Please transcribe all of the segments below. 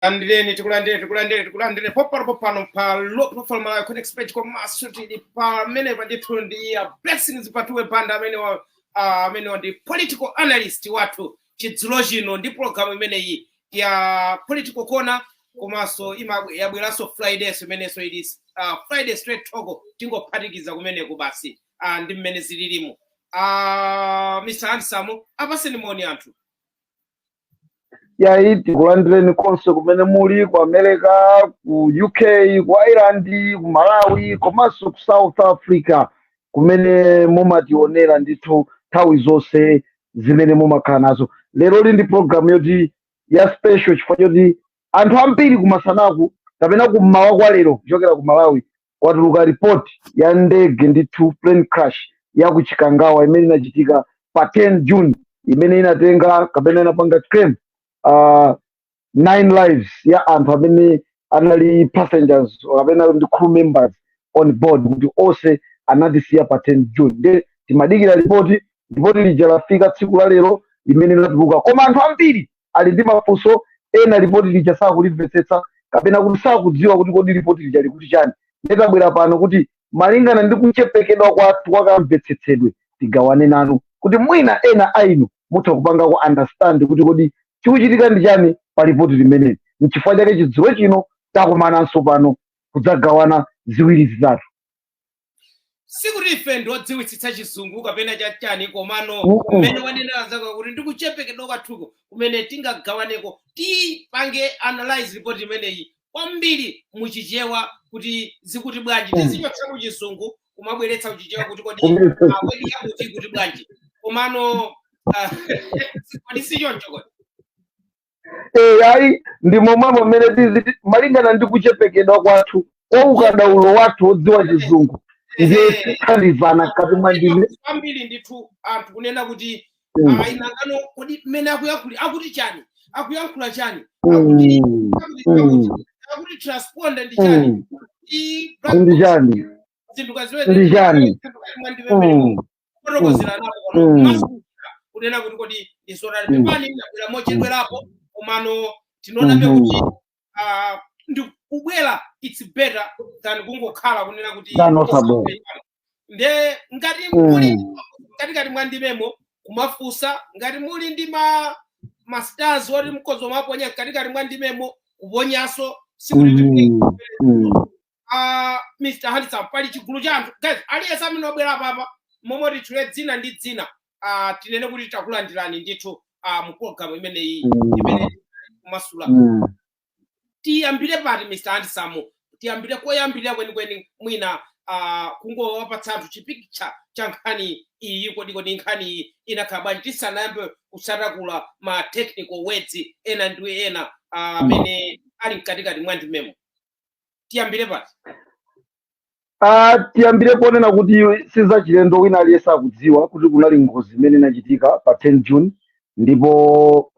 Tikulandireni, tikulandireni, tikulandireni, tikulandireni popano popano pa Low Profile Malawi Connect page. Komanso tili pamenepa ndithu ndi Blessings Patuwe Banda amene wa amene ndi political analyst wathu chidzulo chino ndi program imeneyi ya Political Corner. Komanso yabweranso Fridays imenenso ili Friday Straight Talk. Tingophatikiza kumeneko basi ndi mmene zililimu. Mr Handsome, apaseni moni anthu. Yayi, tikulandireni konse kumene muli, ku America, ku UK, ku Ireland, ku Malawi komanso ku South Africa, kumene mumationera ndithu nthawi zonse zimene mumakhala nazo. Lero li ndi program yoti ya special chifukwa choti anthu ambiri kumasanaku kapena kummawa kwa lero kuchokera ku Malawi kwatuluka report ya ndege ndithu, plane crash ya ku Chikangawa imene inachitika pa 10 June, imene inatenga kapena inapanga claim nine lives ya anthu amene anali passengers kapena ndi crew members on board, kuti onse anatisiya pa 10 June. Nde timadikira ripoti. Ripoti lija lafika tsiku la lero limene latuluka, koma anthu ambiri ali ndi mafunso ena. Ripoti lija sakulimvetsetsa kapena kuti sakudziwa kuti kodi ripoti lija likuti chani. Ndikabwera pano kuti malingana ndi kuchepekedwa kwathu kwakamvetsetsedwe tigawane nanu kuti mwina ena ainu mutha kupangako understand kuti kodi chikuchitika ndi chani pa ripoti limeneli. Nchifukwa chake chidzulo chino takumananso pano kudzagawana ziwiri zitatu. Sikuti ife ndiodziwitsitsa Chizungu kapena chachani, komano mmene wanenera zako kuti ndikuchepekedwa kwathuko kumene tingagawaneko, tipange analyze report imeneyi kwambiri muchichewa kuti zikuti bwanji. Tizichotsa muchizungu kumabweretsa kuchichewa kuti kodi kodi yakuti kuti bwanji. Komano kodi si choncho kodi? Eh, ayi, ndi momwemo mmene tiziti malingana ndi kuchepekedwa kwathu kwa ukadaulo wathu wodziwa Chizungu, ndiye tithandizana mkati mwa ndime. Kwambiri ndithu anthu kunena kuti ayi, nangano kodi mmene akuyankhula akuti chani, akuyankhula chani, akuti akuti akuti transponder ndi chani, ndi black Ndi box chani? Zinthu Ndi chani? Kufotokozera napo kunena kuti kodi ndizotani. Pepani, ndabwera mochedwerapo, komano tinonabe kuti ndi kubwera, it's better than kungokhala kunena kuti Than osabwera. Nde ngati muli katikati mwa ndimemo kumafunsa, ngati muli ndi ma stars oti mkozo maponya katikati mwa ndimemo kuponyaso, sikuti Mr Handsome, pali chigulu cha anthu. Guys, aliyense amene wabwera papa, momwe titchule dzina ndi dzina, tinene kuti takulandirani ndithu mu program imeneyi imene kumasula. Tiyambire pati, Mr Handsome? Tiyambire koyambirira kwenikweni, mwina kungowapatsa anthu chipicture cha nkhani iyi. Kodi nkhani iyi inakhala bwanji, tisanayambe kusatakula ma technical words ena ndi ena amene ali mkatikati mwa ndimemo? Tiyambire pati? Tiyambire ponena kuti sizachilendo, wina aliyense akudziwa kuti kunali ngozi imene inachitika pa 10 June, ndipo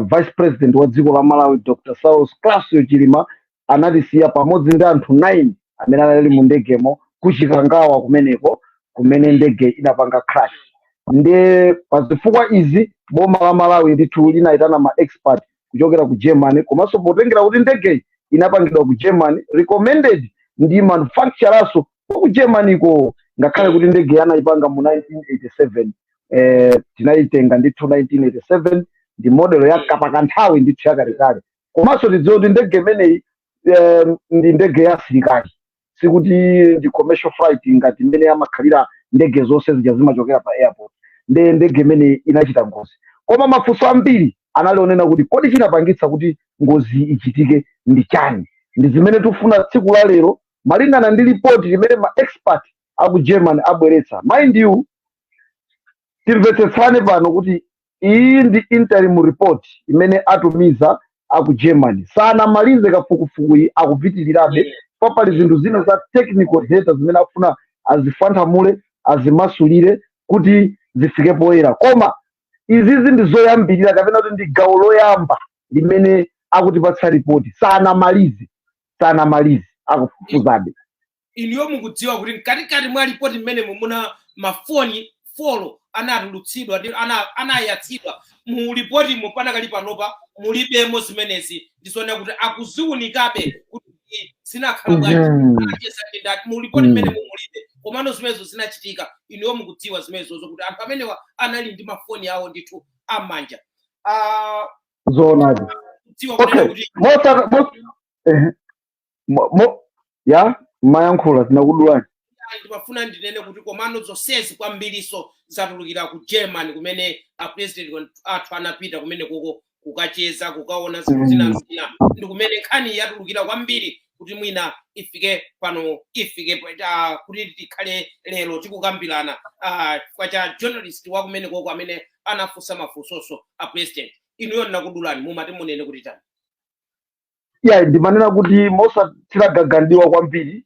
vice president wa dziko la Malawi, Dr Saulos Klaus Chilima, anatisiya pamodzi ndi anthu 9 amene anali mu ndegemo kuchikangawa kumeneko kumene ndege inapanga crash. Nde pa zifukwa izi boma la Malawi ndithu linayitana ma expert kuchokera ku Germany, komanso potengera kuti ndegeyi inapangidwa ku Germany, recommended ndi manufacturerso ku Germany ko, ngakhale kuti ndege anayipanga mu 1987. Tinayitenga ndithu 1987, ndi model ya kapakanthawi ndithu yakalekale. Komanso tidziwe kuti ndege imeneyi ndi ndege ya asilikali, sikuti ndi commercial flight ngati imene amakhalira ndege zonse zija zimachokera pa airport. Nde ndege imeneyi inachita ngozi, koma mafunso ambiri anali onena kuti kodi chinapangitsa kuti ngozi ichitike ndi chani? Ndi zimene tikufuna tsiku la lero malingana ndi ripoti limene ma expert aku Germany abweretsa. Mind you, timvetsetsane pano kuti iyi ndi interim report imene atumiza aku Germany. Sanamalize kafukufukuyi, akupitirirabe, pa pali zinthu zina za technical data zimene afuna azifanthamule, azimasulire kuti zifike poyera. Koma izizi ndi zoyambirira kapena kuti ndi gawo loyamba limene akutipatsa ripoti. Sanamalize, sanamalize, akufufuzabe. Inuyo mukudziwa kuti mkatikati mwa ripoti mmene mumuna mafoni 4 Anatulutsidwa ndi anayatsidwa mu ripotimo. Panakali panopa mulibemo zimenezi. Ndizoona kuti akuziwunikabe kuti zinakhala bwanji, anacheza ndi ndani. Mu ripoti mmene mumulibe, komano zimenezo zinachitika. Inuyo mukudziwa zimenezozo kuti anthu amenewa anali ndi mafoni awo ndithu am'manja. Zoonadi. Kudziwa kunena kuti Mosa mo, eh, mo, mo, ya mayankhula, tinakudulani. Ndimafuna ndinene kuti komano zonsezi kwambiriso zatulukira ku German, kumene a president athu anapita kumene koko kukacheza, kukaona zinthu zina zina, ndi kumene nkhani yatulukira kwambiri kuti mwina ifike pano, ifike kuti tikhale lero tikukambirana, chifukwa cha journalist wa kumene koko amene anafunsa mafunsoso a president. Inuyo ndinakudulani, mumati munene kuti chani? Ya, ndimanena kuti mosathira gagandiwa kwambiri,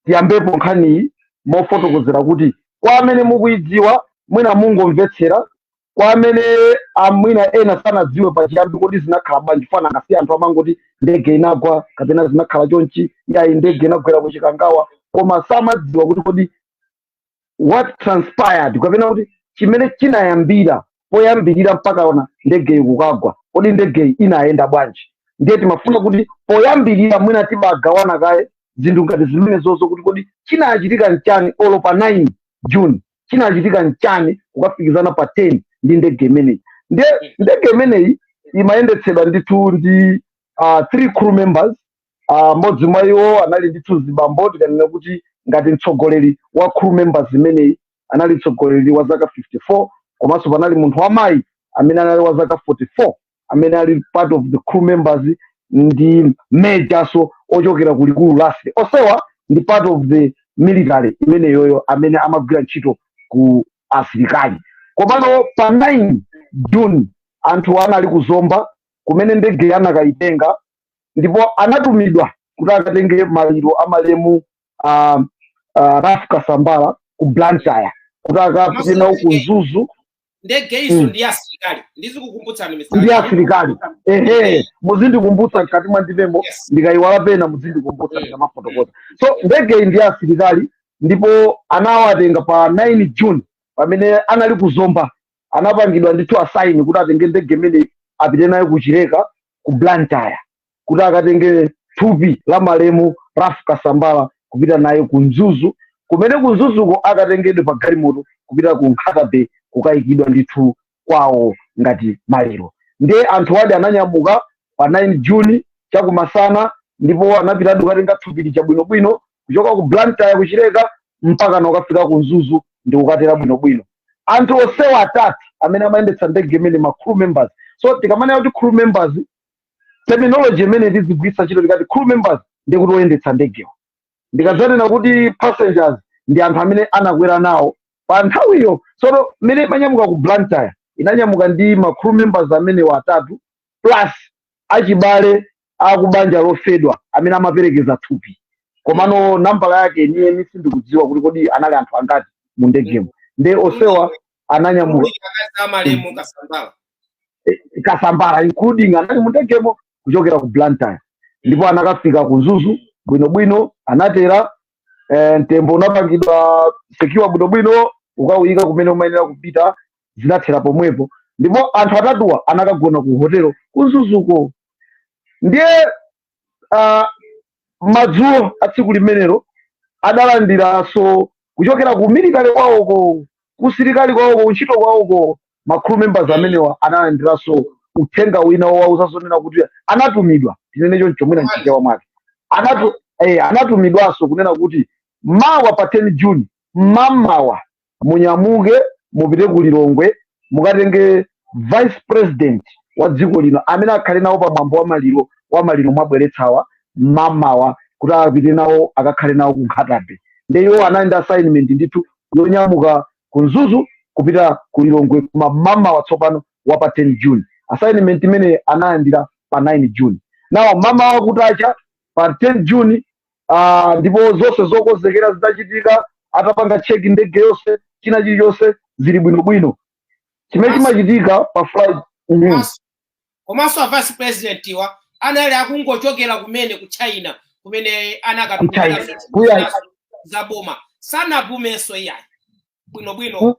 tiyambepo nkhaniyi mofotokozera kuti kwa amene mukuyidziwa mwina mungomvetsera, kwa amene amwina ena sanadziwe pachiyambi kodi zinakhala bwanji. Fana akasiya anthu amangoti ndege inagwa kapena zinakhala chonchi, yayi, ndege inagwera kuChikangawa, koma samadziwa kuti kodi what transpired, kapena kuti chimene chinayambira poyambirira mpaka ona ndegeyi kukagwa, kodi ndegeyi inayenda bwanji? Ndiye timafuna kuti poyambirira mwina tibagawana kaye zinthu ngati zimene zozo, kuti kodi chinachitika nchani olo pa 9 June, chinachitika nchani kukafikizana pa 10 ndi ndege imeneyi? Ndiye ndege imeneyi imayendetsedwa ndithu ndi three crew members. Mmodzi mwa iwo anali ndithu zibambo, tikanena kuti ngati mtsogoleri wa crew members imeneyi, anali mtsogoleri wa zaka 54, komanso panali munthu wamayi amene anali wa zaka 44 amene ali part of the crew members, ndi majorso ochokera ku likulu la asilikali. Onsewa ndi part of the military imeneyoyo, amene amagwira ntchito ku asilikali. Komano pa 9 June anthu anali kuzomba kumene ndege anakayitenga, ndipo anatumidwa kuti akatenge maliro amalemu Ralph Kasambara ku Blantyre, kuti akapite nawo ku Mzuzu. Ndege iso ndi asilikali, ndizikukumbutsani, Mr. Ndi asilikali, ehe, muzindikumbutsa mkati mwa ndimemo. Ndikayiwala pena muzindikumbutsa ndikamafotokoza. So ndege iyi ndi asilikali, ndipo anawatenga pa 9 June pamene anali kuzomba. Anapangidwa ndithu assign kuti atenge ndege imene apite nayo kuchileka ku Blantyre, kuti akatenge thupi la malemu Ralph Kasambara kupita naye ku Mzuzu, kumene ku Mzuzuko akatengedwe pa galimoto kupita ku Nkhata Bay kukayikidwa ndithu kwawo ngati maliro. Ndiye anthu adi ananyamuka pa 9 June chakumasana, ndipo anapitadi kukatenga thupi lija bwinobwino kuchoka ku Blantyre kuchileka mpaka nakafika ku Mzuzu ndi kukatera bwinobwino. Anthu onsewa atatu amene amayendetsa ndege imene, ma crew members. So tikamanena kuti crew members, terminology imene tizigwiritsa ntchito, tikati crew members ndi kuti oyendetsa ndegewo. Ndikadzanena kuti passengers, ndi anthu amene anakwera nawo pa nthawiyo. Tsono mmene imanyamuka ku Blantyre, inanyamuka ndi ma crew members amenewa atatu plus achibale akubanja lofedwa amene amaperekeza thupi. Komano nambala yake yeniyeni sindikudziwa kuti kodi anali anthu angati mu ndegemo. Nde onsewa ananyamuka. Akazi amalemu Kasambala. Kasambara including, anali mu ndegemo kuchokera ku Blantyre, ndipo anakafika ku Mzuzu bwinobwino, anatera, mtembo unapangidwa secure bwinobwino, ukawuyika kumene umayenera kupita, zinathera pomwepo. Ndipo anthu atatuwa anakagona ku hotelo ku Mzuzuko. Ndiye madzulo a tsiku limenelo adalandiranso kuchokera ku military kwawoko, kusilikali kwawoko, kuntchito kwawoko, ma crew members amenewa analandiranso uthenga wina wowauza zonena kuti anatumidwa, tinene choncho mwina mchichewa mwake, anatumidwanso kunena kuti mawa pa 10 June mmamawa munyamuke mupite ku Lilongwe, mukatenge vice president wa dziko lino amene akhale nawo pamwambo wa maliro mwabweretsawa mmamawa, kuti apite nawo, akakhale nawo ku Nkhata Bay. Nde iwo anali ndi assignment ndithu yonyamuka ku Mzuzu kupita ku Lilongwe koma mmamawa tsopano wa pa 10 June. Assignment imene analandira pa 9 June, nawo mamawa kutacha pa 10 June, ndipo zonse zokonzekera zitachitika, atapanga check ndege yonse, china chilichonse zili bwinobwino, chimene chimachitika pa flight. Komanso a vice president iwa anali akungochokera kumene ku China, kumene anakatumira Ku China. za boma, sanapumenso iyayi bwinobwino.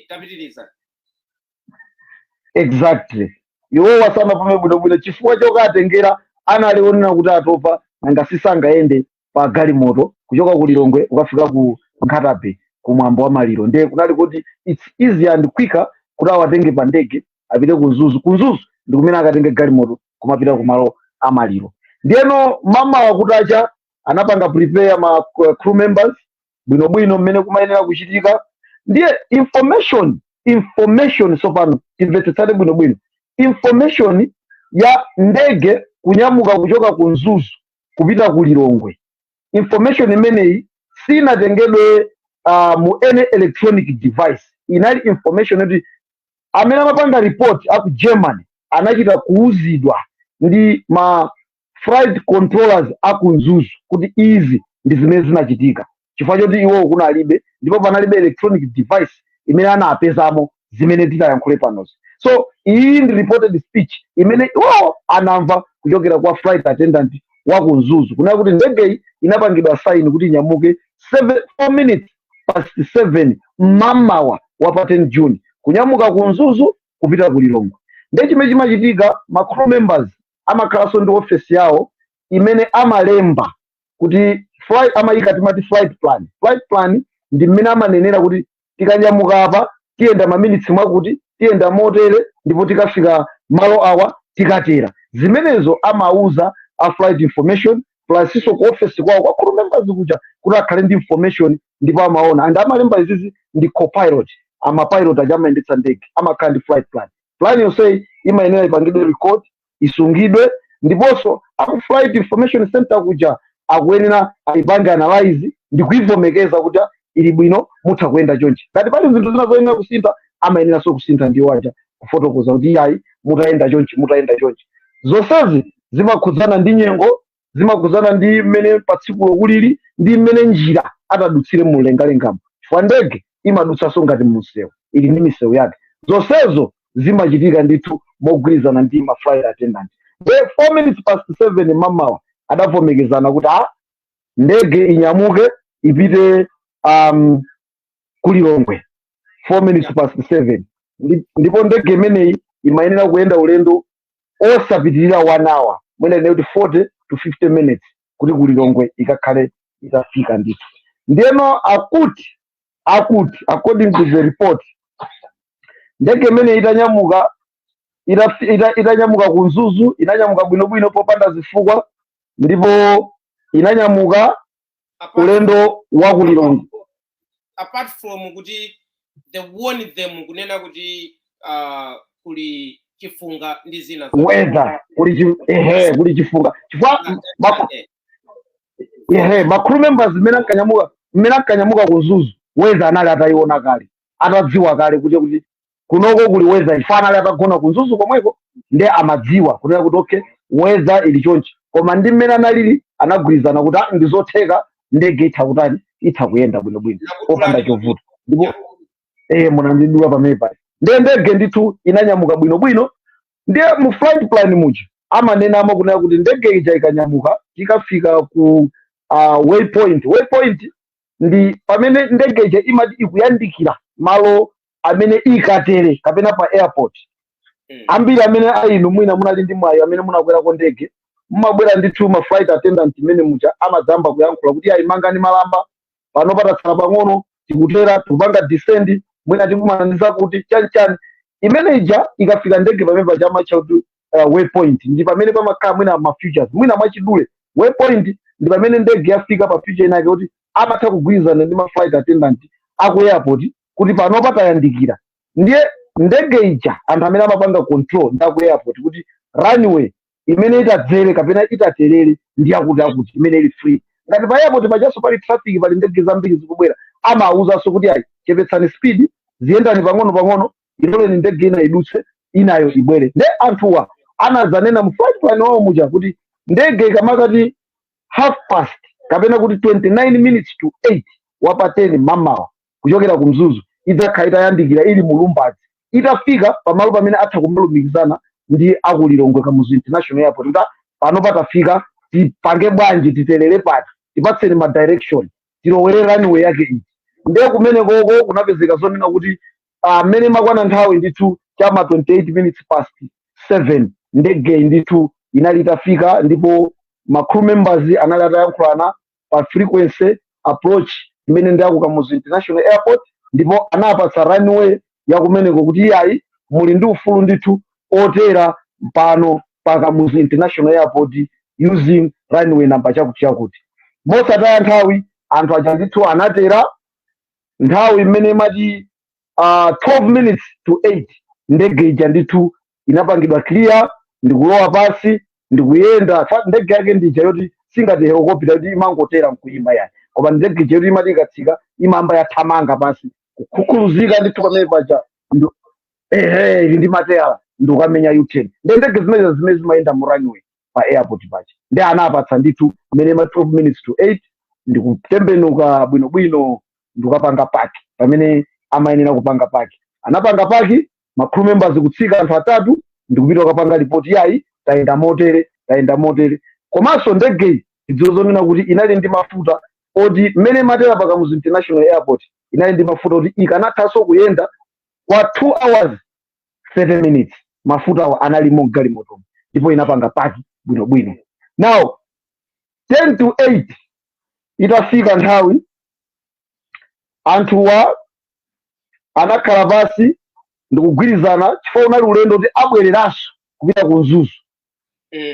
Tapitiriza. Exactly, iwowa sanapume bwinobwino chifukwa chokatengera anali onena kuti atopa, nanga sisangayende pa galimoto kuchoka ku Lilongwe kukafika ku Nkhata Bay kumwambo wa maliro. Ndiye kunali kuti it's easier and quicker kuti awatenge pa ndege apite ku Mzuzu. Ku Mzuzu ndi kumene akatenge galimoto kumapita kumalo amaliro. Ndiyeno mamawa kutacha anapanga prepare ma crew members bwinobwino mmene kumayenera kuchitika. Ndiye information sopano timvetsetsane bwinobwino, information ya ndege kunyamuka kuchoka ku Mzuzu kupita ku Lilongwe, information imeneyi sinatengedwe mu any electronic device. Inali information kuti amene amapanga report aku Germany anachita kuuzidwa ndi ma flight controllers aku Mzuzu kuti izi ndi zimene zinachitika, chifukwa choti iwowo kunalibe ndipo panalibe electronic device imene anapezamo zimene titayankhule panozi. So iyi ndi reported speech imene iwowo anamva kuchokera kwa flight attendant wa ku Mzuzu, kunena kuti ndegeyi inapangidwa sign kuti inyamuke 7, 4 minutes past 7 mmamawa wa pa 10 June, kunyamuka ku Mzuzu kupita ku Lilongwe. Ndiye chimene chimachitika, ma crew members amakhalanso ndi ofesi yawo imene amalemba kuti flight, amayika timati flight plan. Flight plan ndi mmene amanenera kuti tikanyamuka apa tiyenda maminitsi mwakuti, tiyenda motere, ndipo tikafika malo awa tikatera. Zimenezo amauza a flight information plus iso ku office kwawo kwa crew members kuja kuti akhale ndi information. Ndipo amaona and amalemba izizi ndi copilot, amapilot aja amayendetsa ndege amakhala ndi flight plan. Plan yonseyi imayenera ipangidwe record, isungidwe, ndiponso aku flight information center kuja akuyenera ayipange analyze ndi kuivomekeza kuti ili bwino, mutha kuyenda chonchi. Ngati pali zinthu zina zoyenera kusintha, amayeneranso kusintha ndiwo aja kufotokoza kuti iyayi, mutayenda chonchi, mutayenda chonchi. Zonsezi zimakhudzana ndi nyengo, zimakhudzana ndi mmene pa tsikulo kulili ndi mmene njira atadutsire mumlengalengamo, chifukwa ndege imadutsanso ngati mumsewu, ili ndi misewu yake. Zonsezo zimachitika ndithu mogwirizana ndi ma flight attendant. The 7:04 mamawa adavomekezana kuti a ndege inyamuke ipite kulilongwe 7:04. Ndipo ndege imeneyi imayenera kuyenda ulendo osapitirira one hour, mwina ine kuti 40 to 50 minutes kuti kulilongwe ikakhale itafika ndithu. Ndiyeno akuti according to the report, ndege imeneyi itanyamuka itanyamuka ku Mzuzu, inanyamuka bwinobwino popanda zifukwa, ndipo inanyamuka ulendo wa kulilongwe. Apart from kuti they warn them kunena kuti kuli chifunga ndi zina Weather, kuli ehe, kuli chifunga chifukwa ehe, ma crew members mmene ankanyamuka ku Mzuzu, weather anali atayiona kale, atadziwa kale kuti kunoko kuli weather, chifukwa anali atagona ku Mzuzu komweko. Nde amadziwa kunena kuti okay, weather ili chonchi, koma ndi mmene analili anagwirizana kuti ah, ndizotheka, ndege itha kutani, itha kuyenda bwinobwino popanda chovuta. Ndipo munandidula pamene pali. Ndiye ndege ndithu inanyamuka bwinobwino. Ndiye mu flight plan muja amanenamo kunena kuti ndege ija ikanyamuka ikafika ku waypoint. Waypoint ndi pamene ndege ija imati ikuyandikira malo amene ikatere kapena pa airport. Ambiri amene ainu mwina munali ndi mwayi amene munakwerako ndege, mumabwera ndithu ma flight attendant imene muja amadzamba kuyankhula kuti ayi, mangani malamba, pano patatsala pang'ono tikutera, tikupanga descend, mwina tikumana ndi zakuti chanichani. Imene ija ikafika ndege pamene paja amatcha kuti waypoint. Ndi pamene pamakhala mwina ma features. Mwina mwachidule, waypoint ndi pamene ndege yafika pa feature inake kuti amatha kugwirizana ndi ma flight attendant aku airport kuti pano patayandikira. Ndiye ndege ija anthu amene amapanga control ndi aku airport kuti runway imene itadzere kapena itaterere ndi akuti akuti imene ili free. Ngati pa airport pachaso pali traffic, pali ndege zambiri zikubwera, amawuzanso kuti ayi, chepetsani speed, ziyendani pang'ono pang'ono, iloleni ndege ina idutse, inayo ibwere. Nde anthuwa anazanena mu flight plan wawo muja kuti ndege ikamakati half past kapena kuti 29 minutes to 8 wapa 10 mamawa kuchokera ku Mzuzu, idzakhala itayandikira, ili mu Lumbadzi, itafika pamalo pamene atha kumalumikizana ndi akulilongwe Kamuzu International Airport kuti pano patafika, tipange bwanji, titerere pati, tipatseni ma direction, tilowere runway yake iyi. Ndiye kumene koko kunapezeka zonena kuti Amene makwana nthawi ndithu chama 28 minutes past 7, ndege ndithu inali itafika, ndipo ma crew members anali atayankhulana pa frequency approach imene ndi aku Kamuzu International Airport, ndipo anapatsa runway yakumeneko kuti iyayi, muli ndi ufulu ndithu otera pano pa Kamuzu International Airport using runway number chakuti chakuti. Mosataya nthawi, anthu aja ndithu anatera. Nthawi imene imati 12 minutes to 8, ndege ija ndithu inapangidwa clear ndikulowa pasi ndikuyenda. Ndege yake ndija yoti singati helicopter yoti imangotera nkuyimba yani, koma ndege ija yoti imati ikatsika imamba yathamanga pasi kukhukhuluzika ndithu pamene paja ehe, ili ndi mateyala ndikukamenya U-turn. Ndi ndege zimene zimene zimayenda mu runway pa airport paja. Ndi anapatsa ndithu imene ma 12 minutes to 8, ndikutembenuka bwinobwino ndikukapanga park pamene amayenera kupanga park. Anapanga park, ma crew members kutsika anthu atatu ndikupita kukapanga ripoti, yayi, tayenda motere, tayenda motere. Komanso ndegeyi idziwo zonena kuti inali ndi mafuta oti mmene matera pa Kamuzu International Airport inali ndi mafuta oti ikanathanso kuyenda kwa 2 hours 30 minutes. Mafuta awo analimo mgalimoto ndipo inapanga park bwinobwino. Now 10 to 8 itafika nthawi, anthuwa anakhala pasi ndikugwirizana, chifukwa unali ulendo kuti abwereranso kupita ku Mzuzu.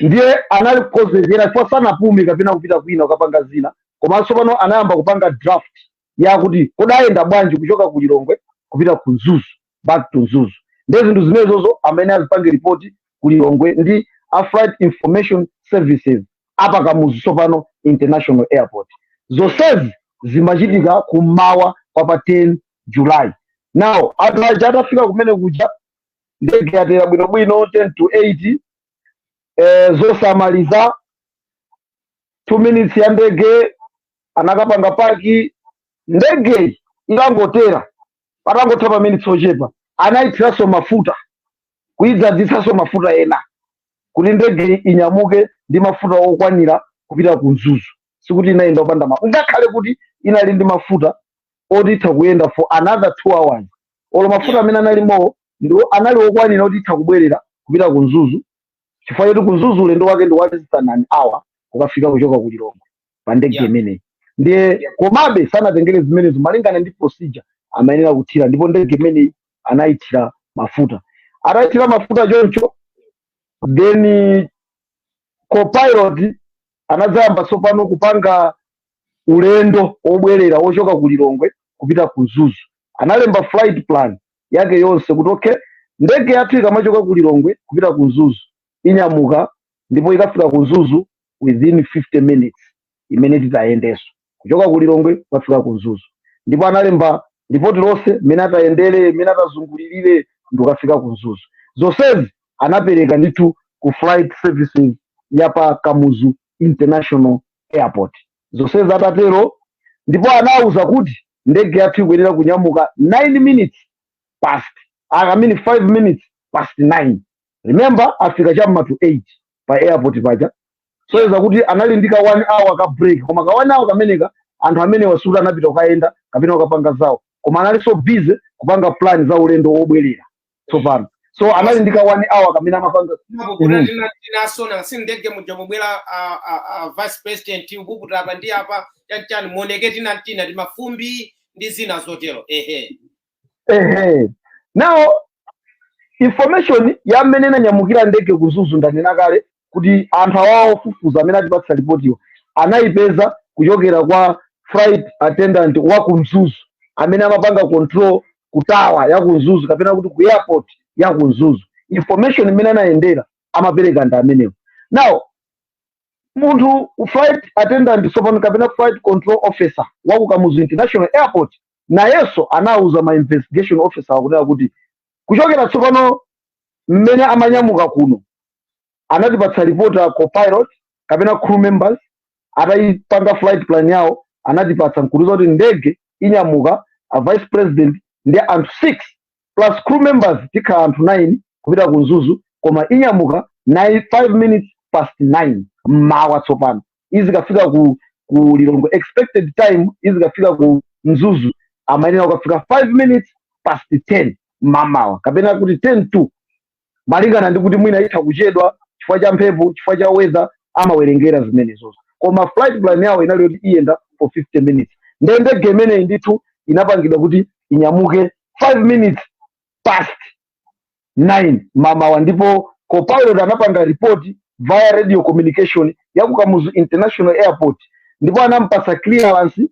Ndiye anali kukonzekera chifukwa sanapume kapena kupita kwina kukapanga zina, komanso pano anayamba kupanga draft yakuti kudayenda bwanji kuchoka ku Lilongwe kupita ku Mzuzu, back to Mzuzu. Ndiye zinthu zimenezozo amene azipange ripoti ku Lilongwe ndi a Flight Information Services apa Kamuzu tsopano International Airport. Zonsezi zimachitika kummawa kwa pa 10 July. Now anthu aja atafika kumene kuja, ndege yatera bwinobwino 10 to 8, zosamaliza 2 minutes ya ndege anakapanga park. Ndege ikangotera, patangotha pa minutes ochepa, anayithiranso mafuta, kuyidzadzitsanso mafuta ena kuti ndege inyamuke ndi mafuta okwanira kupita ku Mzuzu. Sikuti inayenda opanda mafuta, ngakhale kuti inali ndi mafuta oti itha kuyenda for another 2 hours. Olo mafuta amene analimowo ndiwo anali okwanira kuti itha kubwerera kupita ku Mzuzu, chifukwa choti ku Mzuzu ulendo wake ndi wa less than an hour kukafika kuchoka ku Lilongwe pa ndege imeneyi. Ndiye komabe sanatengere zimenezo, malingana ndi procedure amayenera kuthira, ndipo ndege imeneyi anayithira mafuta. Atayithira mafuta choncho, then copilot anadzayamba tsopano kupanga ulendo wobwerera wochoka ku Lilongwe kupita ku Mzuzu. Analemba flight plan yake yonse kuti okay, ndege yathu ikamachoka ku Lilongwe kupita ku Mzuzu inyamuka ndipo ikafika ku Mzuzu within 50 minutes imene titayendenso kuchoka ku Lilongwe kukafika ku Mzuzu. Ndipo analemba ripoti lonse mmene atayendere, mmene atazungulirire ndikukafika ku Mzuzu. Zonsezi anapereka ndithu ku flight services ya pa Kamuzu International Airport. Zonsezi atatero, ndipo anawuza kuti ndege yathu ikuyenera kunyamuka 9 minutes past, I mean 5 minutes past 9. Remember, afika chamma to 8 pa airport paja, so iza kuti anali ndi ka 1 hour ka break. Koma ka 1 hour kameneka, anthu amene wasuta anapita kukayenda kapena kukapanga zawo, koma analinso busy kupanga plan za ulendo wobwerera tsopano, so anali ndi ka 1 hour kamene amapanga. Mapukuta tinasona si ndege muja mubwera a vice president ukuputa apa ndi apa chanchani muoneke tina timafumbi ndi zina zotero, ehe. Ehe, now information ya mmene inanyamukira ndege ku Mzuzu, ndanena kale kuti anthu awawo ofufuza amene atipatsa ripotiyo anayipeza kuchokera kwa flight attendant wa ku Mzuzu amene amapanga control ku tower ya ku Mzuzu kapena kuti ku airport ya ku Mzuzu. Information imene anayendera amapereka ndi amenewo. Now munthu flight attendant tsopano kapena flight control officer wa ku Kamuzu International Airport nayenso anawuza ma investigation officer akunena kuti kuchokera tsopano mmene amanyamuka kuno, anatipatsa ripoti a copilot kapena crew members atayipanga flight plan yawo, anatipatsa nkutuza kuti ndege inyamuka a vice president ndi anthu 6 plus crew members, tikhala anthu 9 kupita ku Mzuzu, koma inyamuka 9, 5 minutes past 9 mmawa. Tsopano izikafika ku Lilongwe, expected time izikafika ku Mzuzu amayenera kukafika 5 minutes past 9. past 10 mamawa, kapena kuti 10 to, malingana ndi kuti mwina itha kuchedwa chifukwa cha mphepo, chifukwa cha weather, amawerengera zimenezozo. Koma flight plan yawo inali yoti iyenda for 50 minutes. Ndiye ndege imeneyi ndithu inapangidwa kuti inyamuke 5 minutes past 9 mamawa, ndipo copilot anapanga report via radio communication ya ku Kamuzu International Airport, ndipo anampasa clearance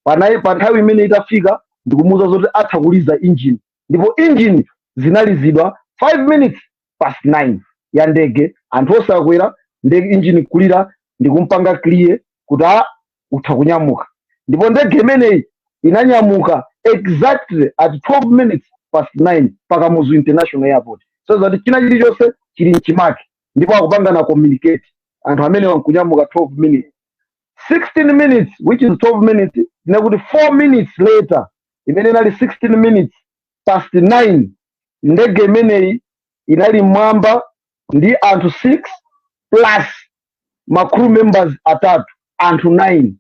pa nthawi imene itafika ndikumuwuza zoti atha kuliza engine, ndipo engine zinalizidwa 5 minutes past 9 ya ndege. Anthu osakwera ndege, engine kulira ndikumpanga clear kuti a utha kunyamuka, ndipo ndege imeneyi inanyamuka exactly at 12 minutes past 9 pa Kamuzu International Airport. So that china chilichonse chili mchimake, ndipo akupanga na communicate anthu amene wankunyamuka 12 minutes, 16 minutes, which is 12 minutes, nekuti 4 minutes later, imene inali 16 minutes past 9, ndege imeneyi inali mwamba ndi anthu 6 plus ma crew members atatu, anthu 9.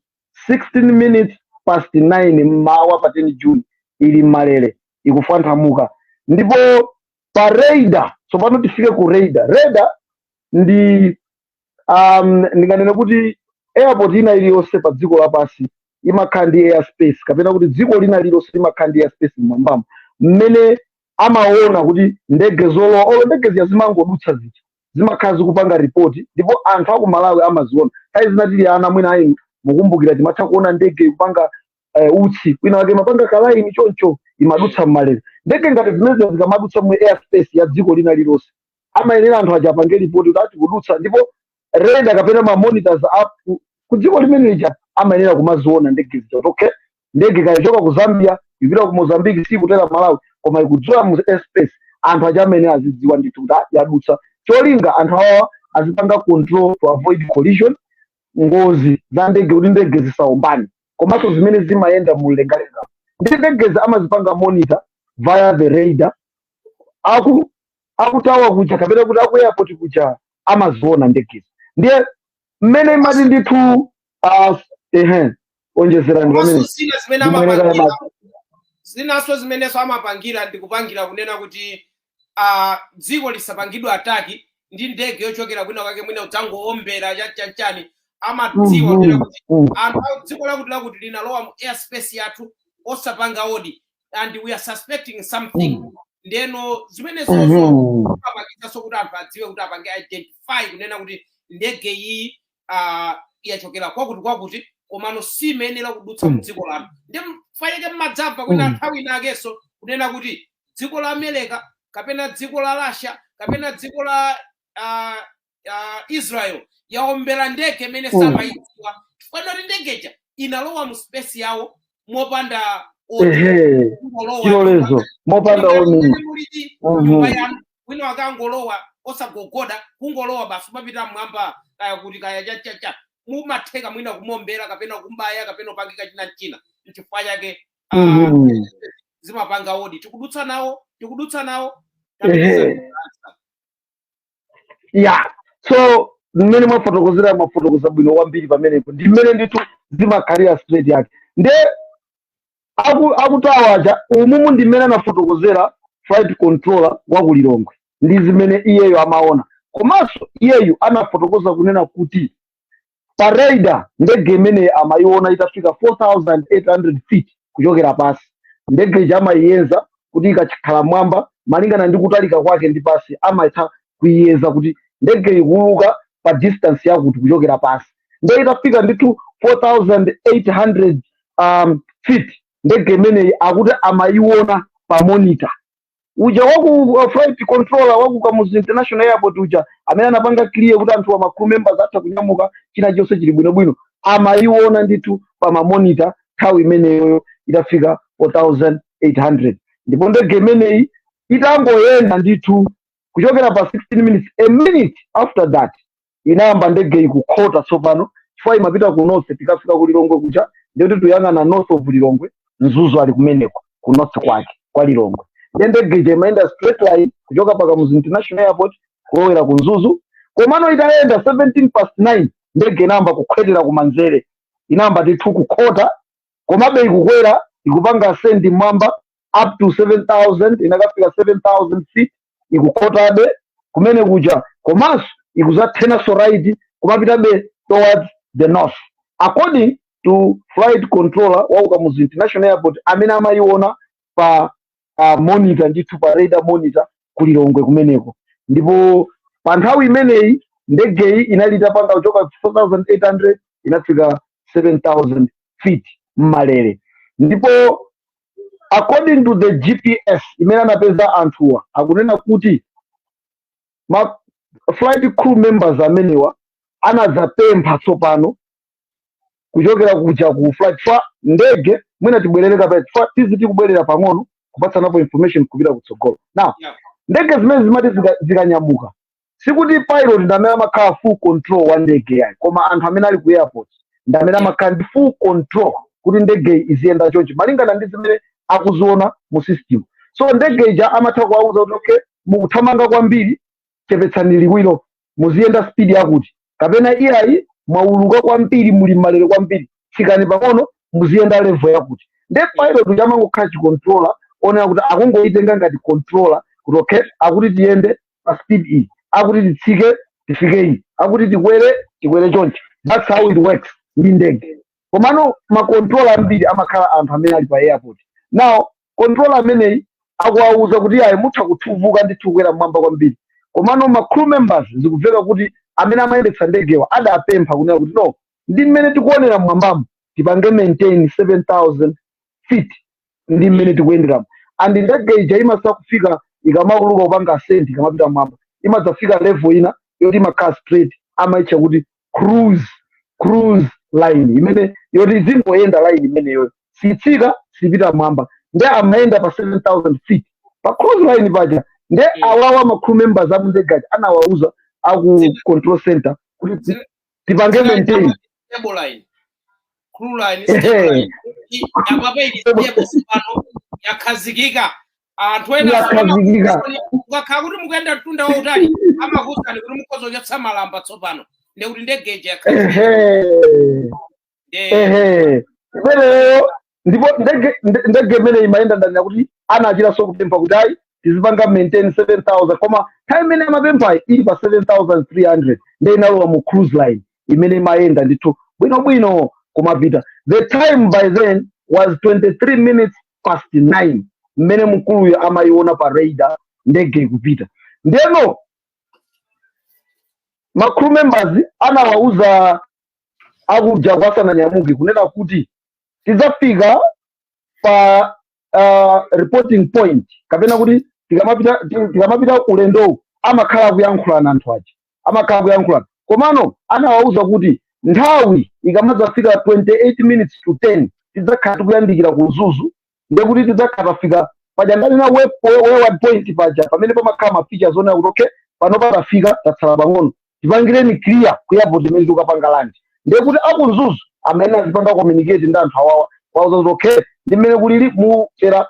16 minutes past 9 mmawa pa 10 June ili mmalere ikufanthamuka. Ndipo pa radar, tsopano tifike ku radar. Radar ndi ndinganene kuti airport ina iliyonse pa dziko lapansi imakhala ndi airspace, kapena kuti dziko lina lililonse limakhala ndi airspace mmwambamo mmene amaona kuti ndege zolowa olo ndege ziya zimangodutsa zija zimakhala zikupanga ripoti, ndipo anthu aku Malawi amaziona. Nthawi zina tili ana, mwina ayi mukumbukira, timatha kuona ndege ikupanga utsi kwina wake, imapanga ka line choncho, imadutsa mmalere. Ndege ngati zimenezi zikamadutsa mu airspace ya dziko lina lililonse, amayenera anthu aja apange ripoti kuti ati kudutsa, ndipo radar kapena ma monitors app ku dziko limene lija amayenera kumaziona ndege zija kuti okay, ndege kayichoka ku Zambia ikupita ku Mozambique, sikutera Malawi, koma ikudzera mu airspace, anthu aja amene azidziwa ndithu kuti ah, yadutsa. Cholinga anthu awa azipanga control to avoid collision, ngozi za ndege, kuti ndege zisaombane, komanso zimene zimayenda mu mlengalenga ndi ndegezi amazipanga monitor via the radar. Aku tower kuja kapena kuti aku airport kuja amaziona ndegezi. Ndiye mmene imati ndithu ehe, onjezerani Komanso pamene zina zimene ndimweneka amapangira, madzi. Zinanso zimenenso amapangira ndikupangira kunena kuti dziko lisapangidwe attack ndi ndege yochokera kwina kwake, mwina udzangoombera chanchani. Amadziwa kunena kuti anthu a dziko lakuti lakuti linalowa mu airspace yathu osapanga odi and we are suspecting something. Ndeno zimenezozo apangisanso kuti anthu adziwe kuti apange identify kunena kuti ndege iyi yachokera kwakuti kwakuti, komano simayenera kudutsa mdziko lanu. Ndi mfayeke mmadzamva kwina nthawi inakenso kunena kuti dziko la America kapena dziko la Russia kapena dziko la Israel yaombera ndege imene samayidziwa, chifukwa kuti ndegeja inalowa mu space yawo mopanda odi. Kungolowa Chilolezo, mopanda warning. Mulidi nyumba yanu, wina wakangolowa osagogoda, kungolowa basi, umapita mmwamba kaya kuti kaya chachacha, mumatheka mwina kumombera kapena kumbaya kapena kupangika china china. Nchifukwa chake zimapanga odi, tikudutsa nawo, tikudutsa nawo. Ya, so mmene mwafotokozera, mwafotokoza bwino kwambiri pamenepo. Ndi mmene ndithu zimakhalira straight yake. Nde aku tower aja umumu ndi mmene anafotokozera flight controller wa ku Lilongwe ndi zimene iyeyo amaona. Komanso iyeyo anafotokoza kunena kuti pa radar ndege imeneyi amayiona itafika 4800 feet kuchokera pasi. Ndege ija amayiyeza kuti ikakhala mwamba, malingana ndi kutalika kwake ndi pasi, amatha kuiyeza kuti ndege ikuuluka pa distance yakuti kuchokera pasi. Ndiye itafika ndithu 4800 feet, ndege imeneyi akuti amayiona pa monitor uja waku flight controller waku Kamuzu International Airport uja amene anapanga clear kuti anthu ama crew members atha kunyamuka, china chonse chili bwinobwino, amayiona ndithu pa ma monitor nthawi imeneyo itafika 4800. Ndipo ndege imeneyi itangoyenda ndithu kuchokera pa 16 minutes, a minute after that inayamba ndege ikukhota tsopano, chifukwa imapita ku north. Tikafika ku Lilongwe kuja ndikuti tuyang'ana north of Lilongwe, Mzuzu ali kumeneko ku north kwake kwa Lilongwe. Ndiye ndege ija imayenda straight line kuchoka pa Kamuzu International Airport kulowera ku Mzuzu. Komano itayenda 17 past 9, ndege inayamba kukhwetera kumanzere, inayamba ndithu kukhota, komabe ikukwera, ikupanga ascend mwamba. up to 7000, inakafika 7000 feet, ikukhotabe kumene kuja, komanso ikuzaturnaso right kumapitabe towards the north, according to flight controller wa Kamuzu International Airport amene amayiona pa monitor ndithu, pa radar monitor kuLilongwe kumeneko. Ndipo pa nthawi imeneyi ndegeyi inali itapanga kuchoka 4800 inafika 7000 feet mmalere. Ndipo according to the GPS imene anapeza anthuwa, akunena kuti ma flight crew members amenewa anadzapempha tsopano kuchokera kuja ku flight fa ndege. Mwina tibwerere kapena fa tizi tikubwerera pang'ono kupatsanapo information kupita kutsogolo now. Ndege zimene zimati zikanyamuka, sikuti pilot ndi amene amakhala full control wa ndege yayi, koma anthu amene ali ku airport ndi amene amakhala ndi full control kuti ndege iziyenda chonchi malingana ndi zimene akuziona mu system. So ndege ija amatha kuwauza kuti, "Okay, mukuthamanga kwambiri, chepetsani liwiro, muziyenda speed yakuti," kapena, "Iyayi, mwauluka kwambiri, muli mmalere kwambiri, tsikani pang'ono, muziyenda level yakuti." Nde pilot uja amangokhala chicontroller onera kuti akungoyitenga ngati controller kuti, okay, akuti tiyende pa speed iyi, akuti titsike tifike iyi, akuti tikwere tikwere chonchi. That's how it works ndi ndege. Komano macontroller ambiri amakhala anthu amene ali pa airport. Now controller ameneyi akuwauza kuti, "Ayi, mutha kuthuvuka ndithu kukwera mmwamba kwambiri." Komano ma crew members, zikubveka kuti amene amayendetsa ndegewa, adapempha kunena kuti, "No, ndi mmene tikuonera mmwambamo, tipange maintain 7000 feet ndi mmene tikuyenderamo." And ndege ija imasa kufika, ikamauluka kupanga ascent, ikamapita mmwamba, imadzafika level ina yoti imakhala straight, amaitcha kuti cruise line, imene yoti izingoyenda line imeneyo, sitsika, sipita mwamba. Nde amayenda pa 7000 feet pa cruise line paja. Nde awawa ma crew members amundege aja anawauza aku control center kuti tipange maintain Stable line, cruise line, stable line. Apapa ili stable pano, yakhazikika. Anthu ena Yakhazikika. Ukakhala kuti mukuyenda mtunda wautali, amakuwuzani kuti mukhoza kuchotsa malamba tsopano, ndekuti ndegeja yakhazikika. Ehe, imeneyo. Ndipo ndege imene imayenda, ndanena kuti anachitanso kupempha kuti, ayi, tizipanga maintain 7000, koma nthawi imene amapemphayi ili pa 7300. Nde inalowa mu cruise line imene imayenda ndithu bwinobwino kumapita. The time by then was 23 minutes past 9 mmene mkuluyo amayiona pa radar ndege ikupita. Ndeno ma crew members anawauza akuja kwasananyamuke kunena kuti tidzafika pa reporting point, kapena kuti tikamapita ulendowu, amakhala akuyankhulana, anthu aja amakhala akuyankhulana. Komano anawauza kuti nthawi ikamadzafika 28 minutes to 10 tidzakhala tikuyandikira ku Mzuzu. Ndekuti tidzakhala tafika paja ndanena waypoint point paja pamene pamakhala ma features onena kuti, okay, pano patafika, tatsala pang'ono, tipangireni clear ku airport imene tikukapanga land. Ndekuti aku Mzuzu amene azipanga communicate ndi anthu awawa, wauza kuti, okay, ndi mmene kulili, mutera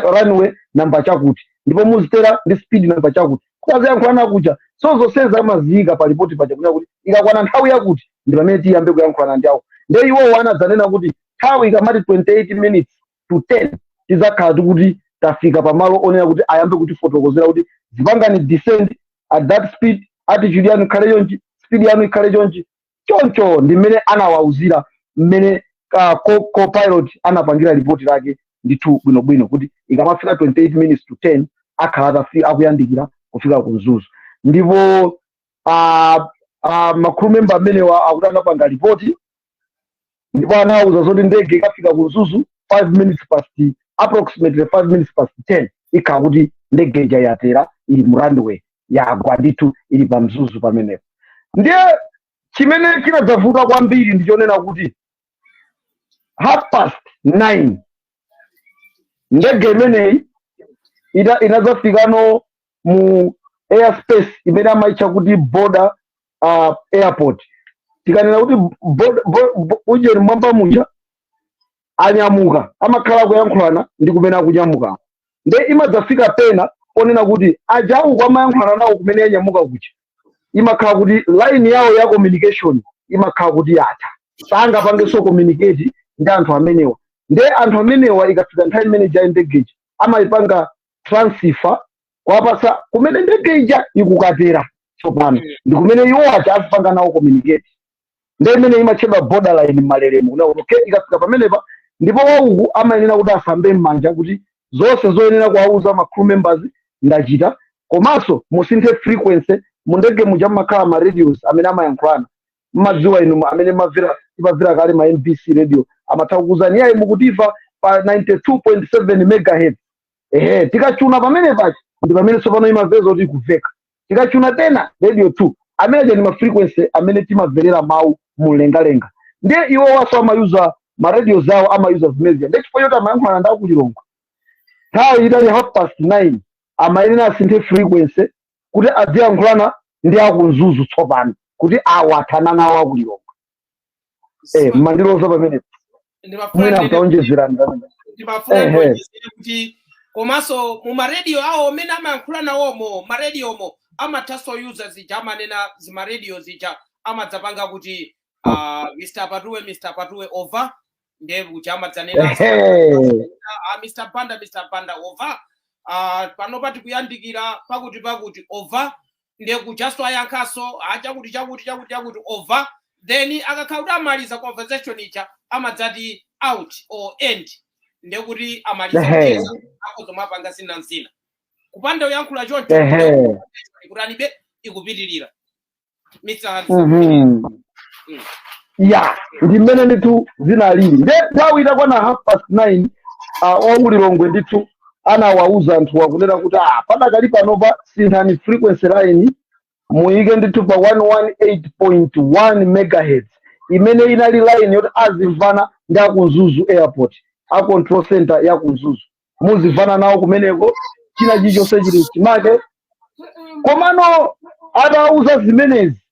runway namba chakuti ndipo muzitera ndi speed namba chakuti, kuti aziyankhulana kuja. So zonsezi amaziyika pa ripoti paja kunena kuti ikakwana nthawi yakuti ndi pamene tiyambe kuyankhulana ndi awo. Nde iwowo anadzanena kuti nthawi ikamati 28 minutes to 10 tidzakhala tikuti tafika pamalo onena kuti ayambe kutifotokozera kuti zipangani descend at that speed, altitude yanu ikhale chonchi, speed yanu ikhale chonchi choncho. Ndi mmene anawauzira, mmene co-pilot anapangira ripoti lake ndithu bwinobwino kuti ikamafika 28 minutes to 10 akhala akuyandikira kufika ku Mzuzu. Ndipo ma crew member amenewa akuti anapanga ripoti ndipo anawuza zoti ndege ikafika ku Mzuzu 5 minutes past, approximately 5 minutes past 10, ikhala kuti ndege ija yatera, ili mu runway, yagwa ndithu, ili pa Mzuzu pamenepo. Ndiye chimene chinadzavuta kwambiri ndichonena kuti half past 9 ndege imeneyi inadzafikano mu airspace imene amayitcha kuti border airport. Tikanena kuti ujeni mwamba muja anyamuka, amakhala akuyankhulana ndi kumene akunyamuka. Nde imadzafika pena ponena kuti ajawu amayankhulana nawo kumene yanyamuka kuja, imakhala kuti line yawo ya communication imakhala kuti yatha, sangapangenso communicate ndi anthu amenewa. Nde anthu amenewa ikafika nthawi imene jayi ndegeji Amayipanga transfer kuwapasa kumene ndege ija ikukatera tsopano, ndi kumene iwo aja azipanga nawo communicate. Ndi imene imatchedwa borderline mmalelemo kuna kuti okay, ikafika pamenepa ndipo wauku amayenera kuti asambe m'manja kuti zonse zoyenera kuwauza ma crew members ndachita, komanso musinthe frequency. Mundege muja mmakhala ma radios amene amayankhulana. Mmadziwa inu amene mavera, timamvera kale ma MBC Radio, amatha kukuuzani, "Yayi, mukutimva pa 92.7 megahertz." Ehe, tikachuna pamene pachi ndi pamene tsopano imamveza kuti ikuveka. Tikachuna tena radio 2, amene aja ndi ma frequency amene timamverera mawu mumlengalenga. Ndiye iwo waso amayuza ma radio zawo, amayuza zimenezi. Ndiye chifukwa choti amayankhulana ndi akulilongwe nthawi itali 9:30, amayenera asinthe frequency kuti aziyankhulana ndi akumzuzu tsopano kuti awa athana nawo akulilongwe. Mmandiloza pamenepo. Ndimafuna Mwina mtaonjezerani pamene. Ndimafuna ndionjezere kuti komanso mu marediyo awo amene amayankhula nawomo, marediyomo amathanso yuza zija amanena zimarediyo zija, amadzapanga kuti "Mr Patuwe, Mr Patuwe, over." Ndiye kuja amadzanena "Mr Panda, Mr Panda, over. Pano pati kuyandikira pakuti pakuti, over." Ndiye kujaso ayankhaso, "Chakuti chakuti chakuti chakuti, over." Then akakhala kuti amaliza conversation ija, amadzati "out" or "end". Ndiye kuti amaliza kucheza, akozomapanga zina zina kupanda uyankhula choncho ikutanibe, ikupitirira, Mr Hanson. Ya, ndi mmene ndithu zinalili. Nde nthawi itakwana 9:30, wakulilongwe ndithu anawauza anthu akunena kuti padakali panopa sinthani frequency line, muyike ndithu pa 118.1 megahertz, imene inali line yoti azimvana ndi akumzuzu airport, a control center ya kumzuzu, muzimvana nawo kumeneko, china chilichonse chili chimake. Komano atauza zimenezi,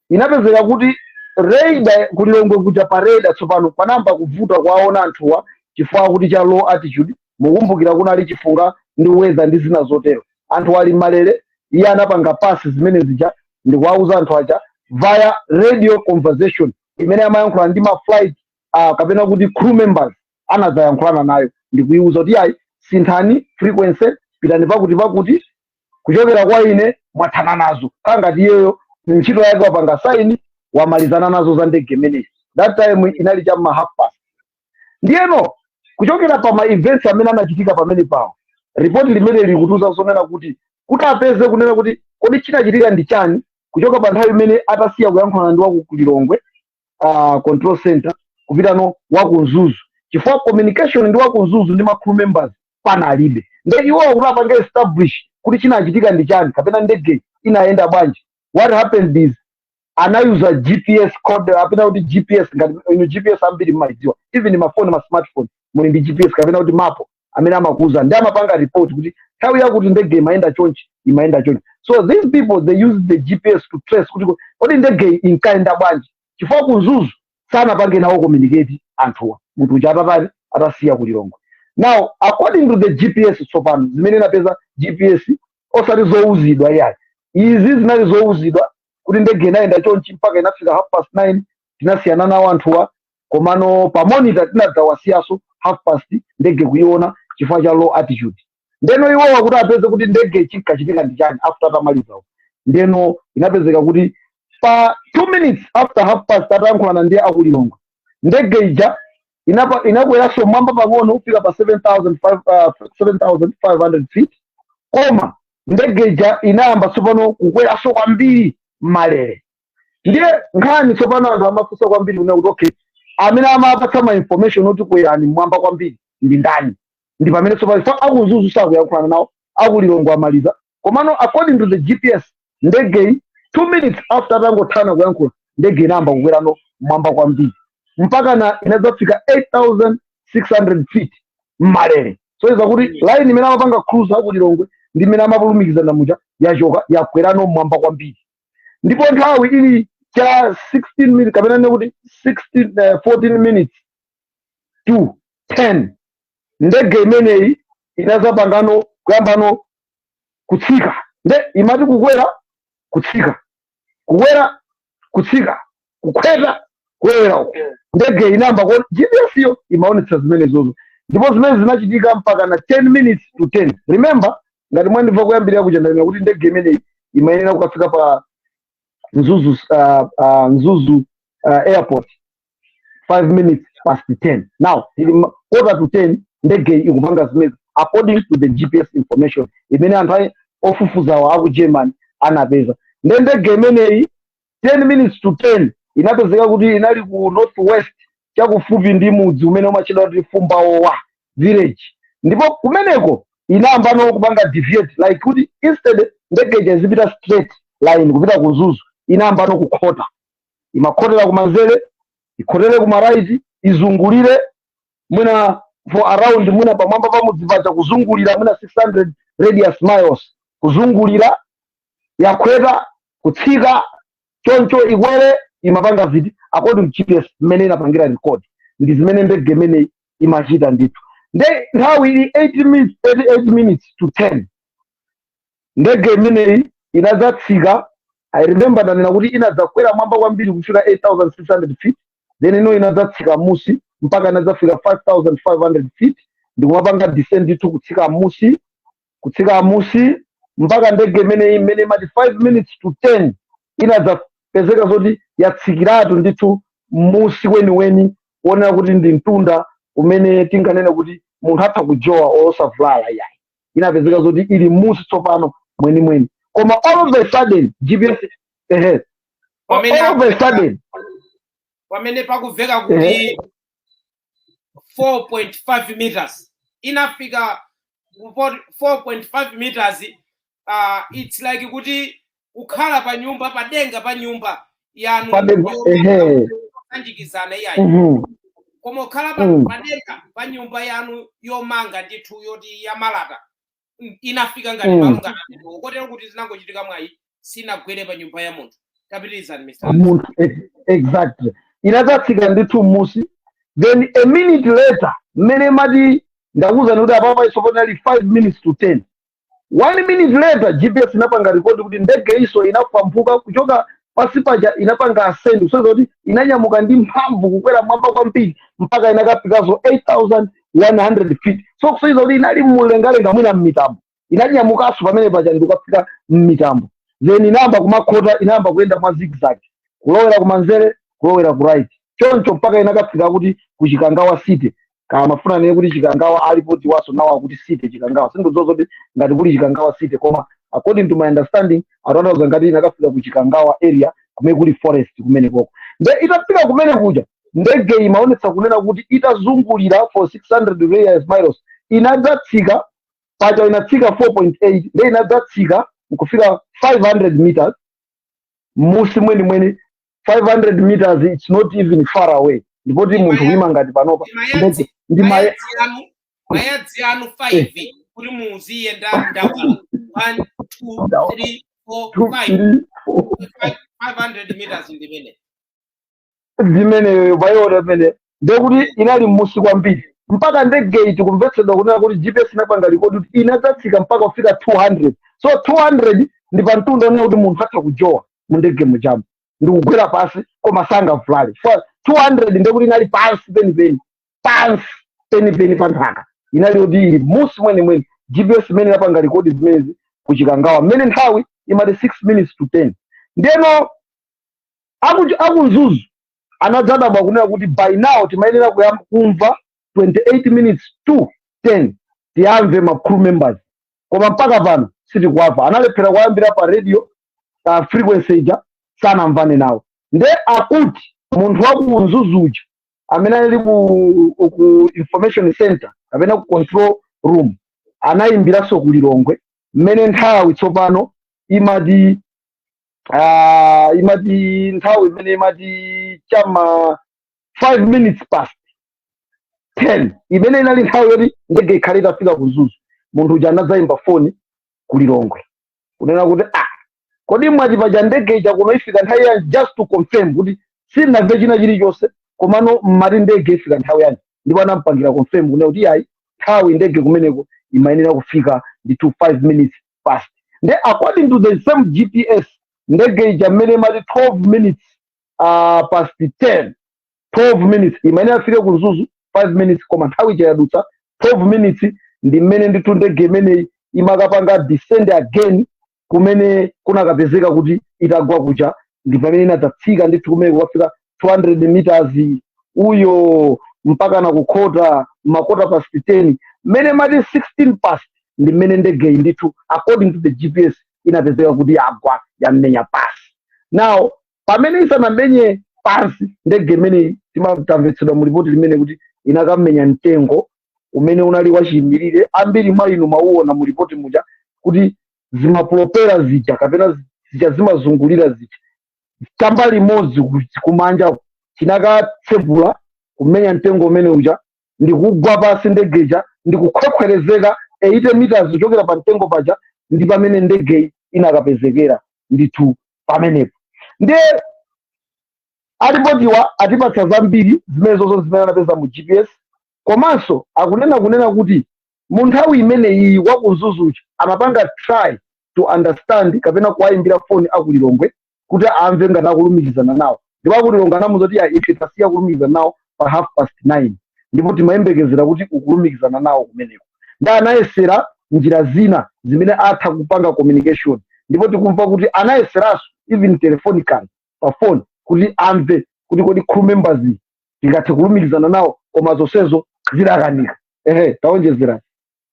inapezeka kuti radar kulilongwe kuja, pa radar tsopano panamba kuvuta kwaona anthuwa chifukwa kuti cha low altitude. Mukumbukira kunali chifunga ndi weather ndi zina zotero, anthu ali malere. Iye anapanga pasi zimene zija ndikuwauza anthu aja via radio conversation imene amayankhula ndi ma flight kapena kuti crew members, anadzayankhulana nayo ndikuiuza kuti, "Ayi, sinthani frequency, pitani pakuti pakuti, kuchokera kwa ine mwathana nazo." Kangati iyeyo ntchito yake wapanga saini, wamalizana nazo za ndege imeneyi. That time inali chamma half past. Ndiyeno kuchokera pa ma events amene anachitika pamene pawo, ripoti limene likutuza zonena kuti apeze kunena kuti kodi chinachitika ndi chani kuchoka pa nthawi imene atasiya kuyankhulana ndi waku Lilongwe control center kupitano waku Mzuzu, chifukwa communication ndi waku Mzuzu ndi ma crew members panalibe. Nde iwowo kuti apange establish kuti chinachitika ndi chani kapena ndege inayenda bwanji, what happened is anayuza GPS code, apena kuti GPS. Ngati inu GPS ambiri mmayidziwa, even mafoni, ma smartphone muli ndi GPS kapena kuti mapo amene amakuuza ndi amapanga report kuti nthawi yakuti ndege imayenda chonchi, imayenda chonchi. So these people, they use the GPS to trace kuti kodi ndege inkayenda bwanji, chifukwa kumzuzu sanapange nawo communicate anthuwa munthu uja atatani, atasiya kulilongwe. Now, according to the GPS tsopano, zimene inapeza GPS, osati zouzidwa iyayi, izi zinali zouzidwa kuti ndege inayenda chonchi mpaka inafika 9:30, tinasiyana nawo anthuwa, komano pa monitor tinadzawasiyaso half past, ndege kuiona chifukwa cha low altitude. Ndeno iwowa kuti apeze kuti ndege chinkachitika ndi chani after atamalizawo, ndeno inapezeka kuti pa 2 minutes after half past, atayankhulana ndi akulilongwe, ndege ija inakweranso mwamba pang'ono kufika pa 7500 feet. Koma ndege ija inayamba tsopano kukweranso kwambiri malere. Ndiye nkhani tsopano anthu amafunsa kwambiri kuna kuti okay, amene amapatsa ma information oti kwerani mwamba kwambiri ndi ndani? Ndi pamene tsopano so akumzuzu sakuyankhulana nawo, akulilongwe amaliza. Komano according to the GPS, ndegeyi 2 minutes after atangothana kuyankhula, ndege inayamba kukwerano mwamba kwambiri mpaka na inadzafika 8600 feet mmalere. So iza kuti line imene amapanga cruise akulilongwe ndi imene amapulumikizana muja yachoka, yakwerano mwamba kwambiri. Ndipo nthawi ili cha 16 minutes, kapena nene kuti 16, 14 minutes to 10, ndege imeneyi inazapangano kuyambano kutsika. Nde imati kukwera, kutsika, kukwera, kutsika, kukwera, kukwera uko, ndege inamba ku GPS yo imaonetsa zimenezozo. Ndipo zimene zinachitika mpaka na 10 minutes to 10. Remember, ngati mwandimva kuyambirira kuchandamira kuti ndege imeneyi imayenera kukafika pa Mzuzu Airport 5 minutes past 10. Now ili quarter to 10, ndege ikupanga zimezi according to the GPS information imene anthu ofufuzawo aku German anapeza. Nde ndege imeneyi 10 minutes to 10 inapezeka kuti inali ku northwest, chakufupi ndi mudzi umene umatchedwa kuti Fumbaowa village. Ndipo kumeneko inayamba no kupanga deviate, like kuti instead ndege ija izipita straight line kupita ku Mzuzu, inayamba no kukhota. Imakhotera kumanzere, ikhotere kuma right, izungulire mwina for around mwina pamwamba pa mudzi paja, kuzungulira mwina 600 radius miles, kuzungulira, yakweta, kutsika choncho, ikwere. Imapanga ziti according to GPS mmene inapangira record, ndi zimene ndege imeneyi imachita ndithu. Nde nthawi ili 8 minutes, 88 minutes to 10, ndege imeneyi inadzatsika. I remember ndanena kuti inadzakwera mwamba kwambiri kufika 8600 feet, then ino inadzatsika musi mpaka inadzafika 5500 feet, ndikumapanga descend ndithu, kutsika musi, kutsika musi, mpaka ndege imeneyi imene imati 5 minutes to 10 inadzapezeka zoti yatsikiratu ndithu musi weniweni, kuonera kuti ndi mtunda umene tinganene kuti munthu atha kujowa osavulala. Yayi, inapezeka zoti ili musi tsopano mwenimweni. Koma all of a sudden GPS, ehe, Pamene all of a sudden pamene pakuveka kuti 4.5 meters, inafika ku 4.5 meters, it's like kuti kukhala pa nyumba, padenga pa nyumba yanu Padenga, ehe. yosanjikizana, iyayi, koma kukhala pa padenga pa nyumba yanu yomanga ndithu, yoti yamalata, inafika ngati malo ngati amenewo, kotero kuti zinangochitika mwayi sinagwere pa nyumba ya munthu. Kapitirizani, Mr. Alex. Munthu, exactly, inadzatsika ndithu musi. Then a minute later, mmene mati ndakuwuzani kuti apapa iso panali 5 minutes to 10, one minute later GPS inapanga record kuti ndege iso inapampuka kuchoka pasi paja, inapanga ascend, kusonyeza kuti inanyamuka ndi mphamvu kukwera mwamba kwambiri mpaka inakafikaso 8100 feet. So kusonyeza kuti inali mumlengalenga, mwina mmitambo. Inanyamukanso pamene paja ndikukafika mmitambo, then inayamba kumakhota, inayamba kuyenda mwa zigzag, kulowera kumanzere, kulowera ku right, choncho mpaka inakafika kuti ku Chikangawa city. Kama mafuna nene kuti Chikangawa alipo tiwaso nawo akuti city Chikangawa, sindidziwa zoti ngati kuli Chikangawa city, koma according to my understanding atanthauza ngati inakafika ku Chikangawa area kumene kuli forest kumene koko. Nde itafika kumene kuja, ndege imaonetsa kunena kuti itazungulira for 600 radius miles, inadzatsika paja, inatsika 4.8, nde inadzatsika nkufika 500 meters musi mwenimweni. 500 meters, it's not even far away. Ndipoti munthu kuima ngati panopa ndege ndi maye Mayadzi anu 5 kuti muziyenda ndawala, 1, 2, 3, 4, 2, 5. 3, 4. 500 meters ndimene. Zimeneyo payona pamene ndekuti inali mmusi kwambiri, mpaka ndege iti kumvetsedwa kunena kuti GPS inapanga record kuti inadzatsika mpaka kufika 200. So 200 ndi pamtunda onena kuti munthu atha kujowa mu ndege mujamu ndikugwera pasi koma sangavulale. 200 ndekuti inali pansi penipeni, pansi penipeni pa nthaka, inali kuti ili musi mwenimweni. GPS imene inapanga record zimenezi kuChikangawa mmene nthawi imati 6 minutes to 10. Ndiyeno akuMzuzu anadzadabwa kunena kuti by now timayenera kumva 28 minutes to 10, tiyamve ma crew members, koma mpaka pano sitikuwamva. Analephera kuyambira pa radio frequency ija, sanamvane nawo. Nde akuti munthu wa ku Mzuzu uja amene ali ku information center kapena ku control room anayimbiranso ku Lilongwe mmene nthawi tsopano imati nthawi imene imati chama 5 minutes past 10, imene inali nthawi yoti ndege ikhale itafika ku Mzuzu. Munthu uja anadzayimba foni ku Lilongwe kunena kuti, "Ah, kodi mwati paja ndege ija kuno ifika nthawi yanji?" Just to confirm kuti sinamve china chilichonse, komano mmati ndege ifika nthawi yanji? Ndipo anampangira confirm kunena kuti yayi, nthawi ndege kumeneko imayenera kufika ndi 5 minutes past. Nde according to the same GPS, ndege ija mmene imati 12 minutes past 10, 12 minutes imayenera afike ku Mzuzu 5 minutes, koma nthawi ija yadutsa. 12 minutes ndi mmene ndithu ndege imeneyi imakapanga descend again kumene kunakapezeka kuti itagwa kuja. Ndi pamene inadzatsika ndithu kumene kukafika 200 meters uyo mpaka na kukhota ma quarter past 10. Mmene mati 16 past ndi mmene ndegeyi ndithu, according to the GPS, inapezeka kuti yagwa, yamenya pasi. Now, pamene isanamenye pansi ndege imeneyi, timatamvetsedwa mu ripoti limene kuti inakamenya mtengo umene unali wachiyimirire. Ambiri mwa inu mauona mu ripoti muja kuti zima propeller zija kapena zija zimazungulira zija, chambali imodzi kumanja chinakatsegula kumenya mtengo umene uja ndikugwa pasi ndegeja, ndikukhwekhwerezeka 80 meters kuchokera pa mtengo paja. Ndi pamene ndegeyi inakapezekera ndithu pamenepo. Ndiye alipotiwa atipatsa zambiri zimene zozo zimene anapeza mu GPS, komanso akunena kunena kuti mu nthawi imeneyi waku Mzuzuchi amapanga try to understand kapena kuwayimbira foni aku Lilongwe kuti amve ngati akulumikizana nawo. Ndipo aku Lilongwe anamuza kuti, "Ya, ife tasiya kulumikizana nawo pa 9:30 ndipo timayembekezera kuti ukulumikizana nawo kumeneko." Ndi anayesera njira zina zimene atha kupanga communication, ndipo tikumva kuti anayeseranso even telephonically pa phone kuti amve kuti kodi crew members tingathe kulumikizana nawo, koma zonsezo zidakanika. Ehe, taonjezerani.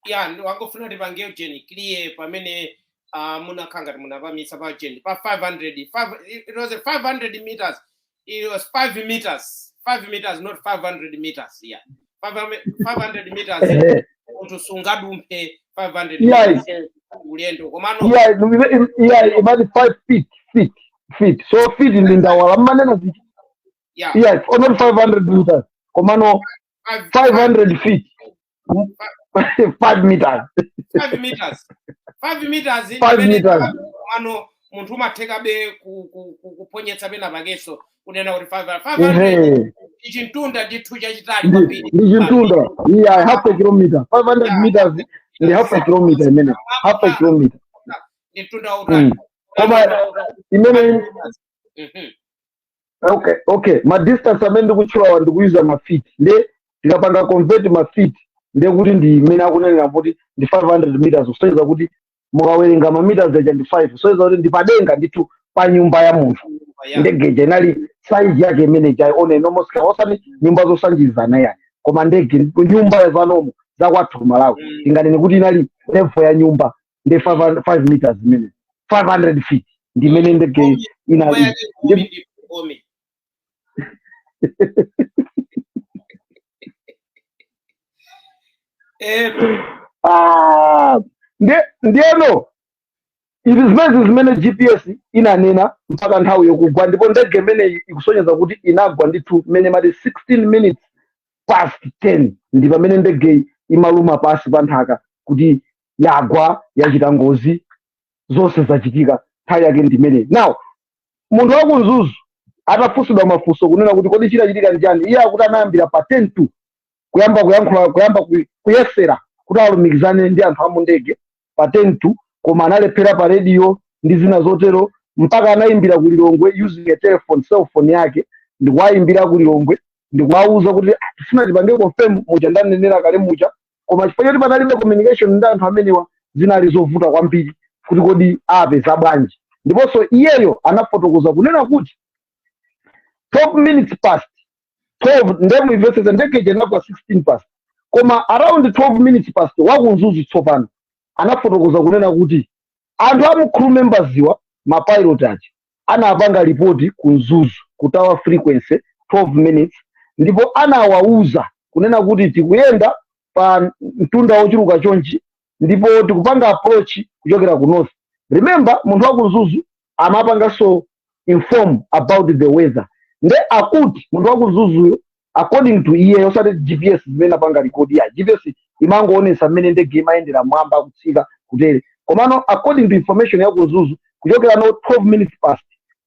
Ya, wangofuna tipange ujeni clear pamene munakhala ngati munapamisa pa ujeni pa 500 it was a 500 meters, it was 5 meters, 5 meters, not 500 meters. Yeah, 500, 500 meters. Munthu sungadumphe 500 meters ulendo, komano Iya, imati 5 feet, feet, feet, so feet ndi ndawala mmanena zichi. Yeah, oh, not 500 meters, komano 500 feet, 5 meters. 5 meters, 5 meters. 5 meters. Komano munthu umathekabe kuponyetsa pena pakenso kunena kuti 500 500. 'Ichi mtunda ndithu chachitali kwambiri. Ndi chintunda, iya, half a kilometer. 500 meters ndi half a kilometer imene, half a kilometer. Ndi mtunda wautali. Koma imene Okay, ma distance amene ndikutchulawa ndikuyuza ma feet, nde tikapanga convert ma feet, nde kuti ndi imene akunenera kuti ndi 500 meters, kusonyeza kuti mukawerenga ma meters aja ndi 5, kusonyeza kuti ndi padenga ndithu pa nyumba ya munthu. Ndege ija inali size yake imene ija on a normal scale, osati nyumba zosanjizana yani, koma ndege nyumba zanomo zakwathu Malawi, tinganene kuti inali level ya nyumba, ndi 5 meters imene, 500 feet ndi imene ndege Nyumba inali. yake ngumi, ndi ngumi. Ah, ndiyeno izi zimene zimene GPS inanena mpaka nthawi yokugwa, ndipo ndege imeneyi ikusonyeza kuti inagwa ndithu mmene mati 16 minutes past 10, ndi pamene ndegeyi imaluma pasi pa nthaka kuti yagwa, yachita ngozi, zonse zachitika nthawi yake ndi imeneyi. Now, munthu waku Mzuzu atafunsidwa mafunso kunena kuti kodi chinachitika ndi chani, iye akuti anayambira pa 10 to kuyamba kuyankhula, kuyamba kuyesera kuti alumikizane ndi anthu amu ndege pa 10 to, koma analephera pa radio ndi zina zotero, mpaka anayimbira ku Lilongwe using a telephone, cell phone yake, ndikuwayimbira ku Lilongwe ndikuwawuza kuti, "Ah, tifuna tipange confirm muja ndanenera kale muja." Koma chifukwa choti panalibe communication ndi anthu amenewa, zinali zovuta kwambiri kuti kodi apeza bwanji. Ndiponso iyeyo anafotokoza kunena kuti 12 minutes past 12, ndemuyimvetsetse, ndege ija inagwa 16 past, koma around 12 minutes past waku Mzuzu tsopano anafotokoza kunena kuti anthu amu crew members iwa, ma pilot aja, anapanga ripoti ku Mzuzu ku tower frequency 12 minutes, ndipo anawauza kunena kuti tikuyenda pa mtunda wochuluka chonchi ndipo tikupanga approach kuchokera ku north. Remember, munthu wa ku Mzuzu amapanganso inform about the weather. Nde akuti munthu wa ku Mzuzuyo, according to iye, osati GPS zimene apanga record ya GPS, imangoonesa mmene ndege imayendera mwamba, kutsika, kutere, komano according to information ya ku Mzuzu kuchokera no 12 minutes past,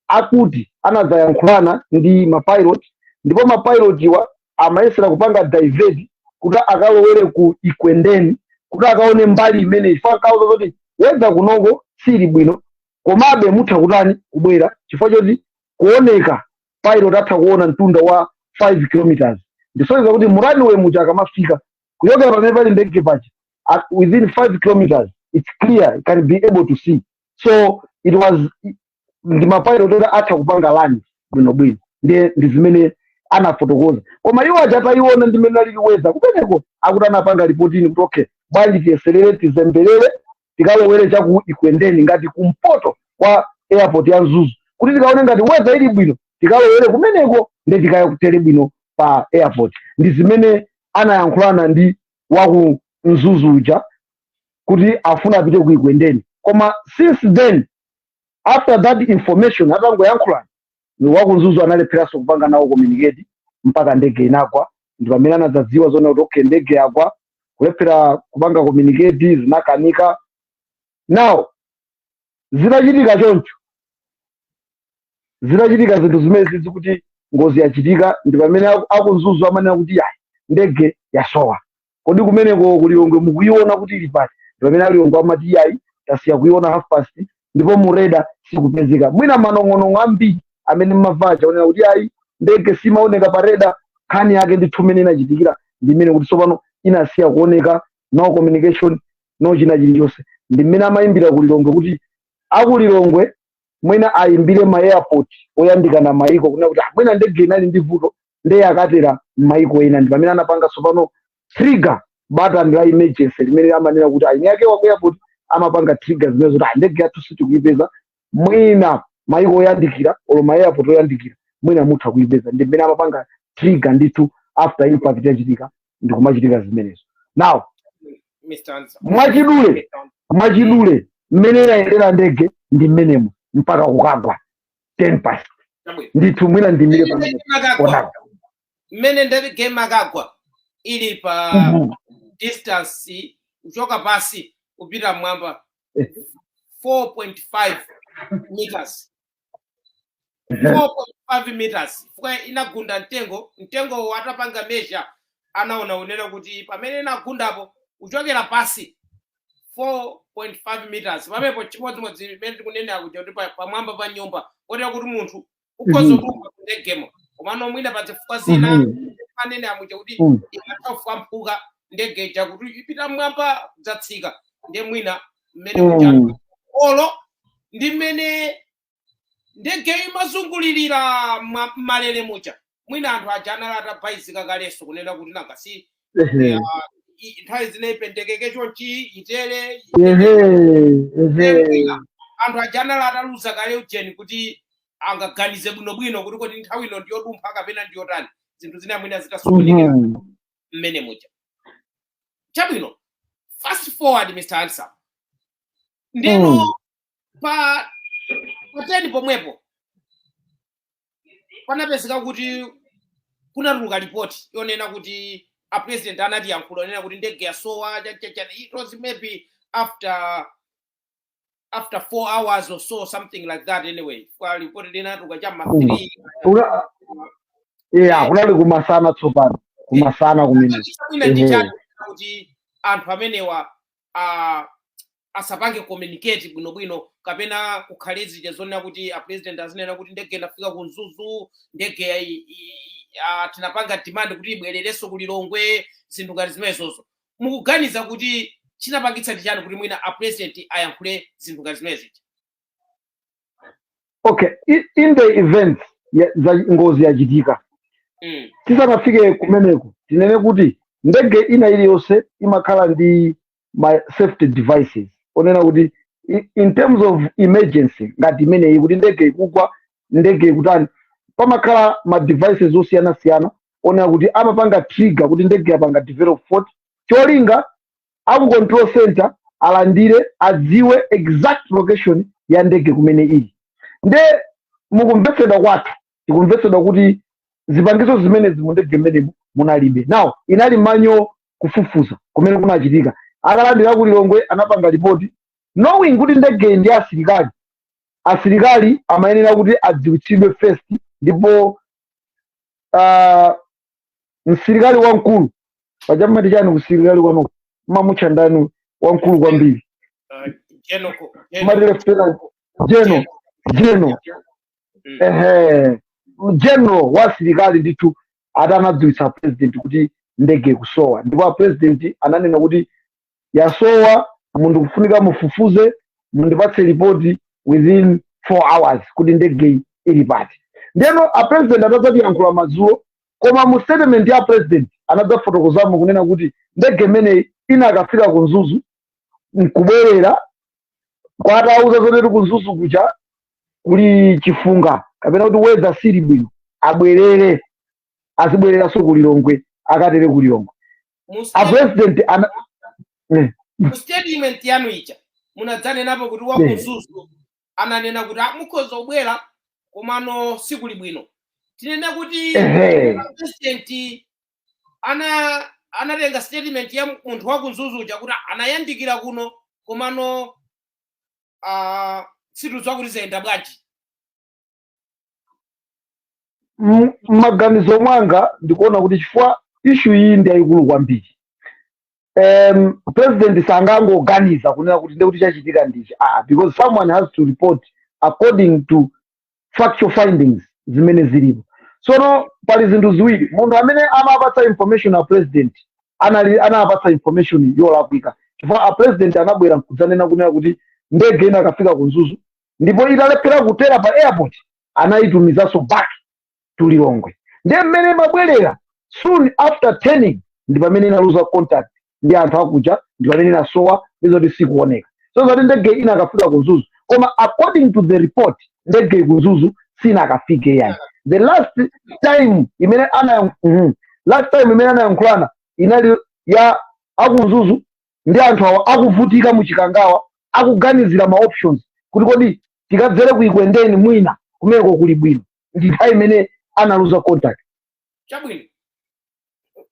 akuti anadzayankhulana ndi ma pilot, ndipo ma pilot iwa amayesera kupanga divert kuti akalowere ku Ekwendeni kuti akaone mbali imene chifukwa akauza kuti weather kunoko sili bwino, komabe mutha kutani kubwera, chifukwa choti kuoneka pilot atha kuona mtunda wa 5 kilometers. Ndisonyeza kuti mu runway muja akamafika Kuchokera pamene pali ndege paja, within 5 kilometers it's clear, you can be able to see. So it was ndi mapilot oti atha kupanga land bwinobwino. Ndiye ndi zimene anafotokoza. Koma iwo aja atayiona ndi mmene alili weather kumeneko, akuti anapanga ripotini kuti, "Okay, bwanji tiyeserere, tizembelere, tikalowere chaku Ikwendeni, ngati kumpoto kwa airport ya Mzuzu, kuti tikaone ngati weather ili bwino, tikalowere kumeneko, nde tikatere bwino pa airport." Ndi zimene anayankhulana ndi waku Mzuzu uja kuti afuna apite ku Ikwendeni. Koma since then, after that information, atangoyankhulana, waku Mzuzu analepheranso kupanga nawo communicate mpaka ndege inagwa. Ndi pamene anadzadziwa zona kuti, okay, ndege yagwa. Kulephera kupanga communicate, zinakanika. Now zitachitika choncho, zitachitika zinthu zimene zizi kuti ngozi yachitika, ndi pamene akumzuzu amanena kuti, "Yayi, ndege yasowa. Kodi kumeneko kulilongwe mukuiona kuti ili pati?" Ndi pamene alilongwe amati, "Yayi, tasiya kuiona half past, ndipo mu radar sikupezeka." Mwina manong'onong'o ambiri amene mmavacha onena kuti, yayi, ndege simaoneka pa radar. Nkhani yake ndithu imene inachitikira ndi imene kuti tsopano inasiya kuoneka, no communication, no china chilichonse. Ndi mmene amayimbira kulilongwe kuti akulilongwe mwina ayimbire ma airport oyandikana maiko, kunena kuti, "Ah, mwina ndege inali ndi vuto, ndeye akatera m'maiko ena." Ndi pamene anapanga tsopano trigger button la emergency limene amanena kuti aini ake wa ku airport amapanga trigger zimene zoti, "Ah, ndege yathu sitikuipeza, mwina maiko oyandikira olo ma airport oyandikira mwina mutha kuipeza." Ndi mmene amapanga trigger ndithu after impact yachitika, ndikumachitika zimenezo. Now Mr. Ansa. Mwachidule, mmene inayendera ndege ndi mmenemo mpaka kukagwa 10 past. Chabwino. Ndithu mwina ndimire Mmene pamene ndege imakagwa, onaka. Mmene ndege imakagwa ili pa distance kuchoka pasi kupita mmwamba 4.5 meters, 4.5 meters, fuka inagunda mtengo. Mtengo atapanga measure, anaona unena kuti pamene inagundapo kuchokera pasi 4.5 meters, pamenepo chimodzimodzi imene tikunenera kuja kuti pamwamba pa nyumba, kotera kuti munthu ukhoza kulumpha kundegemo. Komano mwina pa zifukwa zina manene amuja kuti imatha kufamphuka ndege ija kuti ipita mmwamba kudzatsika, ndiye mwina mmene kuja olo ndi mmene ndege imazungulirira mmalere muja, mwina anthu aja anali atabayizika kalenso kunena kuti nanga si nthawi zina ipendekeke chonchi, itere. Ehe ehe Anthu aja anali ataluza kale ujeni kuti angaganize bwinobwino kuti kodi nthawi ino ndiyodumpha kapena ndiyotani. Zinthu zina mwina zitasokonekera mmene muja. Chabwino, fast forward, Mr. Handsome, ndino pa 10 pomwepo panapezeka kuti kunatuluka ripoti yonena kuti a president anati yankhula onena kuti ndege yasowa chachacha. It was maybe after 4 hours or so, something like that. Anyway, kwa ripoti linatuluka chamma 3. Yeah, kunali kumasana tsopano, kumasana kumene. Mwina ndi chani kuti anthu amenewa asapange communicate bwinobwino, kapena kukhale zija zonena kuti a president azinena kuti ndege inafika ku Mzuzu, ndege tinapanga demand kuti ibwererenso ku Lilongwe, zinthu ngati zimenezozo? Mukuganiza kuti chinapangitsa ndi chani kuti mwina a president ayankhule zinthu ngati zimenezi? Okay, in the event za ngozi yachitika, tisanafike kumeneko, tinene kuti ndege ina iliyonse imakhala ndi ma safety devices onena kuti in terms of emergency ngati imeneyi, kuti ndege ikugwa, ndege ikutani, pamakhala ma devices osiyanasiyana onena kuti amapanga trigger kuti ndege yapanga develop fault, cholinga aku control center alandire, adziwe exact location ya ndege kumene ili. Nde mukumvetsedwa kwathu, tikumvetsedwa kuti zipangizo zimenezi mu ndege mmenemo munalibe. Now inali manual kufufuza kumene kunachitika. Akalandira ku Lilongwe, anapanga ripoti knowing kuti ndege ndi asilikali. Asilikali amayenera kuti adziwitsidwe first, ndipo msilikali wamkulu pachamati chani kusilikali kwanu, mamutcha ndani wamkulu kwambiri? General. Mati lieutenant general, general. Ehe, general wa asilikali ndithu atanadziwitsa president kuti ndege ndege ikusowa. Ndipo a president ananena kuti yasowa, munthu kufunika mufufuze, mundipatse ripoti within 4 hours kuti ndege ili pati. Ndeno a president atadzatiyankhula madzulo, koma mu statement ya president anadzafotokozamo kunena kuti ndege imeneyi inakafika ku Mzuzu nkubwerera, kwatauza zoti ku Mzuzu kuja kuli chifunga kapena kuti weather sili bwino, abwerere, azibwereranso ku Lilongwe, akatere ku Lilongwe. A president ana. Mu statement yanu ija munadzanenapo kuti wa ku Mzuzu ananena kuti, "Ah, mukhoza kubwera komano sikuli bwino." Tinene kuti president anatenga statement ya munthu wa ku Mzuzu uja kuti anayandikira kuno, komano situdziwa kuti zayenda bwanji? M'maganizo mwanga ndikuona kuti chifukwa issue iyi ndi yayikulu kwambiri, president sangangoganiza kunena kuti ndekuti chachitika ndichi, ah, because someone has to report according to factual findings zimene zilipo. Sono pali zinthu ziwiri: munthu amene amapatsa information a president anali anapatsa information yolakwika, chifukwa a president anabwera nkudzanena kunena kuti ndege ina akafika ku Mzuzu, ndipo italephera kutera pa airport anayitumizanso back to Lilongwe. Ndiye mmene mabwerera, soon after turning, ndi pamene inaluza contact ndi anthu akuja, ndi pamene inasowa, ndizoti sikuoneka. So zati ndege ina akafika ku Mzuzu, koma according to the report ndege ku Mzuzu sinakafike yani. The last time imene ana last time imene anayankhulana inali ya aku Mzuzu ndi anthu awa akuvutika muchikangawa, akuganizira ma options kuti kodi tikadzere kuikwendeni, mwina kumeneko kuli bwino, ndi nthawi imene analuza contact. Chabwino,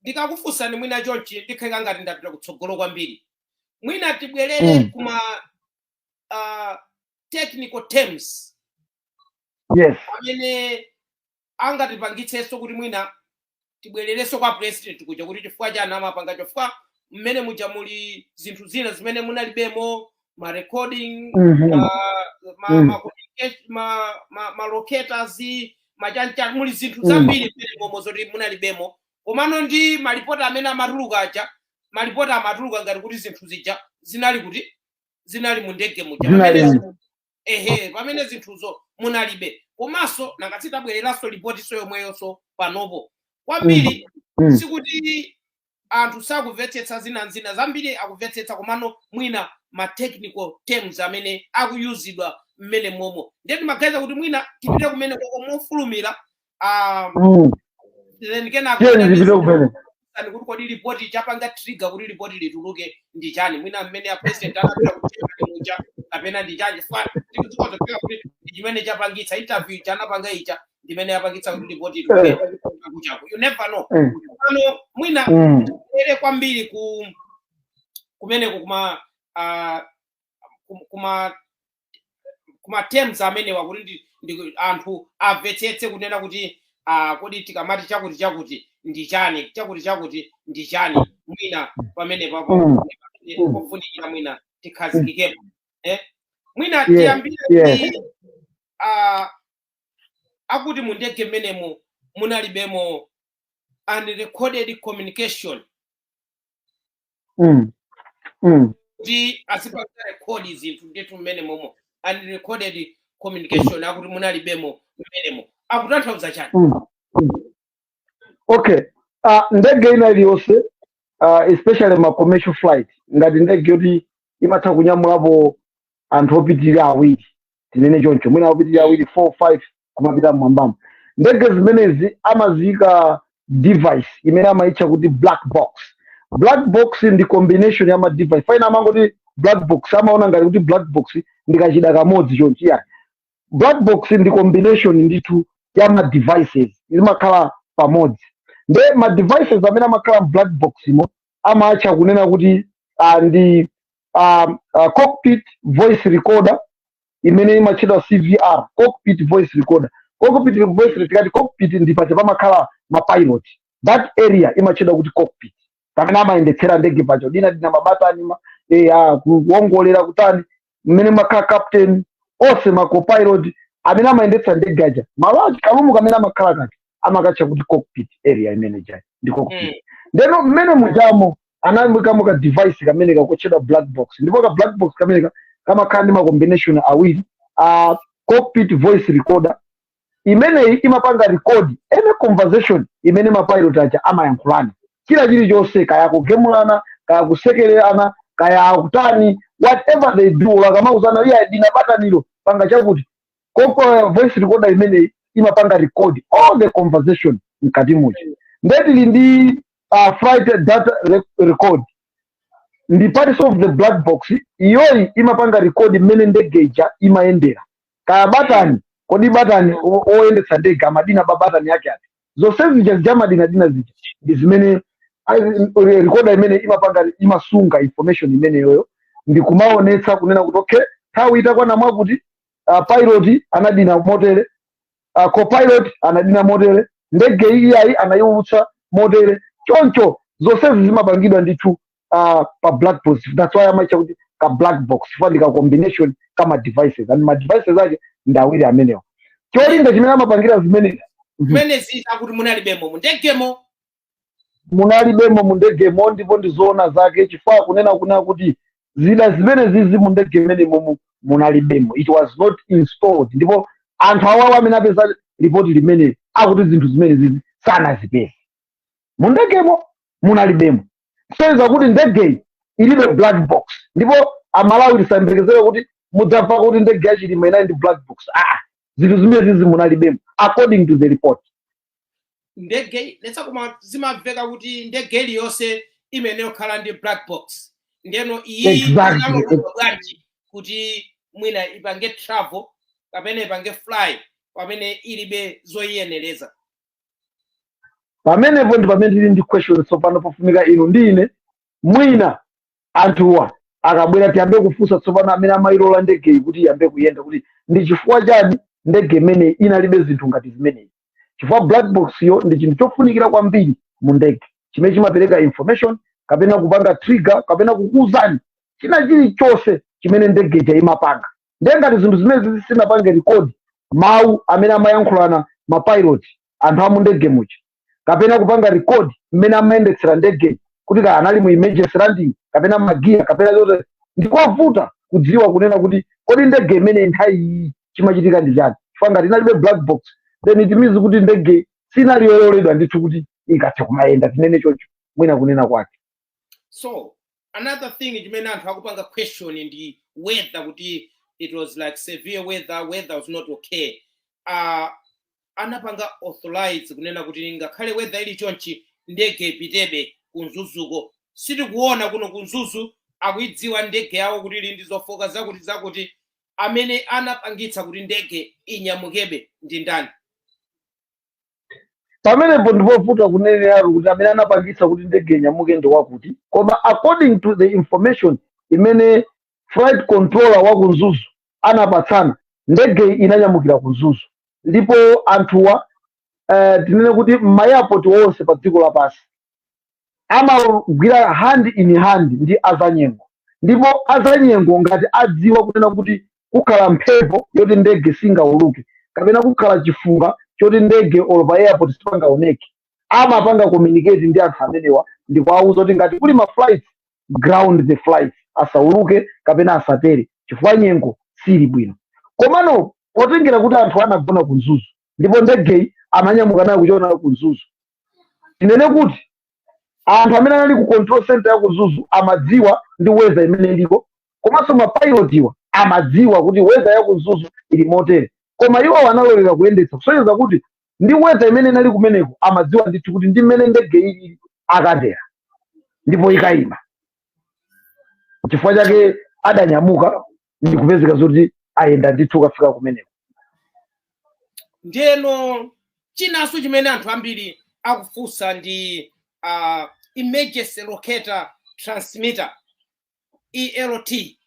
ndikakufunsani mwina chonchi, ndikhala ngati ndapita kutsogolo kwambiri. Mwina tibwerere kuma technical terms amene angatipangitsenso kuti mwina tibwererenso kwa president kuja kuti chifukwa chani amapanga, chifukwa mmene muja muli zinthu zina zimene munalibemo, ma recording, ma, ma locators, machancha, muli zinthu zambiri mmene momwe zoti munalibemo. Komano ndi malipoti amene amatuluka aja, malipoti amatuluka ngati kuti zinthu zija zinali kuti zinali mu ndege muja, Zinali. pamene ehe, pamene zinthuzo munalibe. Komanso nakatsi tabwereranso lipotiso yomweyonso panopo kwambiri, sikuti anthu sakumvetsetsa zina zambiri, akumvetsetsa, komano mwina ma technical terms amene akuyuzidwa mmene momo. Ndiye timaganiza kuti mwina tipite kumene koko mofulumira, then kenako Tiyeni tipite kumene. Kuti kodi ripoti chapanga trigger kuti ripoti lituluke ndi chani? Mwina mmene a president anapita ku Germany muja, kapena ndi chani? Chifukwa tikudziwa kuti ndi chimene chapangitsa interview chanapanga icha, ndimene yapangitsa kuti ripoti ituluke kuchako. You never know. Pano mwina ere kwambiri ku kumeneko kuma terms amenewa kuti ndi anthu amvetsetse kunena kuti kodi tikamati chakuti chakuti ndi chani, chakuti chakuti ndi chani? Mwina pamene papo pofunikira mwina tikhazikikepo, eh? Mwina tiyambire ndi akuti mu ndege mmenemo munalibemo unrecorded communication, kuti azipanga record zinthu ndithu mmene momo. Unrecorded communication akuti munalibemo mmenemo, akutanthauza chani? Okay, ndege ina iliyonse, especially ma commercial flight, ngati ndege yoti imatha kunyamulapo anthu opitirira awiri, tinene choncho, mwina opitirira awiri, 4, 5 kumapita mmwambamo, ndege zimenezi amaziyika device imene amayitcha kuti black box. Black box ndi combination ya ma device. Fine, amangoti black box, amaona ngati kuti black box ndi kachida kamodzi chonchi. Yani black box ndi combination ndithu ya ma devices, imakhala pamodzi. Nde ma devices amene amakhala mu black box imo amatcha kunena kuti ndi cockpit voice recorder imene imatchedwa CVR, cockpit voice recorder. Cockpit voice, tikati cockpit ndi paja pamakhala ma pilot, that area imatchedwa kuti cockpit, pamene amayendetsera ndege pacho, dina dina mabatani ma, kuwongolera kutani, mmene makhala captain, onse ma copilot amene amayendetsa ndege aja, malo achi kalumu kamene amakhala kacho amakatcha kuti cockpit area imene jayi ndi cockpit. Ndeno mmene mujamo anayikamo ka device kamene kakotchedwa black box, ndipo ka black box kameneka kamakhala ndi ma combination awiri a cockpit voice recorder. Imeneyi imapanga record any conversation imene mapilot aja amayankhulana, china chilichonse, kaya kugemulana, kaya kusekererana, kaya kutani, whatever they do, akamauzana, "Iya, dina batanilo, panga chakuti." Koko voice recorder imeneyi imapanga record all the conversation mkati muja. Ndetili ndi flight data record, ndi parts of the black box. Iyoyi imapanga record mmene ndege ija imayendera, kaya batani, kodi batani oyendetsa ndege amadina pa batani yake ati, zonse zija zijamadinadina zija ndi zimene recorder imene imapanga, imasunga information imeneyoyo ndi kumaonetsa kunena kuti, okay, nthawi itakwana mwakuti, pilot anadina motere, copilot anadina motere, ndege iyayi anayiulutsa motere. Choncho zonsezi zimapangidwa ndithu pa black box. That's why amaitcha kuti ka black box, chifukwa ndi ka combination kama devices, and ma devices ake ndi awiri amenewa. Cholinga chimene amapangira zimene Zimene zita kuti munalibemo mu ndegemo? Munalibemo mu ndegemo, ndipo ndi zoona zake, chifukwa kunena kuti zida zimene zizi mu ndege imene mumu munalibemo. It was not installed. Ndipo anthu awawo amene apeza ripoti limene akuti zinthu zimene zizi sanazipeze mu ndegemo, munalibemo, kusonyeza kuti ndegeyi ilibe black box. Ndipo Amalawi tisayembekezere kuti mudzamva kuti ndege yaChilima inali ndi black box. Ah, zinthu zimene zizi munalibemo according to the report. Ndege letsa, koma zimamveka kuti ndege iliyonse imene yokhala ndi black box. Ndeno iyi inaloledwa bwanji kuti mwina ipange travel kapena ipange fly pamene ilibe zoyiyenereza? Pamenepo ndi pamene tili ndi question tsopano. Pofunika inu ndi ine, mwina anthuwa akabwera, tiyambe kufunsa tsopano amene amayilola ndegeyi kuti iyambe kuyenda, kuti ndi chifukwa chani ndege imeneyi inalibe zinthu ngati zimeneyi, chifukwa black box yo ndi chinthu chofunikira kwambiri mu ndege chimene chimapereka information kapena kupanga trigger kapena kukuuzani china chilichonse chimene ndege ija imapanga. Ndiye ngati zinthu zimene zisinapange record mawu amene amayankhulana mapilot, anthu amu ndege muja, kapena kupanga record mmene amayendetsera ndege, kuti kaya anali mu emergency landing kapena magiya kapena zote, ndikovuta kudziwa kunena kuti kodi ndege imene nthawi iyi chimachitika ndi chani, chifukwa ngati inalibe black box, then it means kuti ndege sinali yololedwa ndithu kuti ikathe kumayenda, tinene choncho mwina kunena kwake. So another thing chimene anthu akupanga question ndi weather, kuti it was like severe weather, weather was not okay. Anapanga authorize kunena kuti ngakhale weather ili chonchi, ndege ipitebe kuMzuzuko. Sitikuona kuno kuMzuzu akuidziwa ndege yawo kuti ili ndi zofoka zakuti zakuti. Amene anapangitsa kuti ndege inyamukebe ndi ndani? Pamenepo ndipovuta kuneneratu kuti amene anapangitsa kuti ndege inyamuke ndi wakuti, koma according to the information imene flight controller wa kuMzuzu anapatsana, ndege inanyamukira kuMzuzu. Ndipo anthuwa, tinene kuti m'ma-airport wonse pa dziko lapansi amagwira hand in hand ndi azanyengo. Ndipo azanyengo ngati adziwa kunena kuti kukhala mphepo yoti ndege singauluke kapena kukhala chifunga choti ndege olo pa airport sipangaoneke, amapanga communicate ndi anthu amenewa ndikuwauza kuti ngati kuli ma flights, ground the flights, asauluke kapena asatere chifukwa nyengo sili bwino. Komano potengera kuti anthu anagona ku Mzuzu ndipo ndegeyi amanyamuka nayo kuchokera ku Mzuzu, tinene kuti anthu amene anali ku control center ya ku Mzuzu amadziwa ndi weather imene iliko, komanso mapilotiwa amadziwa kuti weather ya ku Mzuzu ili motere, koma iwo analolera kuyendetsa, kusonyeza kuti ndi weather imene inali kumeneko amadziwa ndithu kuti ndi mmene ndege ilili akatera ndipo ikayima. Chifukwa chake adanyamuka ndikupezeka zoti ayenda ndithu kafika kumeneko. Ndeno chinanso chimene anthu ambiri akufunsa ndi emergency locator transmitter, ELT,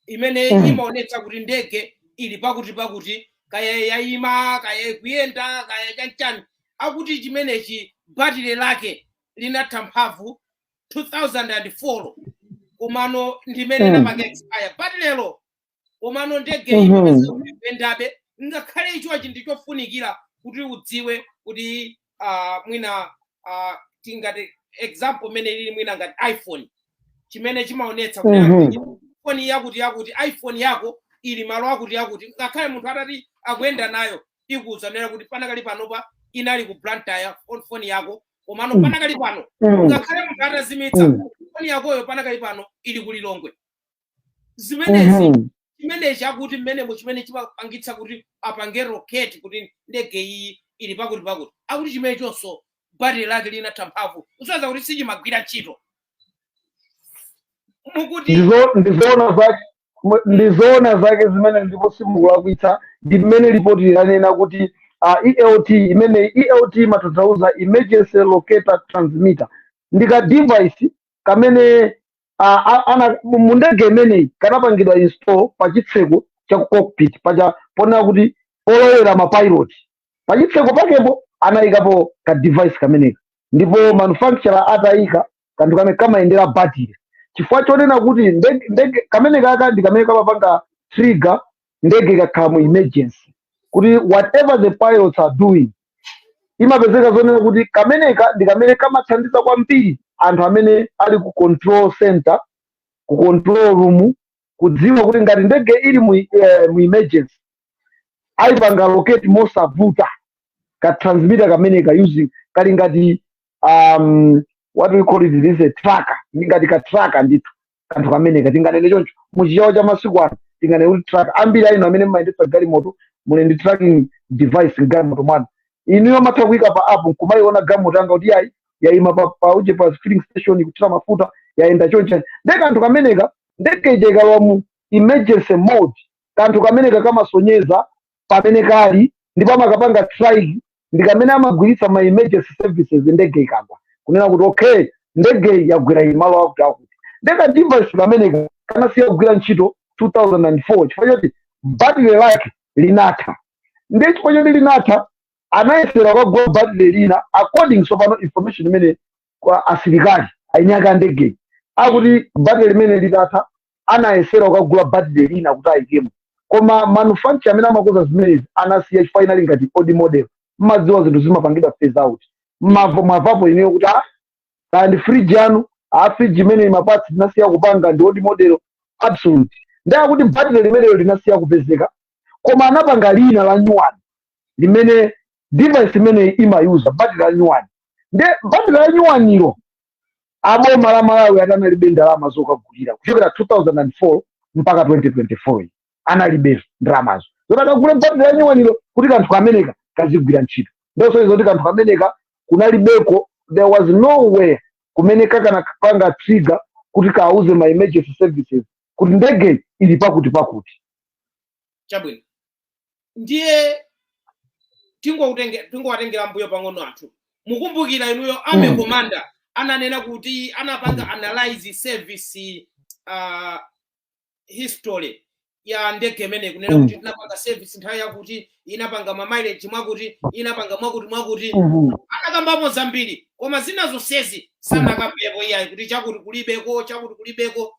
imene imaonetsa kuti ndege ili pakuti pakuti, kaya yayima, kaya ikuyenda, kaya chanchani. Akuti chimenechi battery lake linatha mphamvu 2004, komano ndimene napanga expire batterylo, komano ndege imapezeka kuti ikuyendabe. Ngakhale ichochi ndi chofunikira kuti udziwe kuti mwina Tingati example imene ili mwina ngati iPhone, chimene chimaonetsa kuti foni yakuti yakuti, iPhone yako ili malo akuti akuti, ngakhale munthu atati akuyenda nayo, ikuwuza nena kuti panakali panopa inali ku Blantyre foni yako, komano panakali pano, ngakhale munthu atazimitsa, foni yakoyo panakali pano ili ku Lilongwe. Zimenezi, chimenechi akuti mmenemo chimene chimapangitsa kuti apange locate kuti ndege iyi ili pakuti pakuti, akuti chimene chonso battery lake linatha mphamvu, kusonyeza kuti sichimagwira ntchito. Mukuti Ndizoona zake zimene, ndipo simukulakwitsa. Ndi mmene ripoti lanena kuti ELT imene, ELT imatanthauza emergency locator transmitter, ndi ka device kamene ana mu ndege imeneyi kanapangidwa install pa chitseko cha cockpit pacha, ponena kuti polowera mapilot, pa chitseko pakepo anayikapo ka device kameneka. Ndipo manufacturer atayika kanthu kamene kamayendera battery, chifukwa chonena kuti ndege kamene kaka ndi kamene kamapanga trigger ndege ikakhala mu emergency, kuti whatever the pilots are doing, imapezeka zonena kuti kameneka ndi kamene kamathandiza kwambiri anthu amene ali ku control center, ku control room, kudziwa kuti ngati ndege ili mu emergency, ayipanga locate mosavuta ka transmitter kameneka using kali ngati what we call it, this is a tracker, ndi ngati ka tracker ndithu kanthu kameneka, tinganene choncho muchichawo cha masiku ano, tinganene kuti tracker. Ambiri ainu amene mmayendetsa galimoto muli ndi tracking device mgalimoto mwanu. Inuyo matha kuyika pa app nkumayiona galimoto yanga kuti yayi, yayima pa uje, pa filling station kuthira mafuta, yayenda choncho. Nde kanthu kameneka, ndege ija ikalowa mu emergency mode, kanthu kameneka kamasonyeza pamene kali, ndipo amakapanga track, ndi kamene amagwiritsa ma emergency services ndege ikagwa, kunena kuti okay, ndege yagwera ili malo akuti akuti. Ndeka device kameneka kanasiya kugwira ntchito 2004 chifukwa choti battery lake linatha. Ndi chifukwa choti linatha, anayesera kukagula battery lina, according tsopano information imene kwa asilikali ainyaka a ndege akuti battery limene litatha, anayesera kukagula battery lina kuti ayikemo, koma manufacturer amene amakoza zimenezi anasiya, chifukwa inali ngati old model. Mmadziwa zinthu zimapangidwa phase out. Mwavapo ineyo kuti ah, kaya ndi fridge yanu, a fridge imene ma parts tinasiya kupanga, ndi old model absolute. Ndakuti battery limenelo linasiya kupezeka, koma anapanga lina la new one limene device imene imayuza battery la new one. Nde battery la new one ilo, aboma la Malawi atanalibe ndalama zokagulira kuchokera 2004 mpaka 2024, analibe ndalamazo zoti akagule battery la new one ilo kuti kanthu kameneka kazigwira ntchito. Ndosonyeza kuti kanthu kameneka kunalibeko, there was nowhere kumene kakanapanga trigger kuti kauze ma emergency services kuti ndege ili pakuti pakuti. Chabwino, ndiye tingowatengera mbuyo pang'ono anthu. Mukumbukira inuyo army commander ananena kuti anapanga analyze service history ya ndege imene, kunena kuti tinapanga service nthawi yakuti, inapanga ma mileage mwakuti, inapanga mwakuti mwakuti. Anakambapo zambiri, koma zina zonsezi sanakambepo iyayi, kuti chakuti kulibeko, chakuti kulibeko.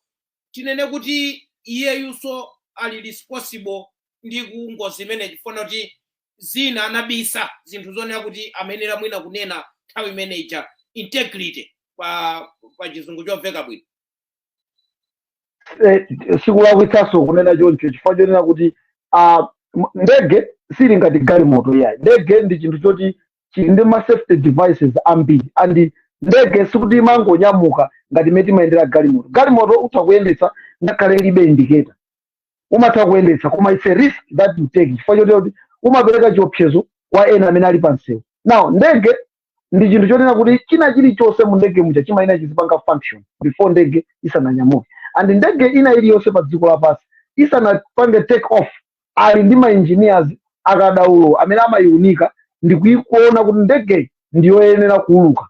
Tinene kuti iyeyunso ali responsible ndi ku ngozi imene, chifuna kuti zina anabisa, zinthu zonena kuti amenera mwina kunena nthawi imene ija, integrity pa Chizungu chomveka bwino. Sikulakwitsanso kunena choncho, chifukwa chonena kuti ndege sili ngati galimoto yayi. Ndege ndi chinthu choti chili ndi ma safety devices ambiri, and ndege sikuti imangonyamuka ngati imene timayendera galimoto. Galimoto utha kuyendetsa ngakhale ilibe indicator, umatha kuyendetsa, koma it's a risk that you take, chifukwa choti kuti umapereka chiopsezo kwa ena amene ali pansewu. Now ndege ndi chinthu chonena kuti china chilichonse mu ndege muja chimayenera chizipanga function before ndege isananyamuke. And ndege ina iliyonse pa dziko lapansi isanapange take off, ali ndi ma engineers akadaulo amene amayiunika ndi kuikuona kuti ndege ndiyoyenera kuuluka.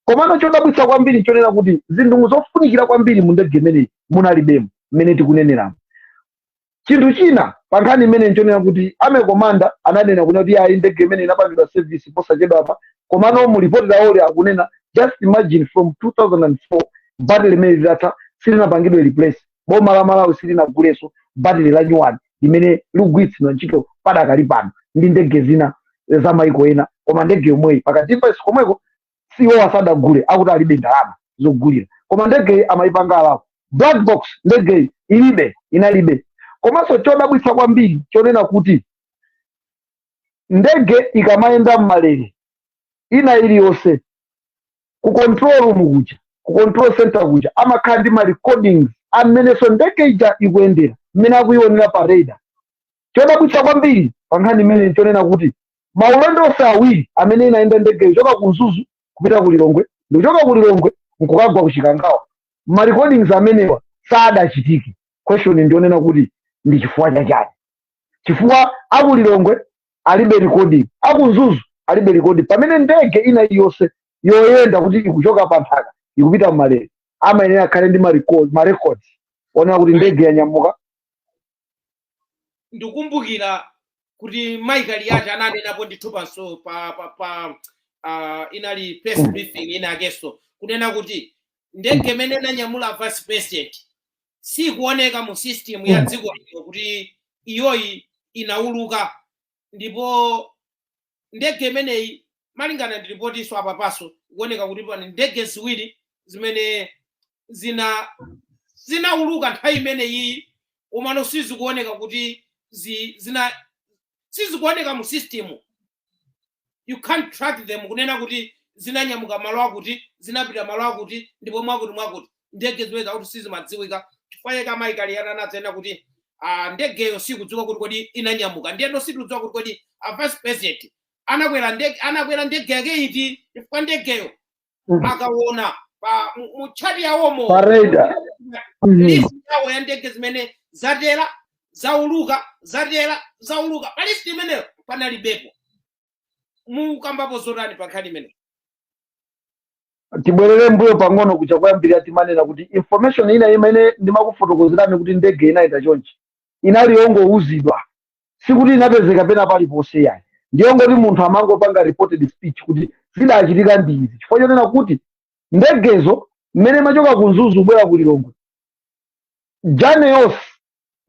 Komano chodabwitsa kwambiri chonena kuti zinthu zofunikira kwambiri mu ndege imeneyi munalibemo mmene tikuneneramo. Chinthu china pa nkhani imene nchonena kuti army commander ananena kunena kuti ayi, ndege imene inapangidwa service posachedwapa, komano mu ripoti lawoli akunena, just imagine, from 2004 battery limene litatha silinapangidwe replace, boma la Malawi silinagulenso battery la new one limene likugwiritsidwa ntchito padakali pano ndi ndege zina za maiko ena, koma ndege yomweyi pakati komweko Siwo asadagule, akuti alibe ndalama zogulira, koma ndegeyi amayipanga allow. Black box ndegeyi ilibe, inalibe. Komanso chodabwitsa kwambiri chonena kuti ndege ikamayenda mmalere ina iliyonse, ku control room kuja, ku control center kuja, amakhala ndi ma recordings amenenso ndege ija ikuyendera, mmene akuionera pa radar. Chodabwitsa kwambiri pa nkhani imene chonena kuti maulendo onse awiri amene inayenda ndegeyo, kuchoka ku Mzuzu kupita ku Lilongwe ndi kuchoka ku Lilongwe nkukagwa ku Chikangawa, ma recordings amenewa sadachitike. Question ndionena kuti ndi chifukwa chachani? Chifukwa aku Lilongwe alibe recording, aku Mzuzu alibe recording, pamene ndege ina iliyonse yoyenda kuti ikuchoka pa nthaka ikupita mmalere amayenera akhale ndi ma records onena kuti ndege yanyamuka. Ndikumbukira kuti Michael Yati ananenapo ndithu panso pa inali press briefing inakenso kunena kuti ndege imene inanyamula vice president sikuoneka mu system ya dziko lino kuti iyoyi inauluka. Ndipo ndege imeneyi, malingana ndi ripotinso apapaso, kuoneka kuti pani ndege ziwiri zimene zinauluka nthawi imeneyi, komano sizikuoneka kuti zina sizikuoneka mu system. You can't track them kunena kuti zinanyamuka malo akuti, zinapita malo akuti, ndipo mwakuti mwakuti. Ndege zimene zakuti sizimadziwika. Chifukwa chake a Michael anadzanena kuti ndegeyo sikudziwa kuti kodi inanyamuka. Ndiyeno sitikudziwa kuti kodi a vice president anakwera ndege, anakwera ndege yake iti, chifukwa ndegeyo akaona pa mu chart yawomo, pa radar. List yawo ya ndege zimene zatera, zauluka, zatera, zauluka, pa list imeneyo panalibepo. Mukambapo zotani pa nkhani imeneyo? Tibwerere mbuyo pang'ono kucha kuyambirira. Timanena kuti information ina imene ndimakufotokozerani kuti ndege inayenda chonchi inali yongouzidwa, sikuti inapezeka pena paliponse yayi. Ndiyongoti munthu amangopanga reported speech kuti zidachitika ndi izi, chifukwa chonena kuti ndegezo mmene imachoka ku Mzuzu kubwera ku Lilongwe, journey yonse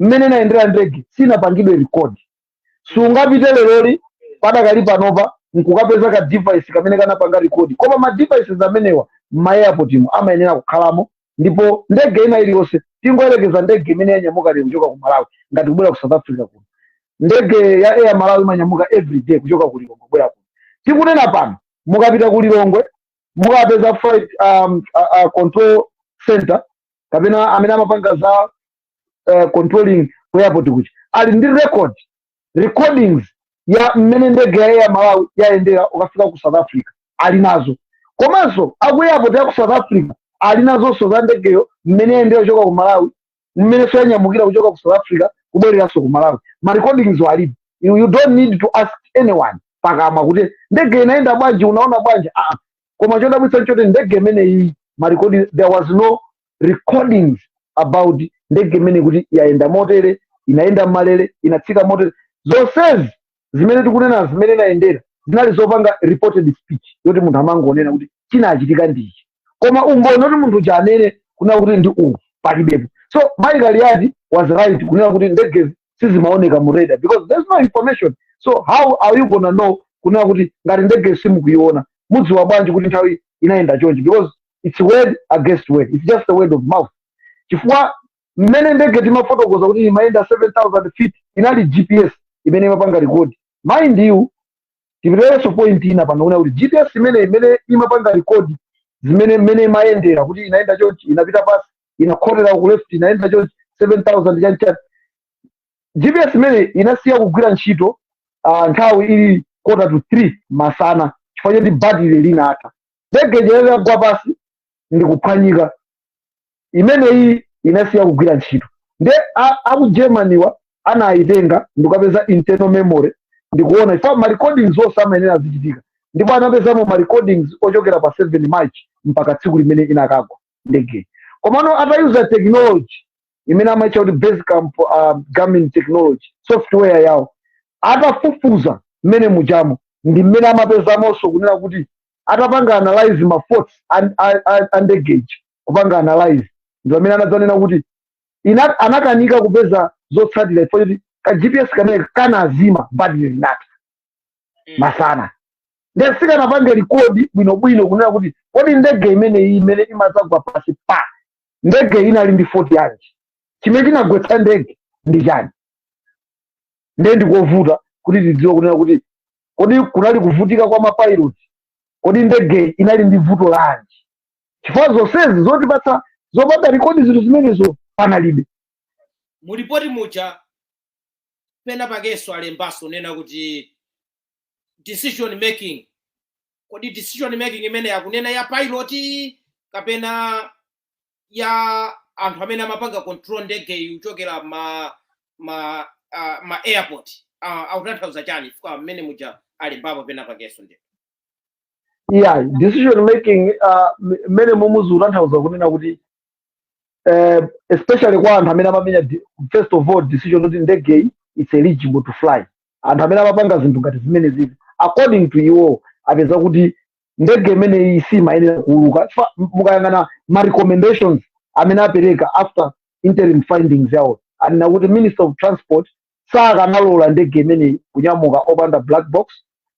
mmene inayendera ndege sinapangidwe record. Sungapite leroli padakali panopa nkukapeza ka device kamene kanapanga record, koma ma devices amenewa m'ma airport mu amayenera kukhalamo. Ndipo ndege ina iliyonse, tingoyerekeza ndege imene yanyamuka lero kuchoka ku Malawi ngati kubwera ku South Africa kuno, ndege ya Air Malawi imanyamuka every day kuchoka ku Lilongwe kubwera kuno. Tikunena pano, mukapita ku Lilongwe mukapeza flight control center kapena amene amapanga za controlling ku airport kuja, ali ndi recordings ya mmene ndege ya Air Malawi yayendera ukafika ku South Africa, ali nazo. Komanso aku airport ya ku South Africa ali nazonso za ndegeyo mmene yayendera kuchoka ku Malawi, mmenenso yanyamukira kuchoka ku South Africa kubwereranso ku Malawi. Ma recordings alipo. You don't need to ask anyone pakamwa kuti ndege inayenda bwanji, unaona bwanji. Ah, koma chodabwitsa nchoti ndege imeneyi ma recording, there was no recordings about ndege imene kuti yayenda motere, inayenda mmalere, inatsika motere. Zonsezi zimene tikunena zimene inayendera zinali zopanga reported speech yoti munthu amangonena kuti chinachitika ndichi, koma umboni kuti munthu uja anene kunena kuti ndi uwu palibepo. So Michael Yati was right kunena kuti ndege sizimaoneka mu radar because there's no information. So how are you gonna know kunena kuti ngati ndege simukuiona, mudziwa bwanji kuti nthawi inayenda chonchi? Because it's word against word, it's just a word of mouth. Chifukwa mmene ndege timafotokoza kuti imayenda 7000 feet, inali GPS imene imapanga record. Mind you, tipiterenso point ina pano kuna kuti GPS imene imapanga record zimene mmene imayendera kuti inayenda chonchi, inapita pasi, inakhotera ku left, inayenda chonchi 7000 chanchani, GPS imene inasiya kugwira ntchito nthawi ili 2:45 masana, chifukwa choti battery linatha. Ndege ija pasi ndikuphwanyika, imeneyi inasiya kugwira ntchito. Nde aku Germany wa anayitenga ndikukapeza internal memory ndikuona ifa ma recordings onse amayenera azichitika, ndipo anapezamo ma recordings ochokera pa 7 March mpaka tsiku limene inakagwa ndege. Komano atayuza technology imene amaitcha kuti Basecamp Garmin technology software yawo, atafufuza mmene mujamo ndi mmene amapezamonso kunena kuti atapanga analyze ma faults a ndegeji, kupanga analyze ndi pamene anadzanena kuti anakanika kupeza zotsatira ifo kuti ka GPS kamene kanazima, battery linatha masana. Ndiye sikanapange record bwinobwino kunena kuti kodi ndege imeneyi imene imadzagwa pasi pa ndege inali ndi 40 yanji, chimene chinagwetsa ndege ndi chani? Ndiye ndikovuta kuti tidziwe kunena kuti kodi kunali kuvutika kwa mapilot, kodi ndege inali ndi vuto lanji, chifukwa zonsezi zotipatsa zopanda record zinthu zimenezo panalibe. Mulipoti muja pena pakenso alembaso nena kuti decision making. Kodi decision making imene yakunena ya pilot kapena ya anthu amene amapanga control ndege kuchokera ma airport, akutanthauza chani? Chifukwa mmene muja alembapo pena pakenso ndi Yeah, decision making mmene mumuzi kutanthauza kunena kuti especially kwa anthu amene amamenya first of all decision kuti ndegeyi it's eligible to fly. Anthu amene amapanga zinthu ngati zimene zizi, according to iwo, apeza kuti ndege imeneyi simayenera kuuluka. Chifukwa mukayang'ana ma recommendations amene apereka after interim findings yawo, anena kuti Minister of Transport sakanalola ndege imeneyi kunyamuka opanda black box,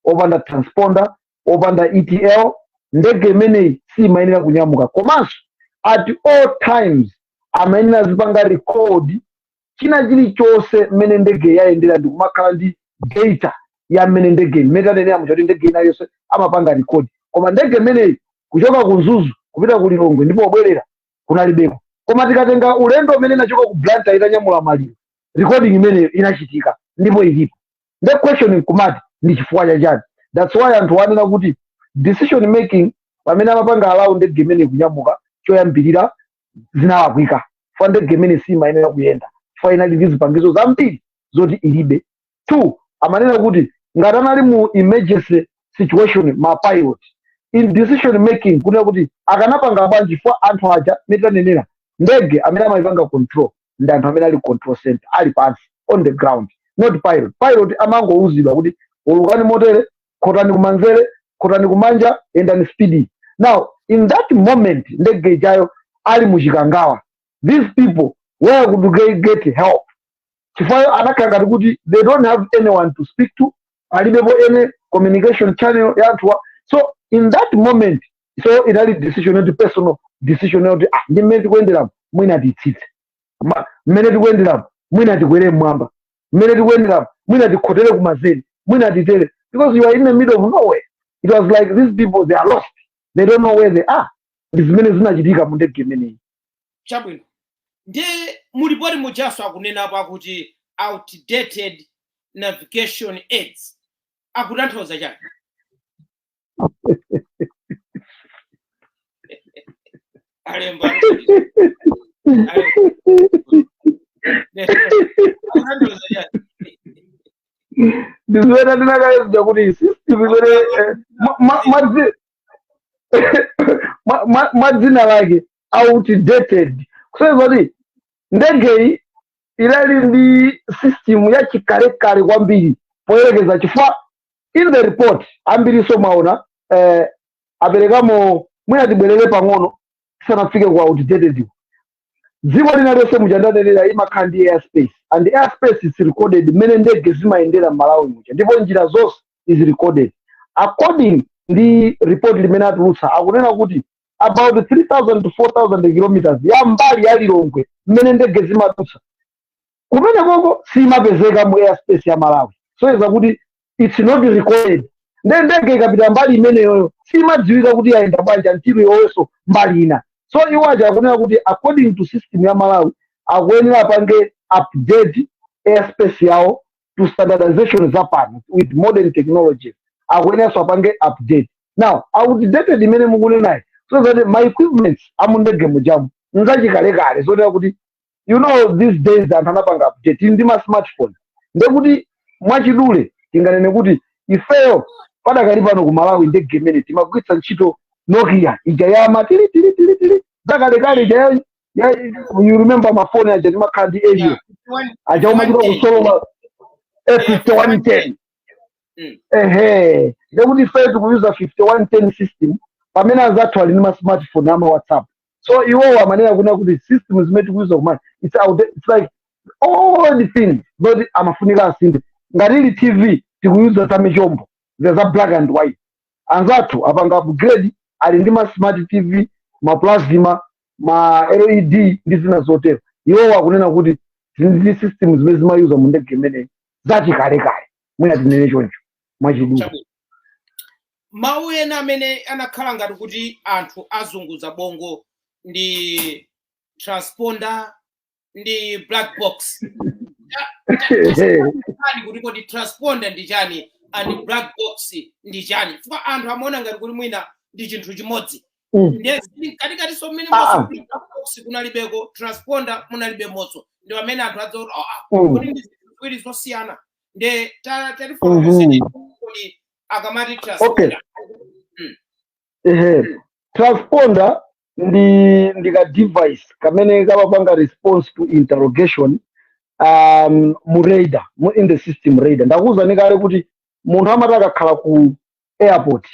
opanda transponder, opanda ATL. Ndege imeneyi simayenera kunyamuka. Komanso at all times amayenera zipanga record china chilichonse mmene ndege yayendera ndi kumakhala ndi data ya mmene ndege imene tanenera muja kuti ndege ina yonse amapanga record. Koma ndege imeneyi kuchoka ku Mzuzu kupita ku Lilongwe ndipo pobwerera kunalibeko. Koma tikatenga ulendo umene inachoka ku Blantyre itanyamula maliro, recording imeneyo inachitika ndipo ilipo. The question nkumati ndi chifukwa chachani? That's why anthu anena kuti decision making pamene amapanga allow ndege imene kunyamuka choyambirira zinalakwika, chifukwa ndege imene simayenera kuyenda chifukwa inali ndi zipangizo zambiri zoti ilibe. Two, amanena kuti ngati anali mu emergency situation ma pilot, in decision making kunena kuti akanapanga bwanji? Chifukwa anthu aja mitanenera ndege amene amayipanga control ndi anthu amene ali control center, ali pansi on the ground, not pilot. Pilot amangouzidwa kuti ulukani motere, khotani kumanzere, khotani kumanja, endani speed. Now in that moment ndege ijayo ali muchikangawa, these people, where could they get help? Chifukwa anakhala ngati kuti they don't have anyone to speak to, alibepo any communication channel ya anthuwa. So in that moment, so inali decision yoti personal decision yoti ah, ndi mmene tikuyenderamo mwina titsitse, mmene tikuyenderamo mwina tikwere mmwamba, mmene tikuyenderamo mwina tikhotere kumanzere, mwina titere, because you are in the middle of nowhere. It was like these people, they are lost, they don't know where they are. Ndi zimene zinachitika mu ndege imeneyi. Chabwino. Ndi mulipoti mujaso akunenapo akuti outdated navigation aids, akutanthauza chani? Alemba akutanthauza chani? Ndizimene ndinakayezja kuti system imene mwa dzina lake outdated, kusonyeza kuti ndegeyi inali ndi system yachikalekale kwambiri poyerekeza. Chifukwa in the report ambiriso mwaona aperekamo. Mwina tibwerere pang'ono tisanafike ku outdated. Dziko lina lonse muja ndanenera imakhala ndi airspace, and airspace is recorded mmene ndege zimayendera m'Malawi muja, ndipo njira zonse is recorded. According ndi report limene atulutsa, akunena kuti about 3000 to 4000 kilometers ya mbali ya Lilongwe mmene ndege zimadutsa kumene koko simapezeka mu airspace ya Malawi. So kuti it's not recorded. Nde ndege ikapita mbali imeneyoyo simadziwika kuti yayenda bwanji until iwowenso mbali ina. So iwo aja akunena kuti according to system ya Malawi akuyenera apange update airspace yawo to standardization zapano with modern technologies, akuyeneranso apange update. Now outdated imene mukunenayi, so that ma equipments amundege mujamu nzachikalekale, zotera kuti these days anthu anapanga update ndi ma smartphone. Ndekuti mwachidule tinganene kuti ifeyo padakali pano ku Malawi ndege imene timagwiritsa ntchito Nokia ija yama tili tili tili tili zakalekale ija you remember mafoni aja timakhala ndi aerial aja umachita kusolola 5110? Ehe, ndekuti ife tikuyuza 5110 system pamene anzathu ali ndi ma smartphone ama WhatsApp. So iwowo amanena kuna kuti system zimene tikuyuza kumene it's out, it's like all the things zoti amafunika asinthe. Ngati ili TV tikuyuza za michombo za black and white. Anzathu apanga upgrade, ali ndi ma smart TV, ma plasma, ma LED ndi zina zotero. Iwo akunena kuti ndi system zimene zimayuza mu ndege imeneyi zachikalekale, mwina tinene choncho mwachidule. Chabwino. Mawu ena amene anakhala ngati kuti anthu azunguza bongo ndi transponder ndi black box. Chani kuti kodi transponder ndi chani and black box ndi chani? Chifukwa anthu amaona ngati kuti mwina ndi chinthu chimodzi. Ndiye katikatiso mmene monso black box kunalibeko, transponder munalibe monso, ndi pamene anthu adza kuti, oh, ah, kodi ndi zinthu ziwiri zosiyana? Nde tatifotokozeni kodi akamati transponder. Ehe, transponder ndi ka device kamene kamapanga response to interrogation mu radar, mu in the system radar. Ndakuwuzani kale kuti munthu amati akakhala ku airport,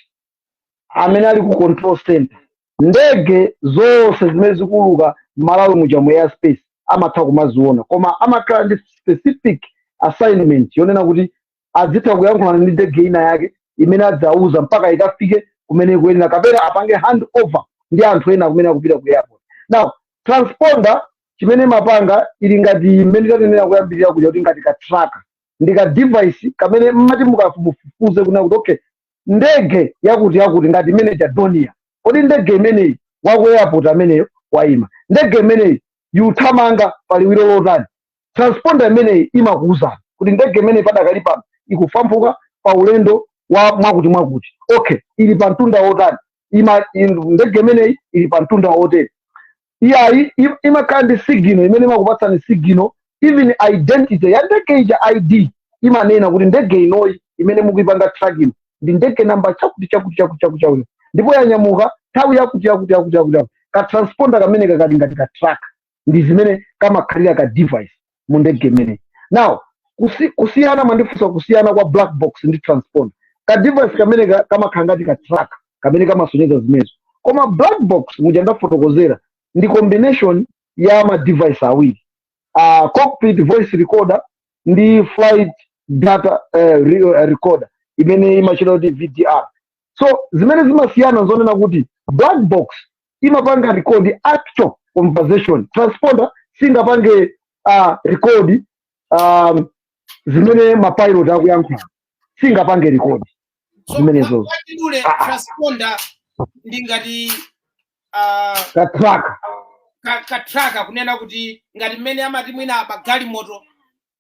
amene ali ku control center, ndege zonse zimene zikuluka Malawi muja mu airspace amatha kumaziona, koma amakhala ndi specific assignment yonena kuti azitha kuyankhulana ndi ndege ina yake imene adzauza mpaka ikafike kumene ikuyenera, kapena apange hand over ndi anthu ena kumene akupita ku airport. Now, transponder chimene imapanga ili ngati mmene tatenera kuyambirira kuja kuti ngati ka tracker, ndi ka device kamene mmati mukamufufuze kuna kuti, okay, ndege yakuti yakuti, ngati imene Dornier, kodi ndege imeneyi waku airport ameneyo wayima, ndege imeneyi yuthamanga paliwiro lotani? Transponder imeneyi imakuwuzani kuti ndege imeneyi padakali pano ikufampuka pa ulendo wa mwakuti mwakuti, okay, ili pa mtunda wotani, ndege imeneyi ili pa mtunda wotere. Iyayi, imakhala ndi signal imene imakupatsani signal, even identity ya ndege ija, ID imanena kuti ndege inoyi imene mukuipanga tracking ndi ndege namba chakuti chakuti chakuti chakuti chakuti, ndipo yanyamuka nthawi yakuti yakuti yakuti yakuti yakuti. Ka transponder kamene kakali ngati ka tracker, ndi zimene kamakhalira ka device mu ndege imeneyi. Now, kusiyana, mandifunsa kusiyana kwa black box ndi transponder. Ka device kamene kamakhala ngati ka tracker kamene kamasonyeza zimenezo, koma black box muja ndafotokozera ndi combination ya ma device awiri, cockpit voice recorder ndi flight data recorder imene imachita kuti VDR. So zimene zimasiyana nzonena kuti black box imapanga record actual conversation, transponder singapange record zimene mapilot akuyankhula, singapange record So zimenezozo. mwachidule, Ah, ah. transponder ndi ngati ka tracker. Ka tracker, kunena kuti ngati mmene amati mwina aba galimoto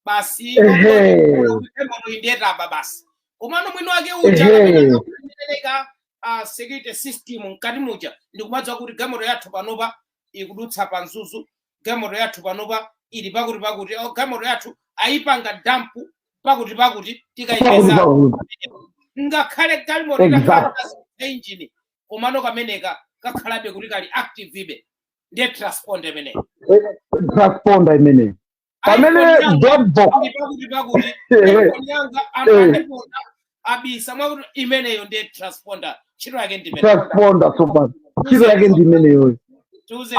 basi, galimoto indetaba basi, komano mwini wake uja amene security system mkati muja ndikumadziwa kuti galimoto yathu panopa ikudutsa pa Mzuzu, galimoto yathu panopa ili pakuti pakuti, oh, galimoto yathu ayipanga dump pakuti pakuti, pakuti tikayipeza pakuti. Ngakhale galimoto engine, komano kameneka kakhalabe kuti kali active ibe, ndiye transponder imeneyi. Transponder imeneyi, pamene black box pakuti pakuti iPhone yanga anthu andiponda, abisa mwakuti, imeneyo ndiye transponder, ntchito yake ndi imeneyo. Transponder tsopano ntchito yake ndi imeneyoyo. Tiuze.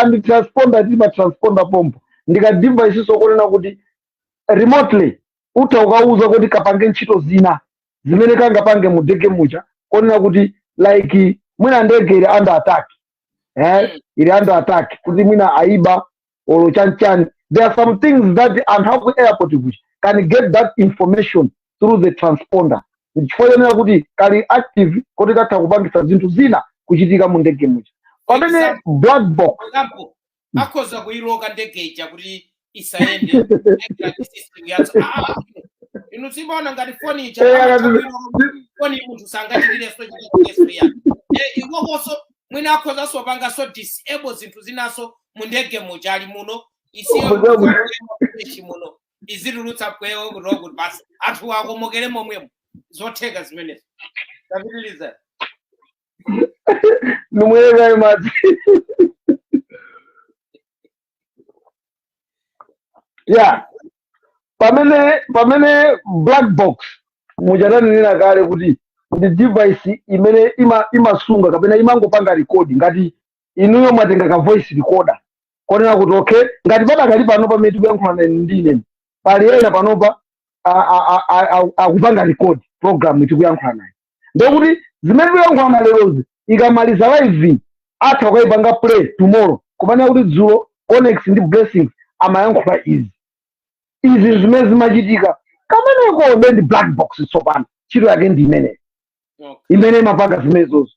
And transponder tima transponder pompo ndika device sokonena kuti remotely utha ukauza kuti kapange ntchito zina zimene kangapange mu ndege muja, konena kuti like mwina ndege ili under attack, ili under attack, kuti mwina aiba olo chanchani, there are some things that anthu aku airport kuja can get that information through the transponder, chifukwa chonena kuti kali active kuti katha kupangisa zinthu zina kuchitika mu ndege muja, pamene Example. black box For example, akhoza kuyiloka ndege ija kuti isayende system yatso. Ah, ah, inu simaona ngati foni ija amatha kuyiloka foni, munthu sangachitireso chiteso ya ikokonso, mwina akhozanso pangaso disable zinthu zinaso mu ndege muja ali muno, isiyo muno izitulutsa pwewo kuti kuti basi anthu akomokere momwemo. Zotheka zimenezo. Tapitiliza. Nimwere madzi. Yeah, pamene black box muchatanenera kale kuti ndi device imene imasunga kapena imangopanga record, ngati inuyo mwatenga ka voice recorder konena kuti, okay, ngati padakali pano pamene tikuyankhulana ndine, pali ena panopa akupanga record. Program tikuyankhula naye, ndekuti zimene tikuyankhulana lerozi, ikamaliza live atha kukayipanga play tomorrow, kumanena kuti dzulo Connex ndi Blessings amayankhula izi, izi zimene zimachitika kameneko. Nde ndi black box. Tsopano ntchito yake ndi imeneyo imene imapanga zimenezozo,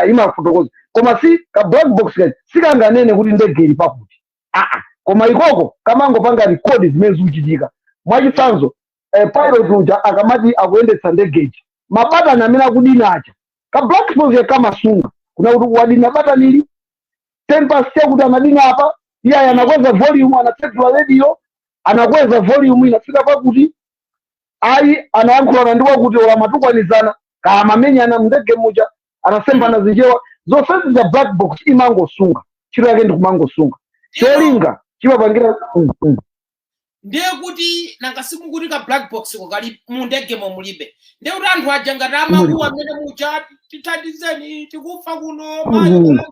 imafotokoza. Koma si ka black box kachi sikanganene kuti ndege ili pakuti, aa, koma ikoko kamangopanga record zimene zikuchitika. Mwachitsanzo, pilot uja akamati akuyendetsa ndegeji, mabatani amene akudina aja, ka black box kamasunga kuna kuti wadina batani ili 10 past chakuti, anadina apa, iye anakweza volume, anatsegula radio, anakweza volume inafika pakuti, ayi, anayankhulana ndi wakuti, ola matukwanizana kaya mamenyana mndege muja, anasembana zinjewa, zonsezi za black box imangosunga. Ntchito yake ndi kumangosunga, cholinga chimapangira. Ndiye kuti nanga simukuti ka black box ko kali mu ndegemo mulibe, ndiye kuti anthu aja ngati amakuwa amene muja, "Tithandizeni, tikufa kuno," mayi, kuno,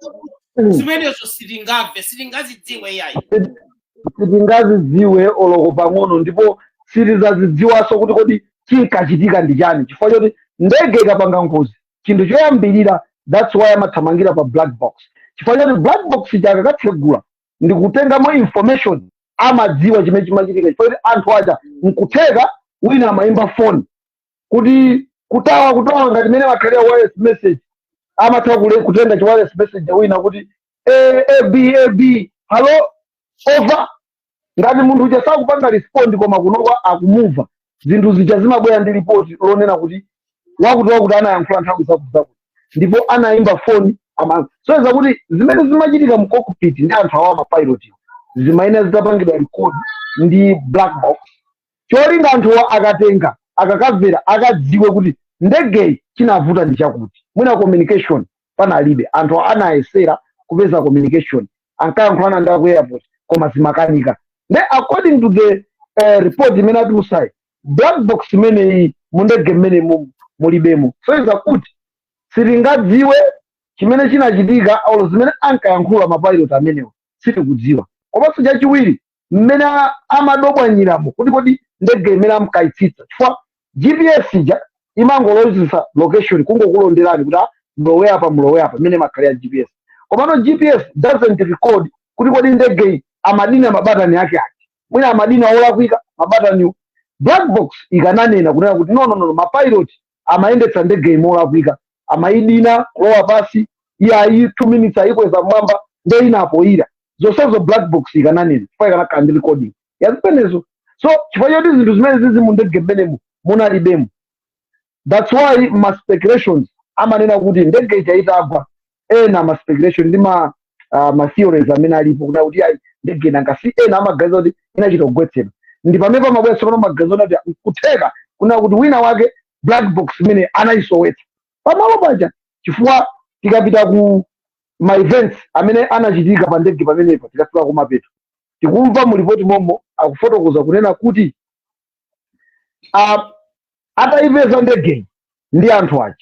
zimenezo sitingamve, sitingazidziwe iyayi. Sitingazidziwe oloko pang'ono, ndipo sitizazidziwanso kuti kodi chinkachitika ndi chani, chifukwa choti ndege ikapanga ngozi, chinthu choyambirira, that's why amathamangira pa black box, chifukwa choti black box chakakatsegula ndi kutengamo information, amadziwa chimene chimachitika, chifukwa choti anthu aja nkutheka wina amayimba phone kuti kutawa kutawa, ngati mene makhalira wireless message, amatha kutenga chi wireless message wina kuti A, A, B, A, B, hello, over. Ngati munthu uja sakupanga respond koma kunoko akumumva, zinthu zija zimabwera ndi ripoti lonena kuti wakuti wakuti anayankhula nthawi zakuti zakuti ndipo anayimba foni ama. So kuti zimene zimachitika mu cockpit ndi anthu awa mapilot zimayenera zitapangidwa record ndi black box, cholinga anthuwa akatenga, akakamvera, akadziwe kuti ndegeyi chinavuta ndi chakuti. Mwina communication panalibe, anthu anayesera kupeza communication, ankayankhulana ndi aku airport koma zimakanika. Nde according to the report imene atulusayi, black box imeneyi mundege mmene mulibemo. So iza kuti sitingadziwe chimene chinachitika olo zimene ankayankhula mapilot amenewo sitikudziwa. Komanso chachiwiri, mmene amadobwanyiramo kuti kodi ndege imene amkayitsitsa, chifukwa GPS ija imangolozesa location, kungokulonderani kuti, ah, mlowe apa, mlowe apa, imene makhalira GPS. Komano GPS doesn't record kuti kodi ndegeyi amadina mabatani ake ake, mwina amadina olakwika mabataniwo. Black box ikananena kunena kuti no, no, no, mapilot amayendetsa ndege molakwika, amayidina kulowa pasi, iye ayi 2 minutes ayikweza mmwamba, nde inapoyira. Zonsezo black box ikananena, chifukwa ikanakhala ndi recording ya zimenezo. So chifukwa choti zinthu zimene zizi mu ndege mmenemu munalibemo, that's why ma speculations amanena kuti ndege ija itagwa, ena ma speculation ndi ma theories amene alipo kuna kuti ayi, ndege nanga si ena amaganiza kuti inachita kugwetsedwa. Ndi pamene pamabwera tsopano maganizo kuti nkutheka kuna kuti wina wake black box imene anayisowetsa pamalo paja, chifukwa tikapita ku ma events amene anachitika pa ndege pamenepa, tikafika kumapeto, tikumva mu ripoti momo akufotokoza kunena kuti atayipeza ndegeyi ndi anthu aja,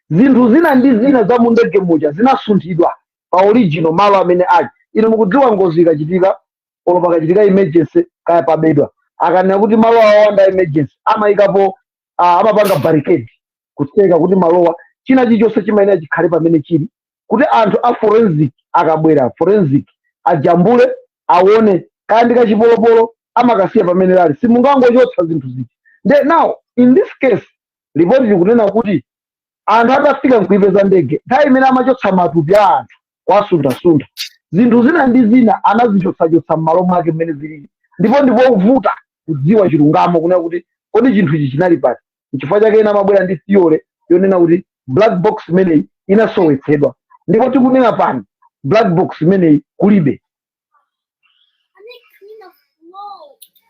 zinthu zina ndi zina za mu ndege muja zinasunthidwa pa original malo amene ali. Inu mukudziwa ngozi ikachitika olo pakachitika emergency, kaya pabedwa, akanena kuti malo awo anda emergency, amayikapo amapanga barricade kutseka kuti malowa china chilichonse chimayenera chikhale pamene chili, kuti anthu a forensic akabwera, forensic ajambule, aone. Kaya ndi kachipolopolo, amakasiya pamene lali, simungangochotsa zinthu ziti. Nde now in this case ripoti likunena kuti anthu atafika nkuipeza ndege, nthawi imene amachotsa matupi a anthu kwasunthasuntha, zinthu zina ndi zina anazichotsachotsa m'malo mwake mmene zilili, ndipo ndipovuta kudziwa chilungamo kunena kuti kodi chinthu ichi chinali pati. Nchifukwa chake ena amabwera ndi theory yonena kuti black box imeneyi inasowetsedwa, ndipo tikunena pano black box imeneyi kulibe.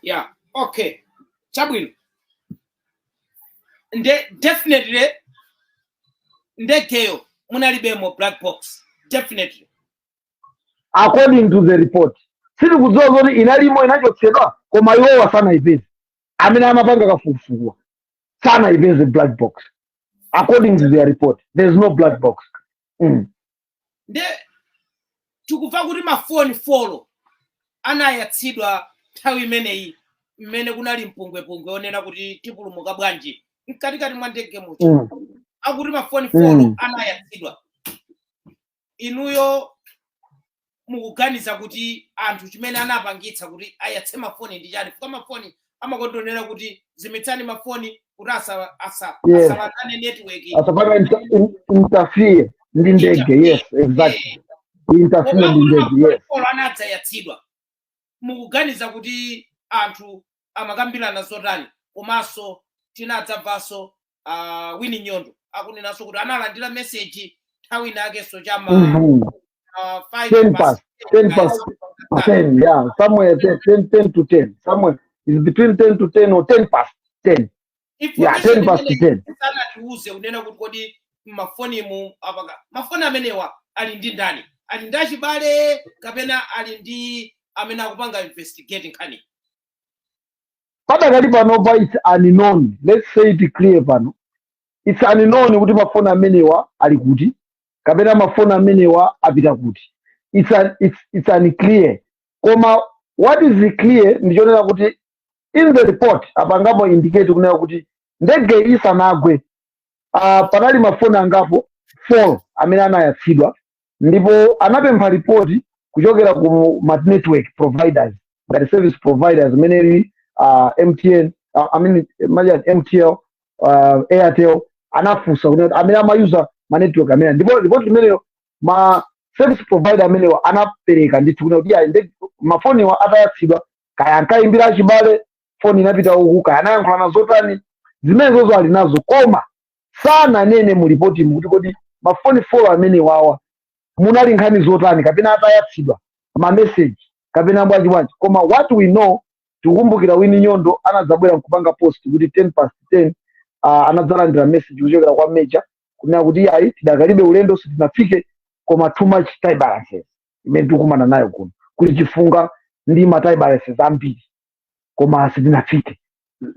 Yeah, okay, chabwino. Nde definitely ndegeyo munalibemo black box, definitely. According to the report, sitikudziwa zoti inalimo, inachotsedwa, koma iwowa sanayipeze. Amene amapanga kafukufukuwa sanayipeze black box. According to their report, there is no black box. Nde tikumva kuti mafoni 4 anayatsidwa nthawi imeneyi mmene kunali mpungwepungwe onena kuti tipulumuka bwanji. Mkatikati mwa ndege muja akuti mafoni 4 anayatsidwa. Inuyo mukuganiza kuti anthu chimene anapangitsa kuti ayatse mafoni ndi chani? Fuka mafoni amakondonera kuti zimitsani mafoni kuti asalandane network. Asapanga interfere ndi ndege, yes, exactly, interfere ndi ndege, yes. Olo anadzayatsidwa, mukuganiza kuti anthu amakambirana zotani? Komanso tinadzamvanso Winnie Nyondo akunenanso kuti analandira message nthawi inakenso chama 5 10 past 10 past 10, yeah, somewhere 10, 10, 10 to 10, somewhere it's between 10 to 10 or 10 past 10, yeah, 10 past 10. Sanatiuze kunena kuti kodi mafonimu apaka mafoni amenewa ali ndi ndani, ali ndi achibale kapena ali ndi amene akupanga investigate nkhani? Padakali panopa it's unknown. Let's say it clear pano, it's unknown kuti mafoni amenewa ali kuti kapena mafoni amenewa apita kuti. It's unclear. Koma what is clear ndichonena kuti in the report apangapo indicate kunena kuti ndege isanagwe, panali mafoni angapo 4 amene anayatsidwa, ndipo anapempha ripoti kuchokera ku ma network providers ngati service providers imene ili MTN, I mean, majani MTL, Airtel. Anafunsa kuti amene amayuza ma network amene, ndipo ripoti limeneyo ma service provider amenewa anapereka ndithu kuti iya, mafoniwa atayatsidwa, kaya ankayimbira achibale, foni inapita uku, kaya anayankhulana zotani, zimenezozo ali nazo. Koma sananene mu ripotimu kuti kodi mafoni 4 amenewawa munali nkhani zotani kapena atayatsidwa ma message kapena bwanji bwanji. Koma what we know, tikukumbukira Winnie Nyondo anadzabwera nkupanga post kuti 10 past 10 anadzalandira message kuchokera kwa major kunena kuti ayi, tidakalibe ulendo, sitinafike, koma too much turbulences imene tikukumana nayo kuno, kuli chifunga ndi ma turbulences ambiri, koma sitinafike.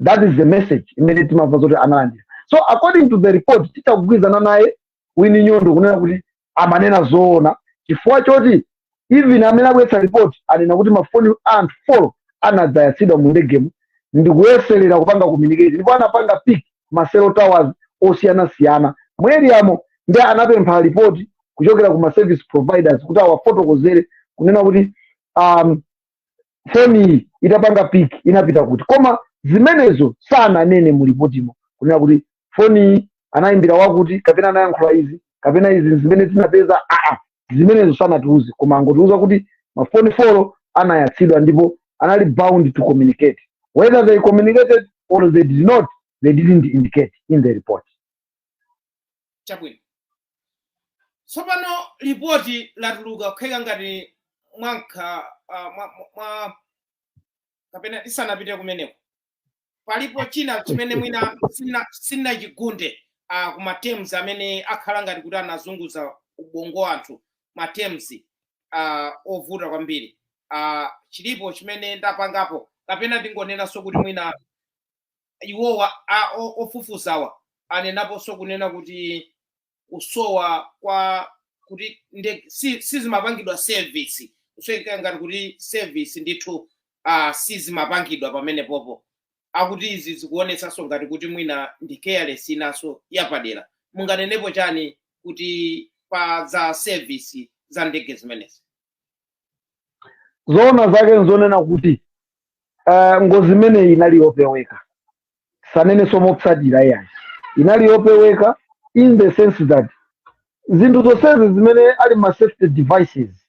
That is the message imene timamva zoti analandira. So according to the report, titakugwirizana naye Winnie Nyondo kunena kuti amanena zoona, chifukwa choti even amene abweretsa report anena kuti mafoni anthu 4 anadzayatsidwa mu ndegemo ndikuyeserera kupanga communicate, ndipo anapanga pick ma cell towers osiyanasiyana mu areamo, ndi anapempha ripoti kuchokera ku ma service providers kuti awafotokozere kunena kuti foni iyi itapanga pick inapita kuti. Koma zimenezo sananene mu ripotimo kunena kuti foni iyi anayimbira wakuti kapena anayankhula izi kapena izi zimene zinapeza. Aa, zimenezo sanatiuze, koma angotiuza kuti mafoni 4 anayatsidwa ndipo anali bound to communicate. Whether they communicated or they did not, they didn't indicate in the report. Chabwino. Tsopano ripoti latuluka kukheka ngati mwankha mwa kapena tisanapite kumeneko, palipo china chimene mwina sinachigunde kuma terms amene akhala ngati kuti anazunguza ubongo anthu, ma terms ovuta kwambiri? Chilipo chimene ndapangapo kapena ndingonenanso kuti mwina iwowa ofufuzawa anenaponso kunena kuti kusowa kwa kuti sizimapangidwa service, kusweka ngati kuti service ndithu sizimapangidwa pamenepopo. Akuti izi zikuonetsanso ngati kuti mwina ndi careless inanso yapadera. Munganenepo chani kuti pa za service za ndege zimenezi? Zoona zake nzonena kuti ngozi imeneyi inali yopeweka. Sanenenso motsatira iyayi, inali yopeweka in the sense that zinthu zonsezi zimene ali ma safety devices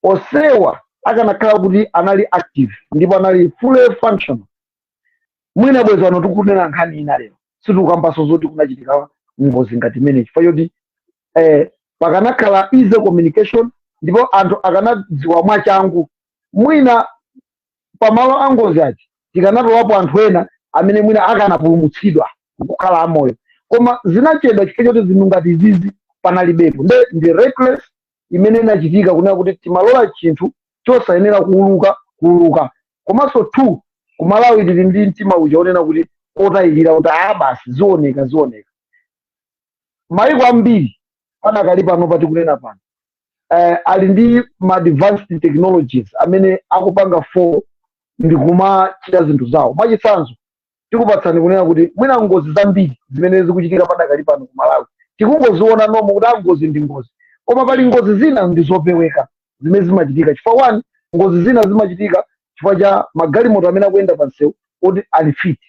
osewa akanakhala kuti anali active ndipo anali fully functional, mwina bwezi ano tikunena nkhani ina lero, sitikukambanso zoti kunachitika ngozi ngati imene, chifukwa choti pakanakhala easy communication ndipo anthu akanadziwa mwachangu. Mwina pamalo a ngozi aja tikanatolapo anthu ena amene mwina akanapulumutsidwa nkukhala amoyo, koma zinachedwa chifukwa choti zinthu ngati izizi panalibepo. Nde ndi reckless imene inachitika kunena kuti timalola chinthu chosayenera kuuluka kuuluka. Komanso two, kumalawi tili ndi mtima uja onena kuti otayikira kuti a basi, zioneka zioneka. Maiko ambiri panakali pano patikunena pano ali ndi ma advanced technologies amene akupanga for ndi kumachita zinthu zawo. Mwachitsanzo Tikupatsani kunena kuti mwina ngozi zambiri zimene zikuchitika padakali pano ku Malawi tikungoziona nomo kuti ngozi ndi ngozi, koma pali ngozi zina ndi zopeweka zimene zimachitika chifukwa, one, ngozi zina zimachitika chifukwa cha magalimoto amene akuyenda pa msewu oti ali fit.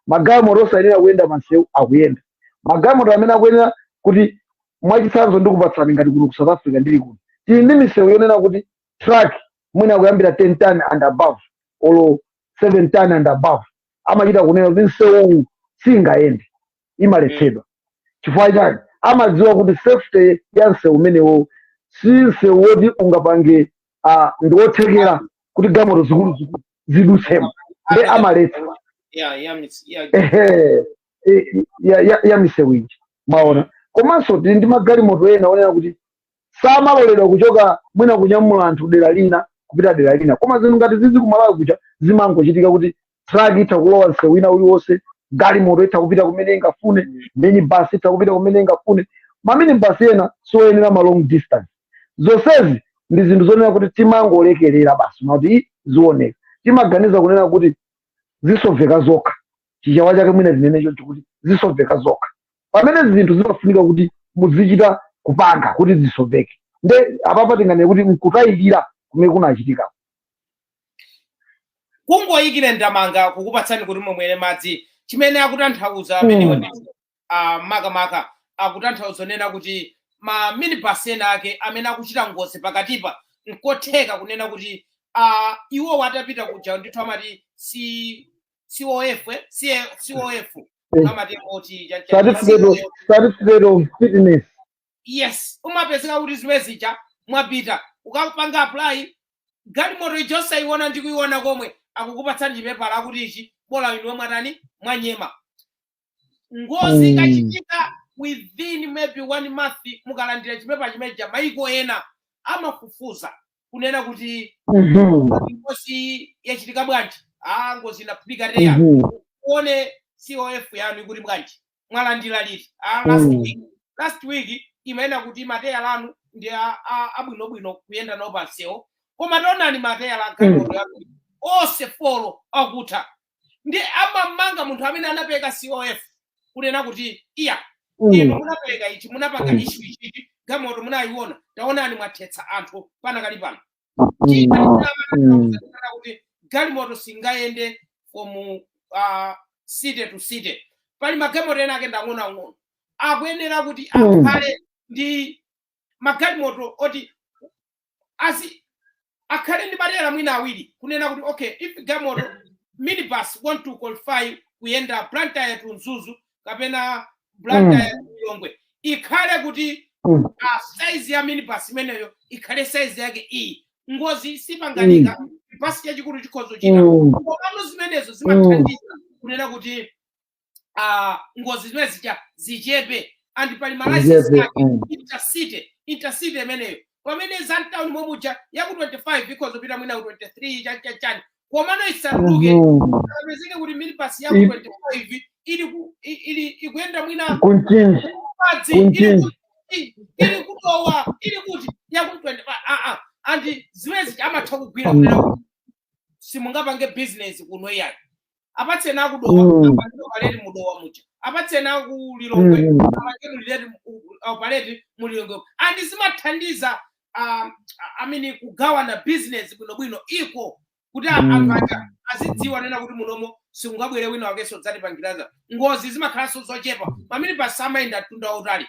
Magalimoto osayenera kuyenda pa msewu akuyenda, magalimoto amene akuyenera kuti, mwachitsanzo ndikupatsani ngati kuno ku South Africa, ndili kuno, tili ndi misewu yonena kuti truck mwina kuyambira 10 ton and above olo 7 ton and above amachita kunena kuti msewu singayende, imaletsedwa. Chifukwa chani? Amadziwa kuti safety ya msewu umenewo si msewu woti ungapange ndi wothekera kuti galimoto zikuluzikulu zidutsemo, nde amaletsa. Ehe, ya misewu iji mwaona. Komanso tili ndi magalimoto ena onena kuti samaloledwa kuchoka mwina kunyamula anthu dera lina kupita dera lina, koma zinthu ngati zizi kumalawi kucha zimangochitika kuti truck itha kulowa msewu wina uliwonse, galimoto itha kupita kumene ingafune, minibus itha kupita kumene ingafune, maminibus ena sioyenera ma long distance. Zonsezi ndi zinthu zonena kuti timangolekerera basi kuti zioneka, timaganiza kunena kuti zisoveka zokha. Chichewa chake mwina tinene choncho kuti zisoveka zokha, pamene zinthu zimafunika kuti muzichita kupanga kuti zisoveke. Nde apapa tinganene kuti nkutayikira kumene kunachitika. Kungoyikire ndamanga kukupatsani kuti mumwere madzi, chimene akutanthauza amenewa ndi makamaka akutanthauza nena kuti ma minibus ena ake amene akuchita ngozi pakatipa, nkotheka kunena kuti iwo atapita kuja ndithu amati C COF, eh? C, COF amati oti Certificate of fitness. Yes, umapezeka kuti zimene zija mwapita ukapanga apply galimoto ija osayiona ndi kuiona komwe, akukupatsani chipepala akuti ichi bola inuwe mwatani, mwanyema. Ngozi ikachitika within maybe one month mukalandira chipepa chimeja, maiko ena amafufuza kunena kuti ngozi yachitika bwanji? Ah, ngozi inaphulika teya. Kuone COF yanu ikuti bwanji? Mwalandira liti? Ah, last week. Last week imayena kuti mateya lanu ndi abwinobwino kuyenda nawo pansewo, koma taonani mateya la galimoto yanu onse four akutha. Ndi amamanga munthu amene anapereka COF kunena kuti iya, inu munapereka ichi, munapanga issue ichichi, galimoto munayiona, taonani mwathetsa anthu panakali pano. China kuti galimoto singayende from city to city. Pali magalimoto ena ake ndang'onoang'ono akuyenera kuti akhale ndi magalimoto oti azi akhale ndi matera mwina awiri, kunena kuti okay, if galimoto minibus want to qualify kuyenda Blantyre to Mzuzu kapena Blantyre to Lilongwe, ikhale kuti size ya minibus imeneyo ikhale size yake iyi. Ngozi sipanganika, basi chachikulu chikhozo chita. Komano zimenezo zimathandiza kunena kuti ngozi zimene zija zichepe. And pali malicense Zichepe, ake intercity imeneyo, pamene za mtawuni momuja yaku 25 ikhoza kupita mwina ku 23 chani chani, komano isaruke apezeke kuti minibus yaku 25 ili ili ikuyenda mwina Kunchinji. Madzi ili Kunchinji. kuti ili kutowa ili kuti yaku 25 and zimene zija amatha kugwira kunena kuti simungapange business kuno iyayi. Apatseni akudowa apange operate mudowa muja, apatseni aku Lilongwe apange mulileti operate mulilongwe. And zimathandiza I mean kugawana business bwinobwino iko kuti anthu aja azidziwa nena kuti munomo sikungabwere wina wakenso dzatipangiraza. Ngozi zimakhalanso zochepa pamene pasamayenda mtunda wautali.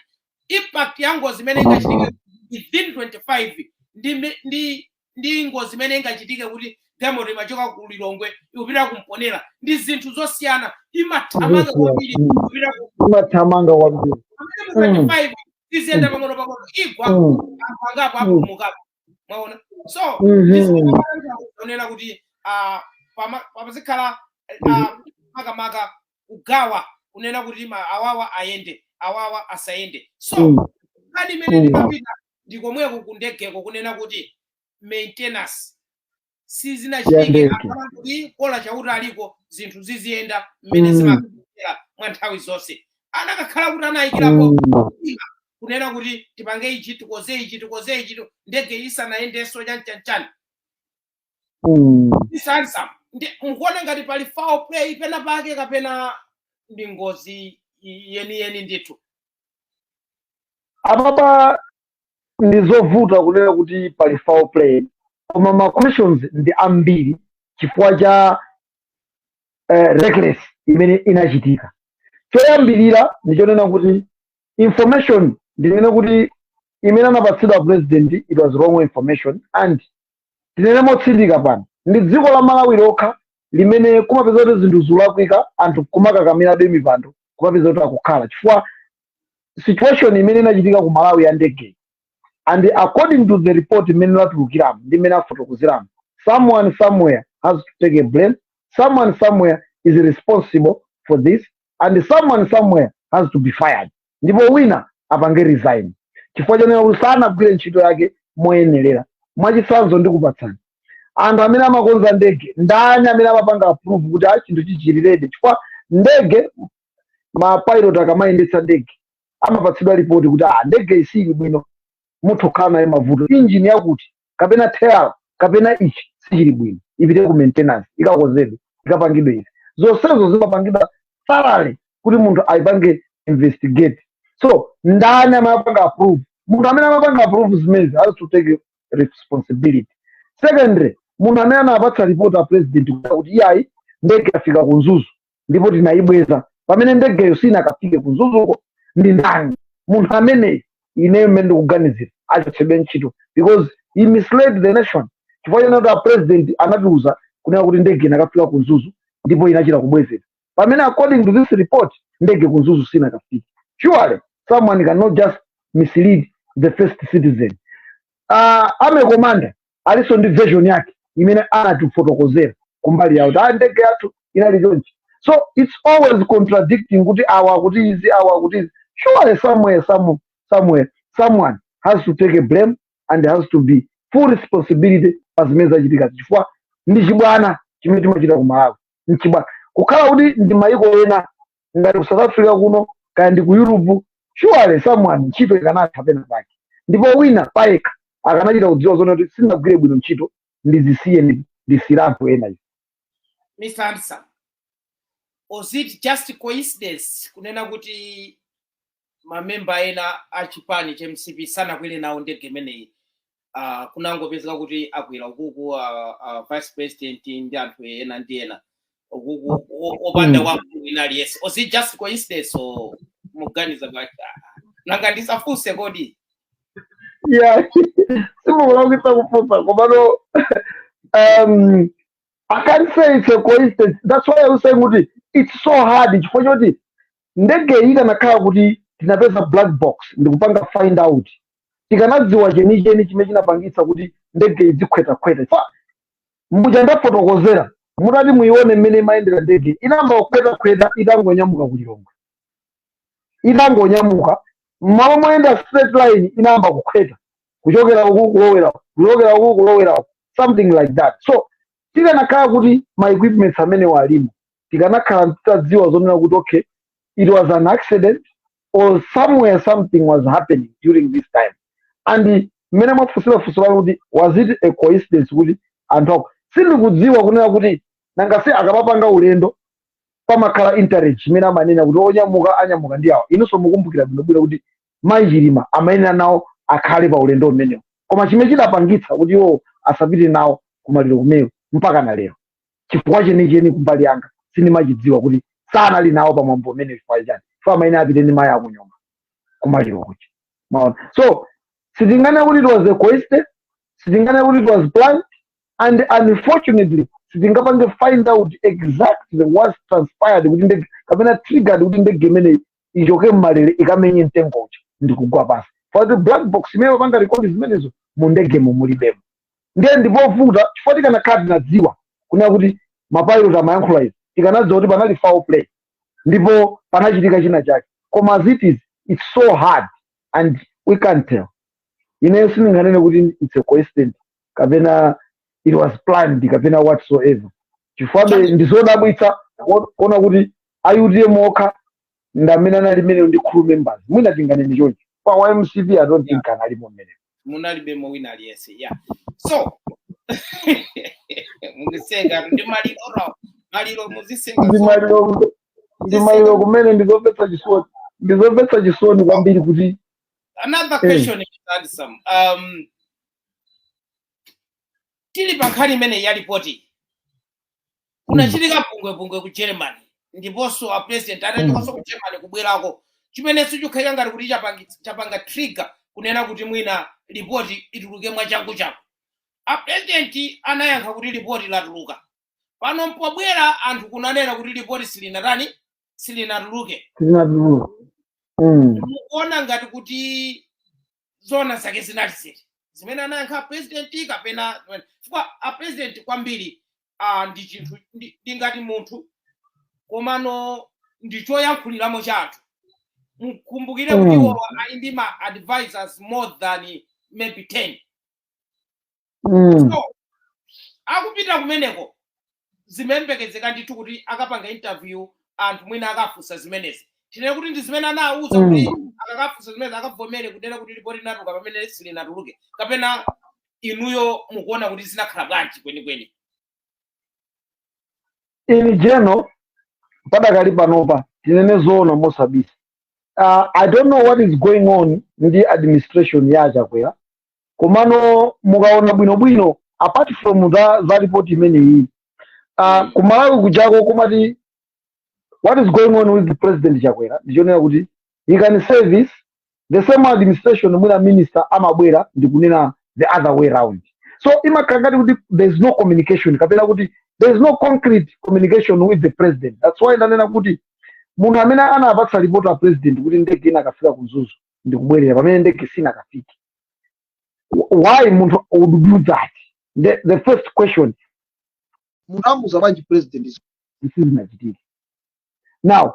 Impact ya ngozi imene ingachitike within 25 ndi ngozi imene ingachitike kuti galimoto imachoka ku Lilongwe ikupita kumponera ndi zinthu zosiyana, imathamanga kwambiri kupita ku Imathamanga kwambiri. Pamene mu 25 iziyenda pang'ono pang'ono, igwa anthu angapo apulumukapo, mwaona? So onena kuti pamazikhala makamaka kugawa kunena kuti awawa ayende, awawa asayende. So nkhani imene ndimapita ndikomweko kundegeko kunena kuti maintenance sizinachitike. Ya ndege. Akhala kuti kola chauta aliko, zinthu ziziyenda mmene zimakhalira mwa nthawi zonse. Anakakhala kuti anayikirapo kunena kuti tipange ichi, tikoze ichi, tikoze ichi, ndege isanayendenso chanchanchani. Isansam Ndi mukuona ngati pali foul play pena pake kapena ndi ngozi yeniyeni ndithu? Apapa ndi zovuta kunena kuti pali foul play, koma ma questions ndi ambiri chifukwa cha reckless imene inachitika. Choyambirira ndichonena kuti information, ndinene kuti imene anapatsidwa president, it was wrong information. And tinene motsindika pano, ndi dziko la Malawi lokha limene kumapeza kuti zinthu zikulakwika, anthu kumakakamirabe mipando, kumapeza kuti akukhala, chifukwa situation imene inachitika ku Malawi ya ndege, and according to the report imene latulukiramo ndi imene afotokozeramo, someone somewhere has to take a blame, someone somewhere is responsible for this, and someone somewhere has to be fired, ndipo wina apange resign chifukwa chonena kuti sanagwire ntchito yake moyenerera. Mwachitsanzo ndikupatsani, anthu amene amakonza ndege, ndani amene amapanga approve kuti a chinthu chichili? Chifukwa ndege, mapilot akamayendetsa ndege amapatsidwa ripoti kuti ah, ndege isili bwino, mutha kukhala naye mavuto, injini yakuti kapena tayala kapena ichi sichili bwino, ipite ku maintenance, ikakonzedwe, ikapangidwe. Izi zonsezo zimapangidwa thoroughly kuti munthu ayipange investigate. So ndani amapanga approve? Munthu amene amapanga approve zimenezi has to take responsibility. Secondly, munthu amene anapatsa report a president kuti iyayi, ndege yafika ku Mzuzu ndipo tinayibweza, pamene ndegeyo sinakafike ku Mzuzuko, ndi ndani munthu ameneyi? Ineyo mmene ndikuganizira, achotsedwe ntchito because he misled the nation, chifukwa chonena kuti a president anatiuza kunena kuti ndege inakafika ku Mzuzu ndipo inachita kubwezera, pamene according to this report ndege ku Mzuzu sinakafike. Surely someone cannot just mislead the first citizen. Army commander alinso ndi version yake imene anatifotokozera kumbali yawo kuti ah, ndege yathu inali chonchi. So it's always contradicting, kuti awa akuti izi, awa akuti izi. Surely somewhere, somewhere someone has to take a blame and has to be full responsibility pa zimene zachitika, chifukwa ndi chibwana chimene timachita ku Malawi. Nchibwana kukhala kuti ndi mayiko ena ngati ku South Africa kuno, kaya ndi ku Europe, surely someone ntchito ikanatha pena pake, ndipo wina payekha akanachita kudziwa zone kuti sindinagwire bwino ntchito, ndizisiye, ndisirampo ena izi. Mr. Anderson, was it just coincidence kunena kuti mamemba ena a chipani cha MCP sanakwere nawo ndege imeneyi, kunangopezeka kuti akwera ukuku vice president ndi anthu ena ndi ena ukuku opanda wamkulu wina aliyense? Was it just coincidence or muganiza bwanji? Nanga ndisafunse kodi? Yeah, simukulakwitsa kufunsa, komano I can't say it's a coincidence. That's why I was saying kuti it's so hard, chifukwa choti ndege iyi ikanakhala kuti tinapeza black box ndikupanga find out, tikanadziwa chenicheni chimene chinapangitsa kuti ndege idzikhwetakhweta. Fa mbuja ndafotokozera, mutati muione mmene imayendera ndege, inamba kukhwetakhweta itangonyamuka ku Lilongwe. Itangonyamuka, mmalo moyenda straight line, inamba kukhweta kuchokera uku kulowera uku, kuchokera uku kulowera uku, something like that. So tikanakhala kuti ma equipments amene walimo, tikanakhala titadziwa zonena kuti okay, it was an accident or somewhere something was happening during this time. And mmene mwafunsira funso lanu kuti was it a coincidence kuti anthu ako, sindikudziwa kunena kuti nanga si akamapanga ulendo pamakhala entourage imene amanena kuti onyamuka anyamuka ndi awa. Inunso mukumbukira bwinobwino kuti mayi Chilima amayenera nawo akhale pa ulendo umenewo, koma chimene chidapangitsa kuti iwo asapite nawo kumaliro kumenewo mpaka na lero, chifukwa chenicheni kumbali yanga sindimachidziwa kuti sanali nawo pamwambo umene chifukwa chani, chifukwa amayenera apite ndi mayi akunyumba kumaliro kuja, maona? So sitinganene kuti it was a coincidence, sitinganene kuti it was planned, and unfortunately sitingapange find out exactly what transpired kuti ndege kapena triggered kuti ndege imeneyi ichoke mmalere ikamenye mtengo uja ndikugwa pasi, kuti black box imene mapanga record zimenezo mu ndegemo mulibemo. Ndiye ndipovuta, chifukwa tikanakhala tinadziwa kunena kuti mapilot amayankhula izi, tikanadziwa kuti panali foul play ndipo panachitika china chake. Koma as it is, it's so hard and we can't tell. Ineyo sindinganene kuti it's a coincidence kapena it was planned kapena whatsoever, chifukwa ndizodabwitsa kuona kuti a UTM okha ndamene anali imeneyo ndi crew members. Mwina tinganene choncho, pa wa MCP I don't think analimo mmenemo. Munalibemo wina aliyense, yeah. So Mukuseka ndi maliro rawo, maliro muziseka. Ndi maliro, ndi maliro kumene. Ndizomvetsa chisoni kwambiri kuti Another question, Mr. Handsome. Tili pa nkhani imene ya ripoti, kunachitika mpungwepungwe ku Germany, ndiponso a president atachokanso ku Germany kubwerako, chimenenso chikhalira ngati kuti chapanga trigger kunena kuti mwina ripoti ituluke mwachangu changu. A president anayankha kuti ripoti latuluka. Pano mpobwera anthu kunanena kuti ripoti silinatani, silinatuluke. Silinatuluka. Mukuona ngati kuti zona zake zinali ziti, zimene anayankha president kapena chifukwa a president kwambiri ndi chinthu ndi ngati munthu, komano ndi choyankhuliramo cha anthu. Mukumbukire kuti iwo ali ndi ma advisors more than maybe 10. So akupita kumeneko, zimembekezeka ndithu kuti akapanga interview anthu, mwina akafunsa zimenezi. Tinene kuti ndi zimene anawuza kuti akakafunsa zimenezi akavomere kunena kuti ripoti linatuluka pamene silinatuluke, kapena inuyo mukuona kuti zinakhala bwanji kwenikweni? In general, padakali panopa, tinene zoona mosabisa, I don't know what is going on ndi administration ya Chakwera. Komano mukaona bwinobwino, apart from za report imeneyi, kumalawi kujako kumati what is going on with the President Chakwera ndichonena kuti he can service the same administration, mwina minister amabwera ndikunena the other way round. So imakhala ngati kuti there is no communication, kapena kuti there is no concrete communication with the president. That's why ndanena kuti munthu amene anapatsa report a president kuti ndege inakafika ku Mzuzu ndikubwerera pamene ndege sinakafike, why munthu would do that? The first question, munthu amuuza bwanji president sizinachitike? Now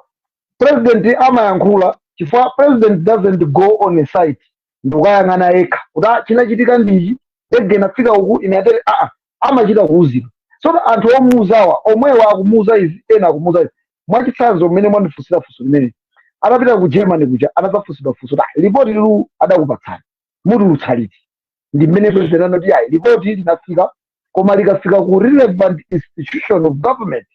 president amayankhula chifukwa president doesn't go on a site ndikukayang'ana yekha kuti, "Ah, chinachitika ndichi, ndege inafika uku, inatere." Aa, amachita kuuzidwa. So anthu omuuzawa omwewa akumuuza izi, ena akumuuza izi. Mwachitsanzo, mmene mwandifunsira funso limene atapita ku Germany kuja, anadzafunsidwa funso kuti, "Ah, ripoti lilu adakupatsani, mutulutsa liti?" Ndi mmene president anati, "Ayi, ripoti linafika, koma likafika ku relevant institution of government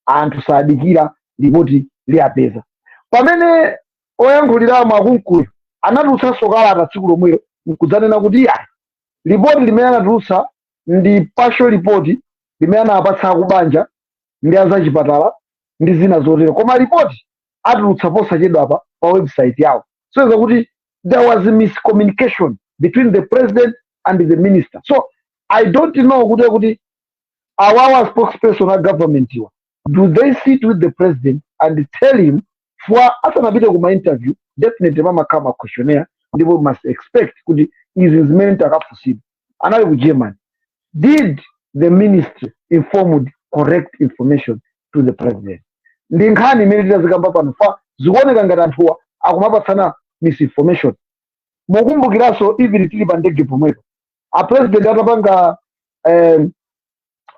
anthu sadikira, ripoti liyapeza." Pamene oyankhuliramo akunkuyu anatulutsanso kalata tsiku lomwelo nkudzanena kuti ayi, ripoti limene anatulutsa ndi partial report limene anapatsa akubanja ndi azachipatala ndi zina zotero, koma ripoti atulutsa posachedwapa pa website yawo. So kuti there was a miscommunication between the president and the minister. So I don't know kuti our spokesperson a government iwa, do they sit with the president and tell him for asanapite kuma interview? Definitely pamakhala ma questionnaire, ndipo must expect kuti izi zimene takafunsidwa. Anali ku Germany, did the ministry informed correct information to the president? Ndi nkhani imene titazikamba pano fa zikuoneka ngati anthuwa akumapatsana misinformation. Mukumbukiranso even tili pa ndege pomwepo, a president atapanga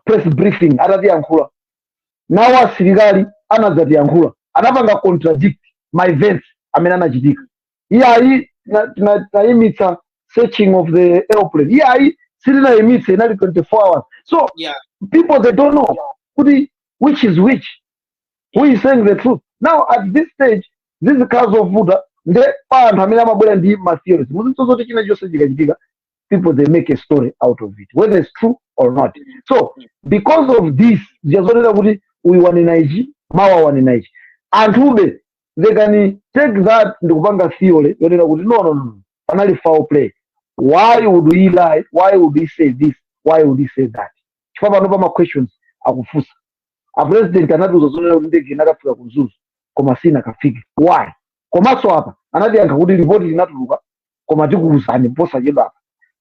press briefing, atatiyankhula nawo asilikali anadzatiyankhula, anapanga contradict ma events amene anachitika. Iyayi, tinayimitsa searching of the airplane. Iyayi, sitinayimitse, inali 24 hours. So people, they don't know kuti which is which, who is saying the truth. Now at this stage zizikhala zovuta nde pa anthu amene amabwera ndi ma theories. Muzidziwa zoti china chonse chikachitika, people, they make a story out of it, whether it's true or not. So because of this, ziyazonena kuti uyu wanena ichi, mawa wanena ichi, anthube they can take that ndikupanga theory yonena kuti no, no, no, no, panali foul play. Why would he lie? Why would he say this? Why would he say that? Chifukwa pano pa ma questions akufunsa, a president anatiuza zonena kuti ndege inakafika ku Mzuzu koma sinakafike. Why? Komanso apa anatiyankha kuti ripoti linatuluka, koma tikuwuzani posachedwa apa.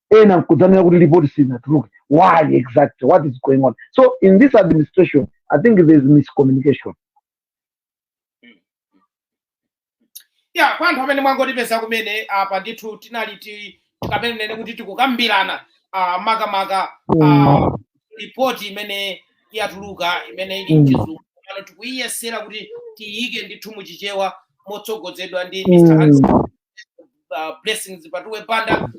Ena nkudzanena kuti ripoti silinatuluke. Why exactly? What is going on? So in this administration, I think there is miscommunication. Ya, kwa anthu amene mwangotipeza kumene apa, ndithu tinali ti kapena nene kuti tikukambirana makamaka ripoti imene yatuluka, imene ili mchizungu, pano tikuyiyesera kuti tiyike ndithu muchichewa motsogozedwa ndi Mr. Hanson, Blessings Patuwe Banda.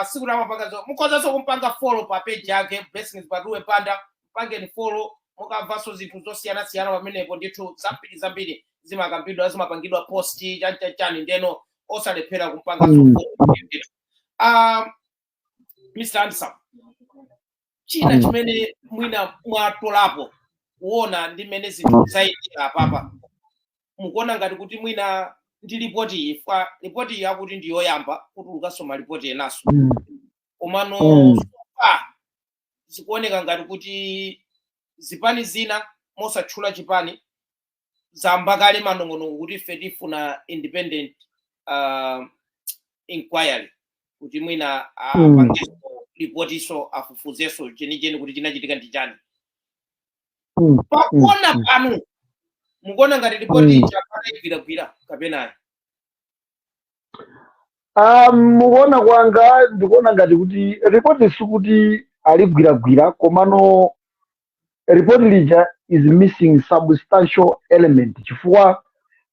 Siku lamapanga mukhozaso kumpanga follow pa page yake, Blessings Patuwe Banda. Mpangeni follow, mukamvanso zinthu zosiyanasiyana pamenepo ndithu, zambiri zambiri zimakambidwa, zimapangidwa post, chanichani, ndeno osalephera kumpanganso follow ndithu. Mr Handsome, china chimene mwina mwatolapo kuona ndi mmene zinthu zayendera apapa, mukuona ngati kuti mwina ndi ripoti iyi, fa ripoti iyi akuti ndi yoyamba, kutulukanso malipoti enaso, komano so far zikuoneka ngati kuti zipani zina, mosatchula chipani, zamba kale manong'onong'o kuti ife tifuna independent inquiry, kuti mwina apangenso ripotiso, afufuzenso chenicheni kuti chinachitika ndi chani. Pakuona panu, mukuona ngati ripoti ija panaigwiragwira kapenayo? Mukuona kwanga, ndikuona ngati kuti ripoti sikuti aligwiragwira, komano ripoti lija is missing substantial element, chifukwa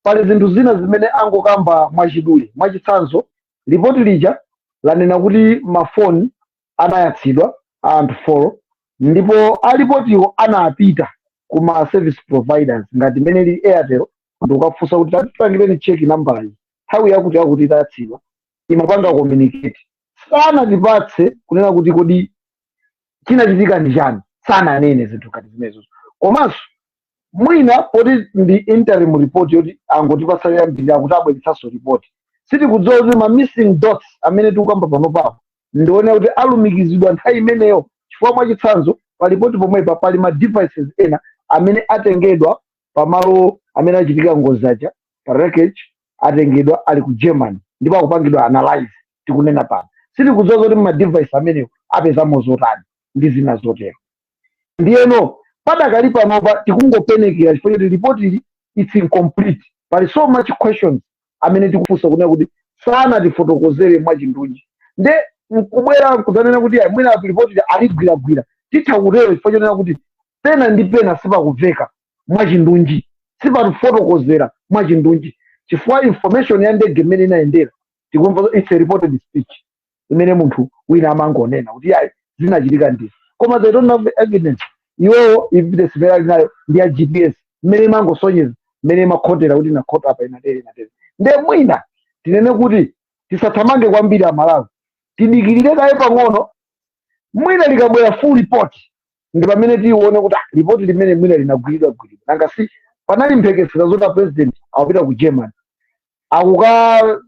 pali zinthu zina zimene angokamba mwachidule. Mwachitsanzo, ripoti lija lanena kuti mafoni anayatsidwa a anthu 4, ndipo alipotiwo anapita kuma service providers ngati imene ili Airtel ndikukafunsa kuti tatipangireni check nambalayi, nthawi yakuti yakuti itayatsidwa imapanga communicate. Sanatipatse kunena kuti kodi chinachitika ndi chani, sananene zinthu ngati zimenezo. Komanso mwina poti ndi interim report yoti angotipatsa yoyambirira kuti abweretsanso report, sitikudziwa kuti ma missing dots amene tikukamba pano papo ndione kuti alumikizidwa nthawi imeneyo, chifukwa mwachitsanzo pa ripoti pomwepa pali ma devices ena amene atengedwa pamalo amene achitika ngozi aja, pa wreckage, atengedwa, ali ku Germany ndipo akupangidwa analyze tikunena pano. Sitikudziwa zoti ma device amenewo apezamo zotani ndi zina zotero. Ndiyeno padakali panopa tikungopenekera, chifukwa choti ripoti ili, it's incomplete. Pali so much questions amene tikufunsa kunena kuti sanatifotokozere mwachindunji. Nde nkubwera kudzanena kuti ayi, mwina ripoti aligwiragwira, titha kutero chifukwa chonena kuti pena ndi pena sipakumveka mwachindunji, sipatifotokozera mwachindunji, chifukwa information ya ndege imene inayendera tikumva, it's a reported speech imene munthu wina amangonena kuti ayi, zinachitika ndizi, koma they don't have evidence. Iwowo evidence imene ali nayo ndi ya GPS imene imangosonyeza imene imakhotera kuti inakhota apa, inatere, inatere. Nde mwina tinene kuti tisathamange kwambiri Amalawi, tidikirire kaye pang'ono. Mwina likabwera full report ndi pamene tione kuti ah, ripoti limene mwina linagwiridwa gwiridwa. Nanga si panali mphekesera zoti a president akupita ku Germany akuka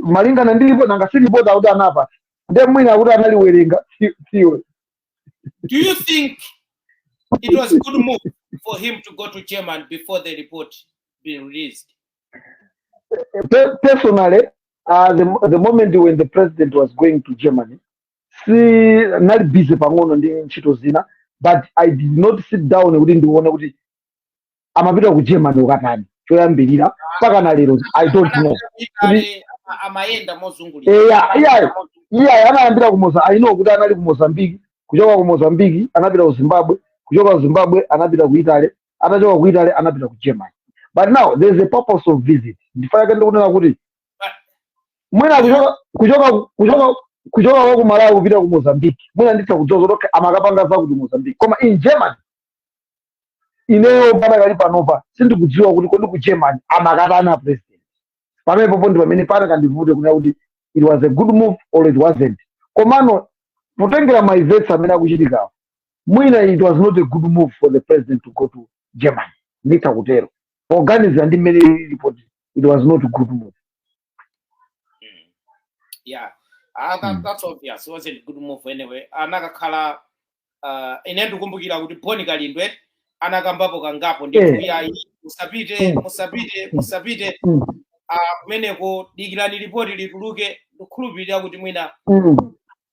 malingana ndi report? Nanga si report akuti anapa, nde mwina akuti analiwerenga siwe. Do you think it was a good move for him to go to Germany before the report be released? Personally, the moment when the president was going to Germany, si nali busy pang'ono ndi ntchito zina, but I did not sit down kuti ndione kuti amapita ku Germany ukatani. Choyambirira mpaka na lero I don't know. Italy, amayenda mozungulira. Eya, iyayi, iyayi, anayambira ku Moza, I know kuti anali ku Mozambique. Kuchoka ku Mozambique anapita ku Zimbabwe, kuchoka ku Zimbabwe anapita ku Italy, atachoka ku Italy anapita ku Germany. But now there's a purpose of visit. Ndifuna ndikunena kuti mwina kuchoka kwa ku Malawi kupita ku Mozambique, mwina nditha kudziwa zoti okay, amakapanga zakuti Mozambique, koma in Germany ineyo padakali panopa sindikudziwa kuti kodi ku Germany amakatana president. Pamenepopo ndi pamene panakandivute kunena kuti it was a good move or it wasn't. Komano potengera ma events amene akuchitikawo, mwina it was not a good move for the president to go to Germany. Nditha kutero poganizira ndi mmene ili report, it was not a good move. Yeah, ah, that, that's obvious. It wasn't a good move anyway. Anakakhala ine ndikumbukira kuti Boni Kalindwe anakambapo kangapo ndithu, yayi, musapite, musapite, musapite kumeneko, dikirani ripoti lituluke. Ndikukhulupirira kuti mwina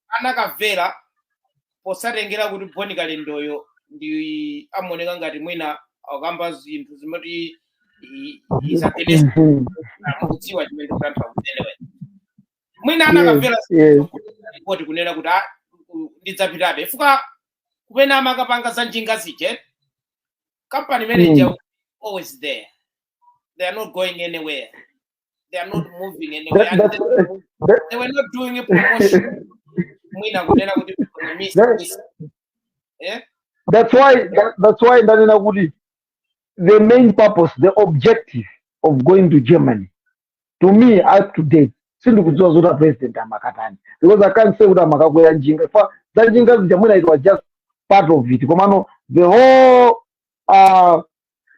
anakamvera, posatengera kuti Boni Kalindoyo ndi amaoneka ngati mwina akamba zinthu zimati is against, mukudziwa chimene ndikutanthauza. Anyway, mwina anakamvera ripoti kunena kuti ah, ndidzapitabe, fuka kumene amakapanga za njinga zije, company manager always there. They are not going anywhere, they are not moving anywhere. And they were not doing a promotion, mwina kunena kuti miss, miss. Eh? That's why ndanena kuti the main purpose, the objective of going to Germany, to me, up to date sindikudziwa zoti president amakatani, because I can't say kuti amakakwera njinga. Fa za njinga zija mwina it was just part of it, komano the whole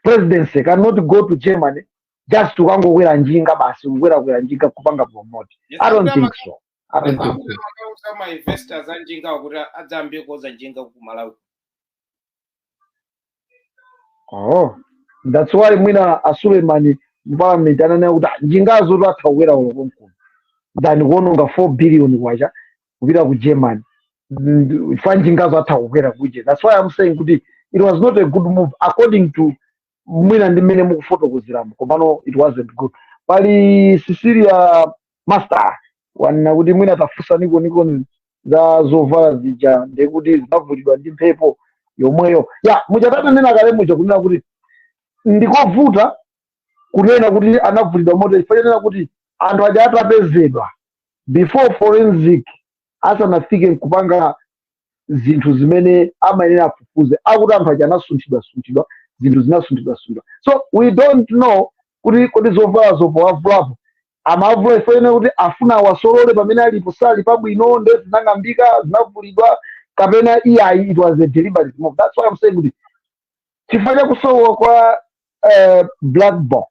presidency cannot go to Germany just kukangokwera njinga basi, kukwera njinga kupanga promote. I don't think so, I don't think so. Akauza ma investors a njingawo kuti adzayambe kuoza njinga ku Malawi. Oh, that's why mwina a Suleiman mu parliament ananena kuti, "Ah, njingazo tatha kukwera ulo konkuno than kuononga 4 billion kwacha kupita ku Germany." Fa njingazo atha kukwera kuje. That's why I'm saying kuti it was not a good move according to mwina ndi mmene mukufotokozeramo, komano it wasn't good. Pali Cecilia Master wanena kuti mwina tafunsa niko za zovala zija, ndekuti zinavulidwa ndi mphepo yomweyo ya muchatananena kale muja, kunena kuti ndikovuta kunena kuti anavulidwa moto, chifukwa chonena kuti anthu aja atapezedwa before forensic asanafike nkupanga zinthu zimene amayenera afufuze, akuti anthu aja anasunthidwa sunthidwa, zinthu zinasunthidwa sunthidwa. So we don't know kuti kodi zovala zopowavulapo amavula chifukwa chonena kuti afuna awasolole pamene alipo sali pabwino, nde zinang'ambika, zinavulidwa, kapena iyayi, it was a deliberate move. That's why I'm saying kuti chifukwa cha kusowa kwa black box,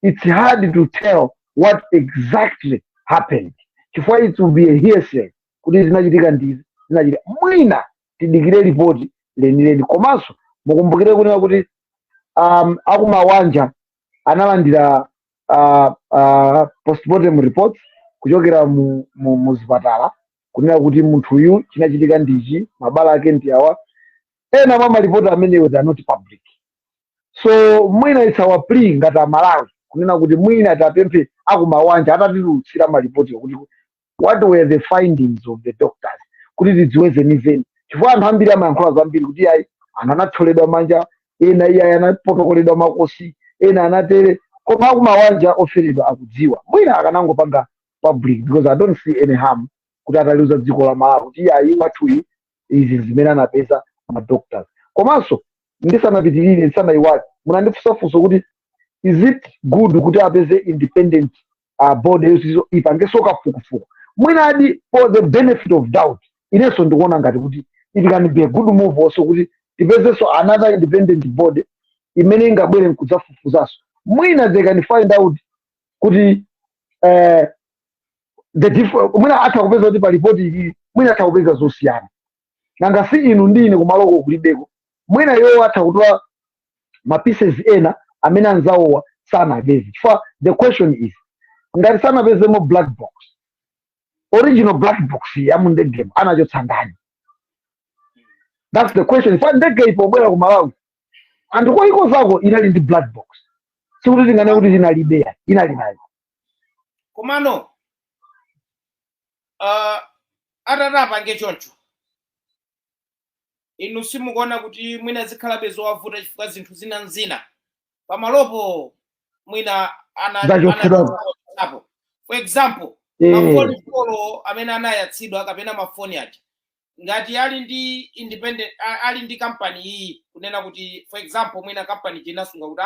it's hard to tell what exactly happened, chifukwa it will be a hearsay kuti zinachitika ndizi zinachitika. Mwina tidikire ripoti lenileni. Komanso mukumbukire kunena kuti akumawanja analandira postmortem reports kuchokera mu zipatala, kunena kuti munthuyu chinachitika ndichi, mabala ake ndi awa. Ena mwa malipoti amenewo, they are not public. So mwina it's our plea ngati Amalawi kunena kuti mwina tapemphe akumawanja atatitulutsira malipoti kuti what were the findings of the doctors, kuti tidziwe zenizeni, chifukwa anthu ambiri amayankhula zambiri kuti ayi, anthu anathyoledwa manja, ena iyayi, anapotokoledwa makosi, ena anatere, koma akumawanja oferedwa akudziwa. Mwina akanangopanga public, because I don't see any harm kuti ataliuza dziko la Malawi kuti iyayi, wathuyu izi zimene anapeza ma doctors. Komanso ndisanapitirire, ndisanayiwale, munandifunsafunso kuti is it good kuti apeze independent board yonse ipangenso kafukufuku? Mwinadi for the benefit of doubt, inenso ndikuona ngati kuti it can be a good move also kuti tipezenso another independent board imene ingabwere nkudzafufuzaso. Mwina they can find out kuti mwina atha kupeza kuti pa ripoti ili mwina atha kupeza zosiyana. Nanga si inu ndi ine kumaloko kulibeko? Mwina iwo atha kutola ma pieces ena amene anzawowa sanapeze, chifukwa the question is, ngati sanapezemo black box, original black box ya mu ndegemo anachotsa ndani? That's the question. Fa ndege ipobwera ku Malawi, anthu koiko zako inali ndi black box, sikuti tingane kuti tinalibeya, inali nayo. Komano atati apange choncho, inu simukuona kuti mwina zikhalabe zowavuta, chifukwa zinthu zina nzina pamalopo mwina Zachotsedwapo. Apo, for example, mafoni four amene anayatsidwa kapena mafoni aja, ngati ali ndi independent, ali ndi kampani iyi, kunena kuti, for example, mwina kampani chinasunga kuti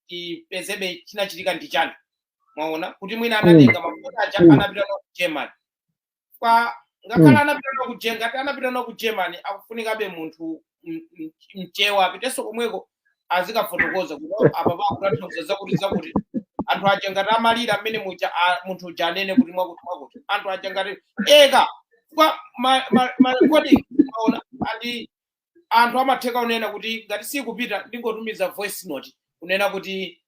tipezebe chinachitika ndi chani, mwaona kuti mwina anatenga mafoni aja, anapita nawo ku Germany, kwa ngakhale anapita nawo ku ngati anapita nawo ku Germany, akufunikabe munthu mchewa apitenso komweko azikafotokoza kuti, "Oh, apa pakutanthauza zakuti zakuti." Anthu aja ngati amalira mmene muja, munthu uja anene kuti mwakuti mwakuti. Anthu aja ngati eka kwa ma recording, maona andi anthu amatheka kunena kuti ngati sikupita, ndingotumiza voice note kunena kuti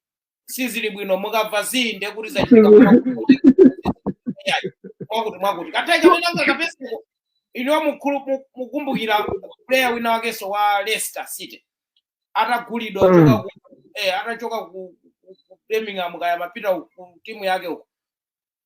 sizili bwino, mukamva zii ndiye kuti zachitika mwakuti mwakuti. Katheka kamene angakapezeko. Iniwo mukumbukira player wina wakenso wa Leicester City atagulidwa kuchoka ku atachoka ku Birmingham, kaya mapita ku timu yake uko,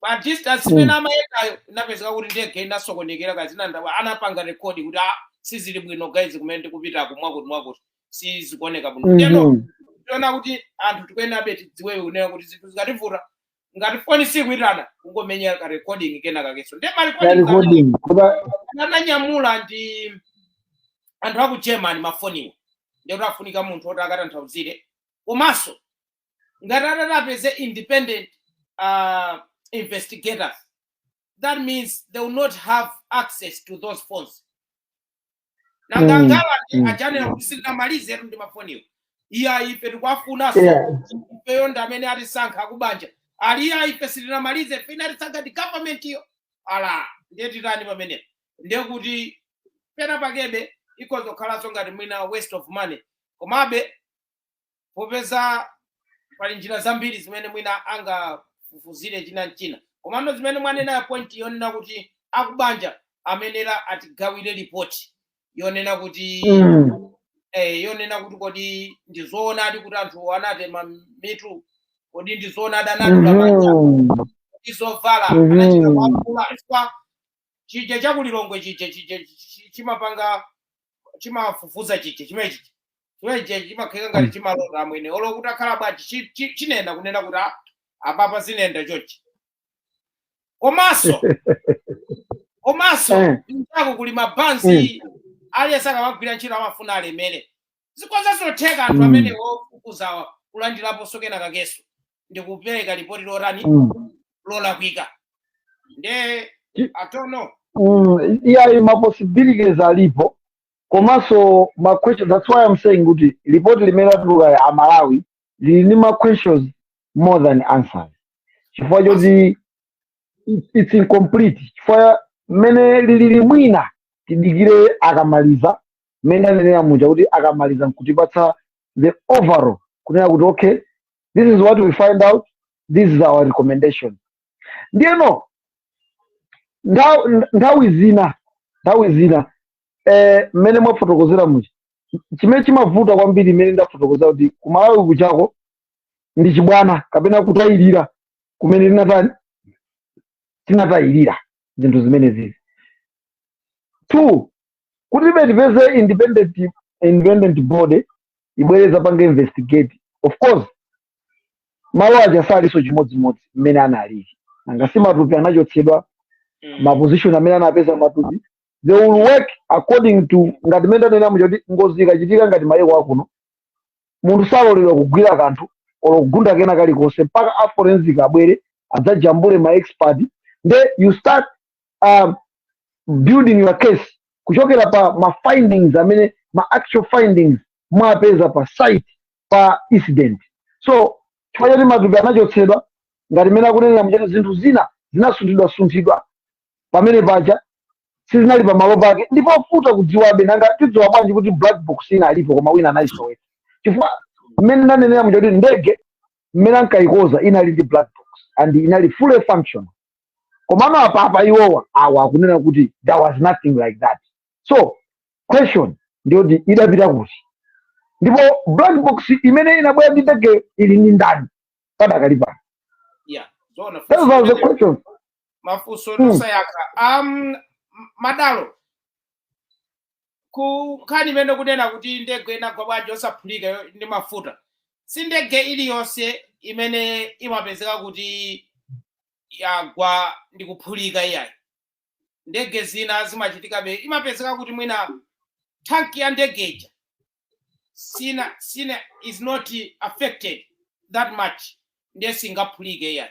pa distance imene amayendayo inapezeka kuti ndege inasokonekera kazina ndawa, anapanga record kuti, "Ah, sizili bwino guys, kumene ndikupitako mwakuti mwakuti sizikuoneka bwino." Ndiyeno tiona kuti anthu tikuyenabe tidziwewe kunena kuti zinthu zikativuta, ngati foni sikuitana, kungomenya ka recording kena kakenso, ndiye ma Ya recording recording kuba ananyamula ndi Anthu aku Germany mafoniwo, ndiye kuti afunika munthu oti akatanthauzire. Komanso ngati atati independent investigators, that means they will not have access to those phones. Nanga ngala ajanena kuti sitinamalize ndi mafoniwo, iya, ife tikuwafunanso. Ifeyo ndi amene atisankha akubanja ali, iya, ife sitinamalize, ife inatisankha ndi government iyo. Ala, ndiye titani pamenepo? Ndiye kuti pena pakebe ikhoza kukhalanso ngati mwina waste of money. Komabe popeza pali njira zambiri zimene mwina angafufuzire china nchina. Komano zimene mwanenayo, point yonena kuti akubanja amenera atigawire ripoti yonena kuti yonena kuti kodi ndizoonadi kuti anthu anatema mitu, kodi ndizoonadi anadula manja, kodi zovala anachita kuapula? Chifukwa chija chakulilongwe chija chimapanga, chimafufuza chija chimene chija chimene chija chimakheka ngati chimalota amwene, olo kuti akhala bwanji chinena kunena kuti, "Ah, apapa zinenda chonchi." Komanso mchako kuli mabanzi. Aliyense akamagwira ntchito amafuna alemere. Zikhoza zotheka anthu amene ofufuzawa kulandiraponso kena kakeso ndi kupereka ripoti lotani, lolakwika. Nde atono. Yeah, ma possibilities alipo, komanso ma questions. That's why I'm saying kuti report limene latuluka ya Amalawi lili ndi ma questions more than answers, chifukwa choti it's incomplete, chifukwa mmene lilili mwina tidikire akamaliza, mmene anenera muja kuti akamaliza nkutipatsa the overall, kunena kuti, "Okay, this is what we find out, this is our recommendation." Ndiyeno nthawi zina mmene mwafotokozera muja, chimene chimavuta kwambiri, mmene ndafotokozera kuti kumalawi kuchako ndi chibwana kapena kutayirira kumene tinatani, tinatayirira zinthu zimene zizi. Two, kuti ibe tipeze independent body ibwereza pange investigate, of course malo aja salinso chimodzimodzi mmene analili. Nanga si matupi anachotsedwa, ma position amene anapeza matupi, they will work according to ngati mmene ndanena muja kuti ngozi ikachitika ngati mayiko akuno, munthu saloledwa kugwira kanthu olo kugunda kena kalikonse mpaka a forensic abwere adzajambule, ma expert. Nde you start building your case kuchokera pa ma findings amene, ma actual findings mwapeza pa site, pa incident. So chifukwa choti matupi anachotsedwa, ngati mmene akunenera muchati zinthu zina zinasunthidwa sunthidwa pamene paja, sizinali pamalo pake, ndipo futa kudziwabe. Nanga tidziwa bwanji kuti black box ina alipo koma wina anayisowetsa? Chifukwa mmene ndanenera muja kuti ndege mmene ankayikoza inali ndi black box and inali fully functional, komano apapa iwowa awa akunena kuti there was nothing like that. So question ndiyoti idapita kuti? Ndipo black box imene inabwera ndi ndege ili ndi ndani padakali pano? Yeah, zoona. Those are the questions. Mafunso tosayankha. Madalo ku nkhani imene kunena kuti ndege inagwa bwanji osaphulika ndi mafuta, si ndege iliyonse imene imapezeka kuti yagwa ndi kuphulika, iyayi. Ndege zina zimachitikabe, imapezeka kuti mwina tanki ya ndege ija sina is not affected that much, ndiye singaphulike, iyayi.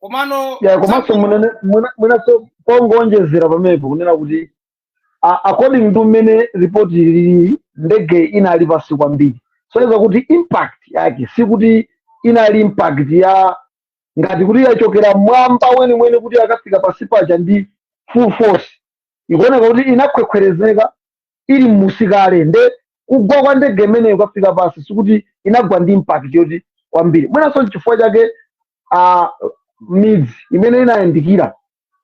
Komano Yeah, komanso mwinaso pongonjezera pamenepo, kunena kuti according to mmene report ilili, ndege inali pasi kwambiri, soyeza kuti impact yake sikuti inali impact ya ngati kuti yachokera mwamba weniweni kuti akafika pasi paja ndi full force. Ikuoneka kuti inakhwekhwerezeka ili mmusikale, nde kugwa kwa ndege imeneyo kukafika pasi sikuti inagwa ndi impact yoti kwambiri. Mwinanso chifukwa chake midzi imene inayandikira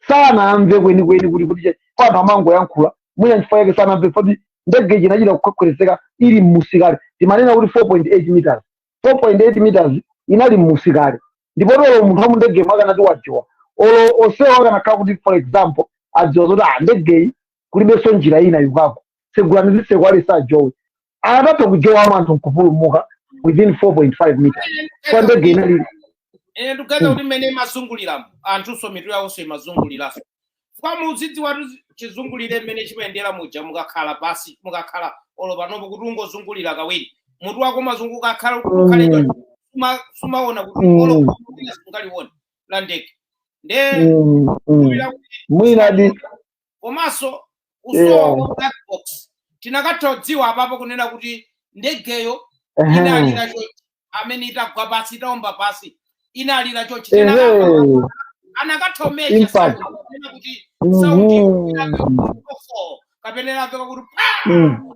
sanamve kwenikweni kuti kwa anthu amangoyankhula. Mwina chifukwa chake sanamve poti ndege iji inachita kukhwekhwerezeka ili mmusikale. Timanena kuti 4.8 meters, 4.8 meters inali mmusikale, ndipo olo munthu wa mundege akanati wajowa, olo onsewo akanakhala kuti, for example, adziwa zoti, ah, ndegeyi kulibenso njira ina yukako, tsegulani zitseko, alisajowe, atatha kujowamo anthu nkupulumuka within 4.5 meters kwa ndege inali Ine ndikuganiza kuti mmene imazunguliramo anthunso mitu yawonso imazunguliranso. Chifukwa muzidziwatu chizungulire mmene chimayendera muja, mukakhala pasi, mukakhala olo panopo kuti ungozungulira kawiri, mutu wako umazunguka, akhala ukhale sumaona kuti olo sungalione la ndege nde Mwina di komanso kusowa kwa black box, tinakatha kudziwa apapo kunena kuti ndegeyo inalira chochi, amene itagwa pasi, itaomba pasi, inalira chochi. Anakatha kumeasure Impact. sound, kunena kuti sound inamveka kapena inamveka kuti pa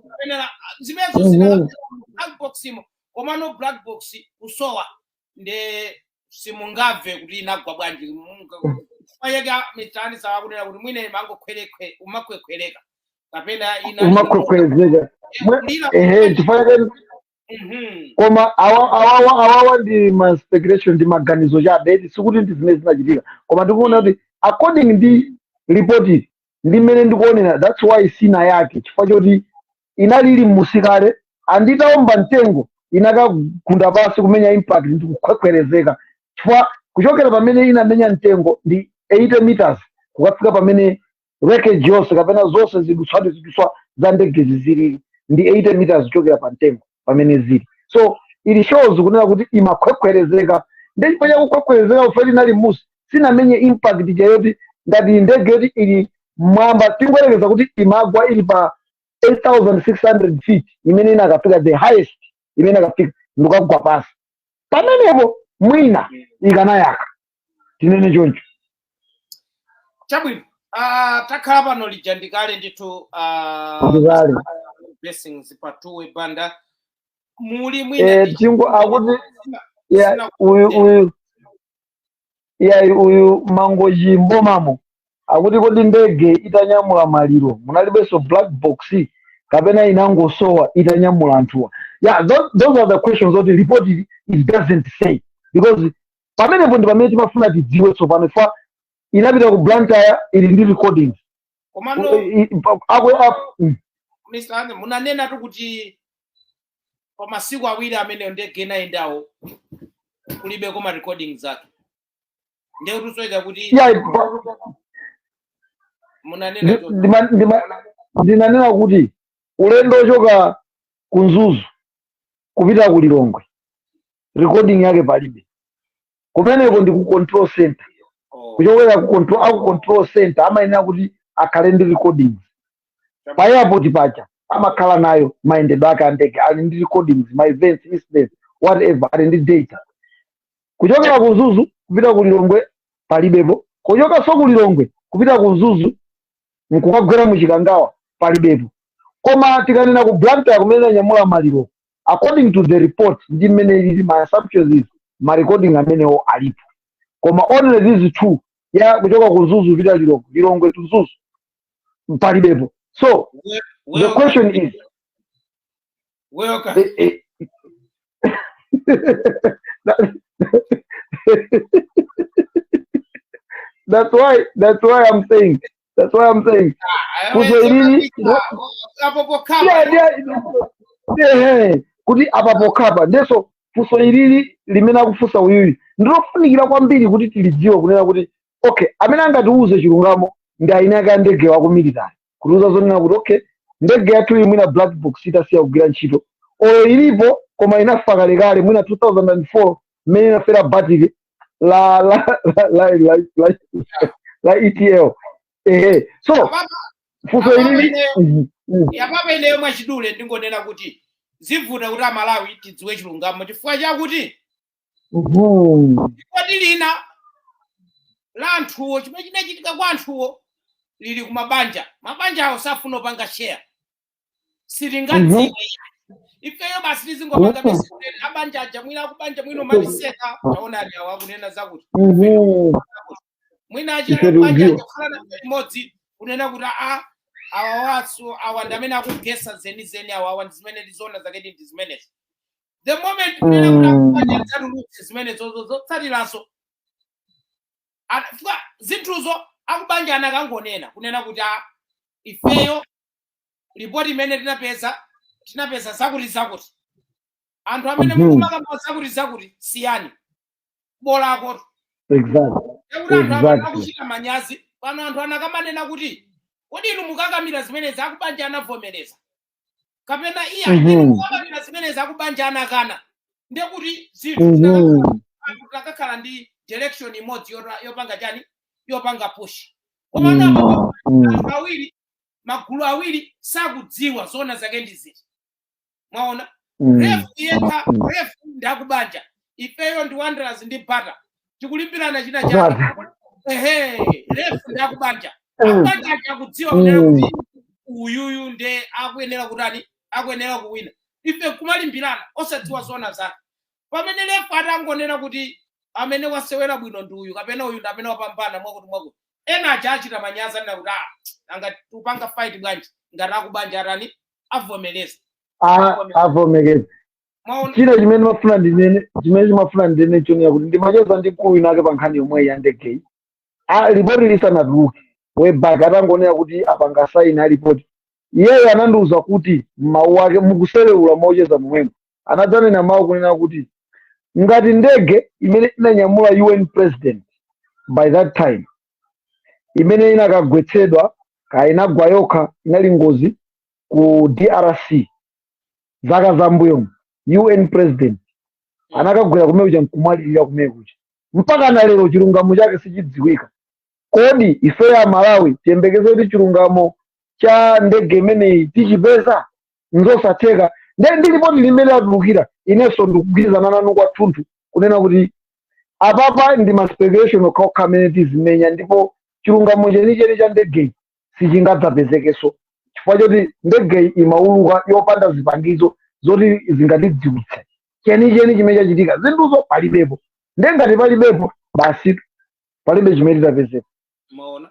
kapena zimenezo zinakapeka black box imo. Komano black box kusowa, nde simungabve kuti inagwa bwanji. Fayeka mitani sawa kunena kuti mwine imangokhwerekwe, umakhwekhwereka kapena ina Umakhwekhwerezeka. Kulira. Ehe, chifukwa chake koma awawa ndi ma speculation, ndi maganizo chabe, sikuti ndi zimene zinachitika, koma ndikuona kuti according ndi report ndi mmene ndikuonera, that's why sina yake, chifukwa choti inali ili mmusikale, anditaomba mtengo inakagunda pasi, kumenya impact ndi kukhwekhwerezeka, chifukwa kuchokera pamene inamenya mtengo ndi 80 meters kukafika pamene wreckage yonse kapena zonse zidutswa ndi zidutswa za ndegezi zilili ndi 80 meters kuchokera pa mtengo pamene zili. So ili shows kunena kuti imakhwekhwerezeka, ndi chifukwa chakukhwekhwerezeka ufeti inali musi, sinamenye impact chayoti ngati ndege yoti ili mwamba. Tingoyerekeza kuti imagwa ili pa 8600 feet, imene inakafika, the highest imene inakafika, ndikagwa pasi pamenepo, mwina ikanayaka, tinene choncho. Chabwino, takhala pano lija ndikale ndithu. Ndikale. Blessings Patuwe Banda, muli mwina Tingo akuti ya uyu ya uyu Mangoji mbomamo akuti, kodi ndege itanyamula maliro munalibenso black box kapena inangosowa itanyamula anthuwa? Yeah, those are the questions that the report it doesn't say, because pamenepo ndi pamene timafuna tidziwe tsopano fa inapita ku Blantyre ili ndi recordings. Komano Mr. Ande, munanena tu kuti pa masiku 2 amene ndege inayendawo kulibe koma recording zake, ndiye kuti usoweka kuti munanena Ndinanena kuti ulendo ochoka ku Mzuzu kupita ku Lilongwe recording yake palibe. Kumeneko ndi ku control center. Kuchokera ku control, aku control center amayenera kuti akhale ndi recordings. Pa airport paja amakhala nayo mayendedwe ake a ndege, ali ndi recordings, ma events, incidents, whatever, ali ndi data. Kuchokera ku Mzuzu kupita ku Lilongwe palibepo. Kuchokanso ku Lilongwe kupita ku Mzuzu nkukagwera mu Chikangawa palibepo. Koma tikanena ku Blantyre kumene anyamula maliro, according to the report ndi mmene ilili, ma assumptions is ma recording amenewo alipo, koma only these two, ya kuchoka ku Mzuzu kupita Lilongwe, Lilongwe to Mzuzu, palibepo. So the question is Welcome. Eh, that's why I'm saying funso ilili Apo pokhapa. Yeah, kuti apa pokhapa. Ndeso funso ilili limene akufunsa uyuyu ndilofunikira kwambiri kuti tilidziwe, kunena kuti okay, amene angatiuze chilungamo ndi aine ake a ndege waku military, kutiuza zonena kuti okay, ndege yathu iyi mwina black box itasiya kugwira ntchito, oyo ilipo koma inafa kalekale, mwina 2004 mmene inafera battery la ETL. Ehe, so funso ilili Yapapa ineyo mwachidule ndingonena kuti zivuta kuti Amalawi tidziwe chilungamo, chifukwa chakuti ripoti lina la anthuwo, chimene chinachitika kwa anthuwo, lili kumabanja, mabanja awo safuna opanga share, sitingadziwe ifeyo, basi tizingopanga basi abanja aja, mwina akubanja mwino mabiseka, taonani awo akunena zakuti mwina Ife achibanja tikudziwa. akukhala nafe limodzi kunena kuti a awa watso, awa ndi amene akugesa zenizeni, awa awa ndi zimene tizoona zake ndi zimenezi. The moment kunena kuti akubanja adzatulutse zimenezozo, zotsatirazo fuka zinthuzo akubanja anakangonena kunena kuti a ifeyo ripoti imene tinapeza, tinapeza zakuti zakuti, anthu amene mukumakamba zakuti zakuti siyani, bolako. Ekuti anthu akuchita manyazi. Pano anthu anakamanena kuti, kodi inu mukakamira zimenezi, akubanja anavomereza kapena iya? Inu mukakamira zimenezi, akubanja anakana? Ndiye kuti zinthu anthu takakhala ndi direction imodzi yopanga chani, yopanga push. Koma anthu awiri, magulu awiri sakudziwa zona zake ndi ziti, mwaona? Ref yekha, ref ndi akubanja, ifeyo ndi Wanderers ndi Bata, tikulimbirana china chake. Bata. Ehe, ref ndi akubanja. Akubanja ake akudziwa kunena kuti uyuyu nde akuyenera kutani, akuyenera kuwina. Ife kumalimbirana osadziwa zona zake, pamene ref atangonena kuti amene wasewera bwino ndi uyu kapena uyu ndi amene wapambana, mwakuti mwakuti, ena aja achita manyazi, anena kuti, ah, anga tupanga fight bwanji ngati akubanja atani, avomereza? Avomereza. Mwaona? China chimene mafuna ndinene, chimene chimafuna ndinene chonena kuti ndimacheza ndi mkulu winake pa nkhani yomweyi ya ndegeyi. Ripoti lisanatuluke, way back, atangonena kuti apanga sign a ripoti, iyeyo anandiwuza kuti mawu ake mukuselewula mocheza momwemo, anadzanena mawu kunena kuti ngati ndege imene inanyamula UN president by that time, imene inakagwetsedwa, kaya inagwa yokha, inali ngozi ku DRC zaka zambuyomu, UN president anakagwera kumene kuja nkumwalirira kumene kuja, mpaka na lero chilungamo chake sichidziwika. Kodi ife ya Malawi tiyembekeze kuti chilungamo cha ndege imeneyi tichipeza? Nzosatheka. Nde ndi ripoti limene latulukira, inenso ndikugwirizana nanu kwathunthu kunena kuti apapa ndi ma speculation okhaokha amene tizimenya, ndipo chilungamo chenicheni cha ndegeyi sichingadzapezekenso, chifukwa choti ndegeyi imauluka yopanda zipangizo zoti zingatidziwitse chenicheni chimene chachitika. Zinthuzo palibepo. Nde ngati palibepo, basi, palibe chimene titapezeka. Maona,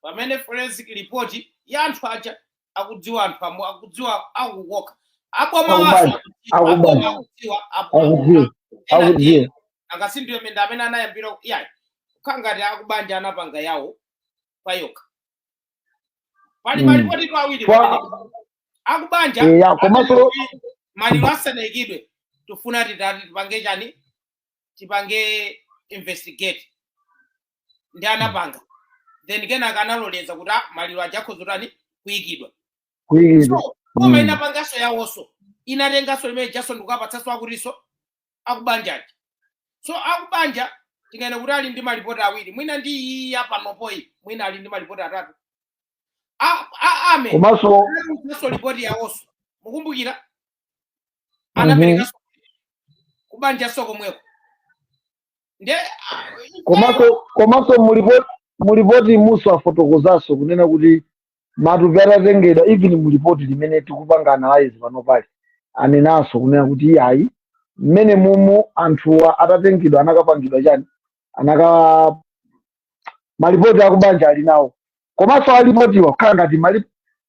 pamene forensic report ya anthu aja akudziwa, anthu amo akudziwa, akukoka aboma waso. Akubanja. Aboma akudziwa. Akudziwa. Ena Akudziwa. Angasindiwe mende amene anayambira yayi, kukhala ngati akubanja anapanga yawo payokha. Pali malipoti awiri pamene akubanja Ya, komanso maliro asanayikidwe, tifuna titati tipange chani, tipange investigate, ndi anapanga. Then kenaka analoleza kuti, ah, maliro aja akhoza kutani, kuyikidwa. Kuyikidwa. So koma inapanganso yawonso, inatenganso limene jason ndikukapatsanso akutinso akubanjaji. So akubanja tingaene kuti ali ndi malipoti awiri, mwina ndi iyi yapanopoyi, mwina ali ndi malipoti atatu. Ame Komanso anatenganso ripoti yawonso, mukumbukira, anaperekanso kubanjanso komweko nde Komanso mulipoti muso afotokozanso kunena kuti matupi atatengedwa, even mulipoti limene tikupanga analyze pano pali, anenanso kunena kuti iyayi, mmene mumu anthuwa atatengedwa anakapangidwa chani, anaka malipoti akubanja ali nawo. Komanso alipotiwa kukhala ngati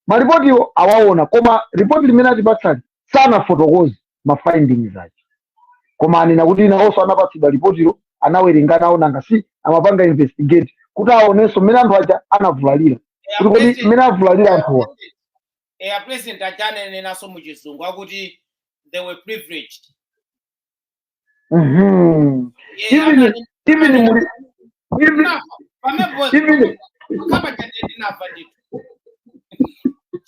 malipotiwo awaona, koma ripoti limene atipatsali sanafotokoze ma findings ake, koma anena kuti nawonso anapatsidwa ripotilo, anawerenga nawo. Nanga si amapanga investigate kuti aonenso mmene anthu aja anavulalira, kuti kodi mmene avulalira anthuwa. A president aja ananenanso muchizungu akuti they were privileged. Yeah, Even even muli even Ndinafa. Pamene kapa chande ndinafa ndithu,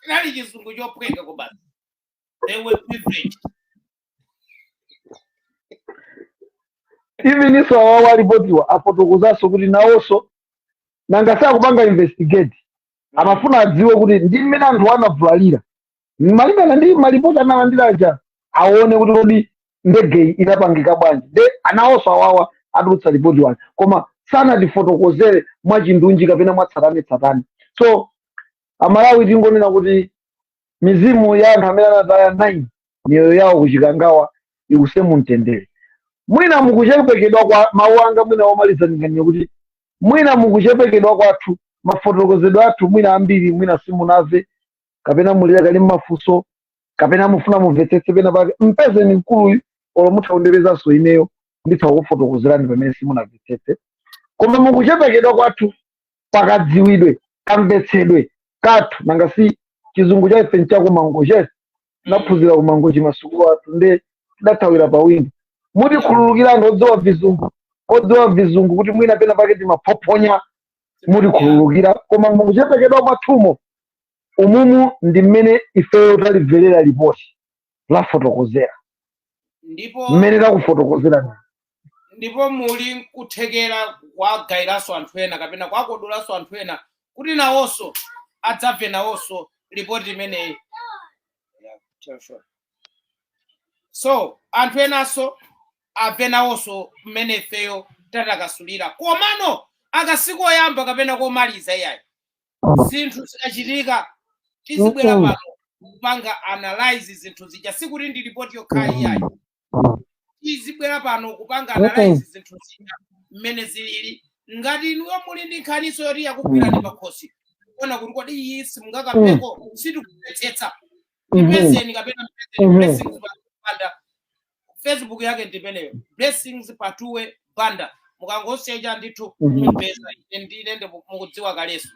chinali chizungu chophweka kubasi, they were privileged. Even iso awawo alipotiwa afotokozanso kuti nawonso nanga sakupanga investigate, amafuna adziwe kuti ndi mmene anthu anavulalira malingana ndi malipoti analandira aja, aone kuti kodi ndegeyi inapangika bwanji. De anawonso awawa atulutsa ripoti wake, koma sanatifotokozere mwachindunji kapena mwatsatanetsatane. So Amalawi, tingonena kuti mizimu ya anthu amene anataya 9 miyoyo yawo kuchikangawa iwuse mumtendere. Mwina mukuchepekedwa kwa mawu anga, mwina womaliza ndinganene kuti mwina mukuchepekedwa kwathu mafotokozedwe athu, mwina ambiri mwina simunamve, kapena mulira kali mmafunso, kapena mufuna mumvetsetse pena pake, mpezeni mkuluyu, olo mutha kundipezanso ineyo, nditha kufotokozerani pamene simunamvetsetse. Koma mukuchepekedwa kwathu pakadziwidwe kamvetsedwe kathu, nanga si chizungu cha ife nchakumangoche, naphunzira kumangochi masukulu athu, nde tidathawira pa windo. Mutikhululukira anthu odziwa vizungu, odziwa vizungu, kuti mwina pena pake timaphophonya. Mutikhululukira, koma mukuchepekedwa kwathumo umumu ndi mmene ifeyo talimverera ripoti lafotokozera, ndipo mmene takufotokozera. Ndipo muli kuthekera kuwagayiranso anthu ena kapena kuwakodolanso anthu ena kuti nawonso adzamve nawonso ripoti imeneyi. Yeah, sure. So anthu enanso amve nawonso mmene ifeyo tatakasulira. Komano akasiku oyamba kapena komaliza iyayi, zinthu zikachitika tizibwera pano kupanga analyze zinthu zija. Sikuti ndi ripoti yokhayi iyayi, tizibwera pano kupanga analyze zinthu zija mmene zilili. Ngati inuyo muli ndi nkhaniso yoti yakugwirani pakhosi, kuona kuti kodi iyi simungakambeko, sitikumvetsetsa, ndipezeni kapena mpezeni Blessings Banda. Facebook yake ndimeneyo, Blessings Patuwe Banda. Mukangosecha ndithu mumpeza. Ine ndine ndi mukudziwa kaleso.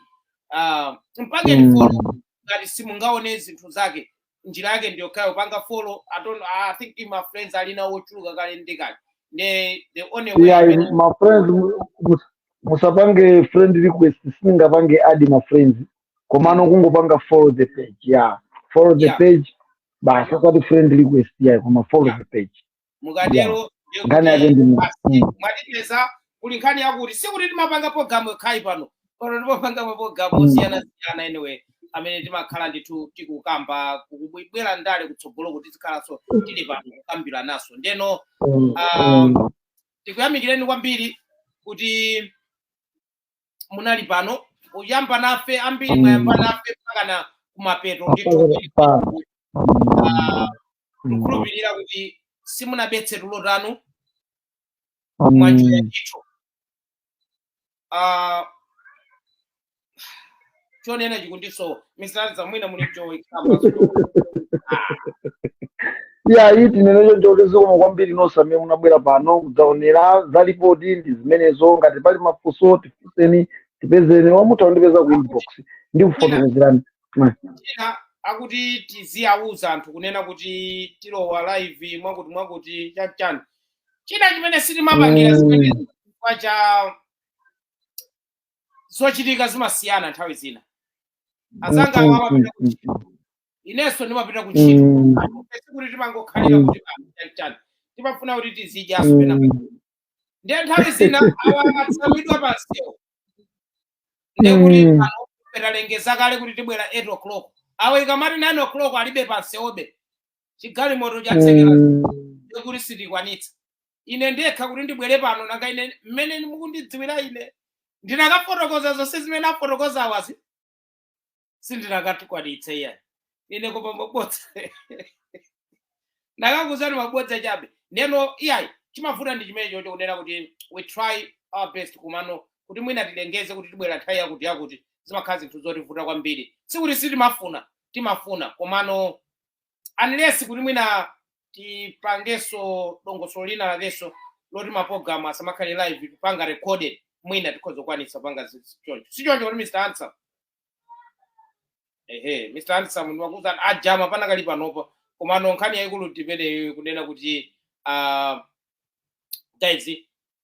Mpangeni follow ngati simungaone zinthu zake. Njira yake ndiyokhayo, panga follow. I don't, I think my friends alina ochuluka kale ndi kale, ndi the only way Yeah, imene- my friends, musapange friend request, singapange add ma friends, komano kungopanga follow the page. Yeah, follow the page basi, osati friend request, yeah, koma follow the page. Mukatero Nkhani yake ndi basi, mwatipeza. Kuli nkhani yakuti sikuti timapanga programu yokhayi pano. Pano timapanga mapulogalamu osiyanasiyana anyway, amene timakhala ndithu tikukamba kukubwera ndale kutsogolo, kuti tizikhalanso tili pano kukambira naso. Ndeno tikuyamikireni kwambiri kuti munali pano kuyamba nafe. Ambiri mwayamba nafe mpaka na kumapeto ndithu. Tikukhulupirira kuti simunabetse tulo tanu, mwanjoya ndithu. Chonena chikundisowa. Mr. Anza, mwina muli choikamba? Ya, iyi tinenecho nchoti zikomo kwambiri nonse amene munabwera pano kudzaonera za ripoti ndi zimenezo. Ngati pali mafunso, tifunseni, tipezeni, wamutha kundipeza ku inbox ndi kufotokozerani. Ena akuti tiziyawuza anthu kunena kuti tilowa live mwakuti mwakuti chanichani. China chimene sitimapangira zimene chifukwa cha zochitika zimasiyana. Nthawi zina azanga awa amapita kuntchito, inenso ndimapita kuntchito. Sikuti timangokhalira kuti chanichani, timafuna kuti tizidyaso pena. Ndiye nthawi zina awa akatsamidwa pansewu, ndiye kuti pano talengeza kale kuti tibwera 8 o'clock, awo ikamati 9 o'clock alibe pansewobe, chigalimoto chatsekera, ndiye kuti sitikwanitsa. Ine ndekha kuti ndibwere pano, nanga ine mmene mukundidziwira ine, ndinakafotokoza zonse zimene afotokoza awazi? Sindinakatikwanitsa iyayi ine, koma mabodza ndakakuzani, mabodza chabe. Ndeno iyayi, chimavuta ndi chimene chocho, kunena kuti we try our best, kumano kuti mwina tilengeze kuti tibwera nthawi yakuti yakuti, zimakhala zinthu zotivuta kwambiri. Sikuti sitimafuna, timafuna, komano unless kuti mwina tipangenso dongosolo lina lakenso loti mapulogalamu asamakhale live, kupanga recorded, mwina tikhoza kukwanitsa kupanga choncho. Si choncho kuti, Mr. Answer? Ehe, Mr. Answer ndiwakuza ajama panakali panopo. Komano nkhani yayikulu timeneyo, kunena kuti guys,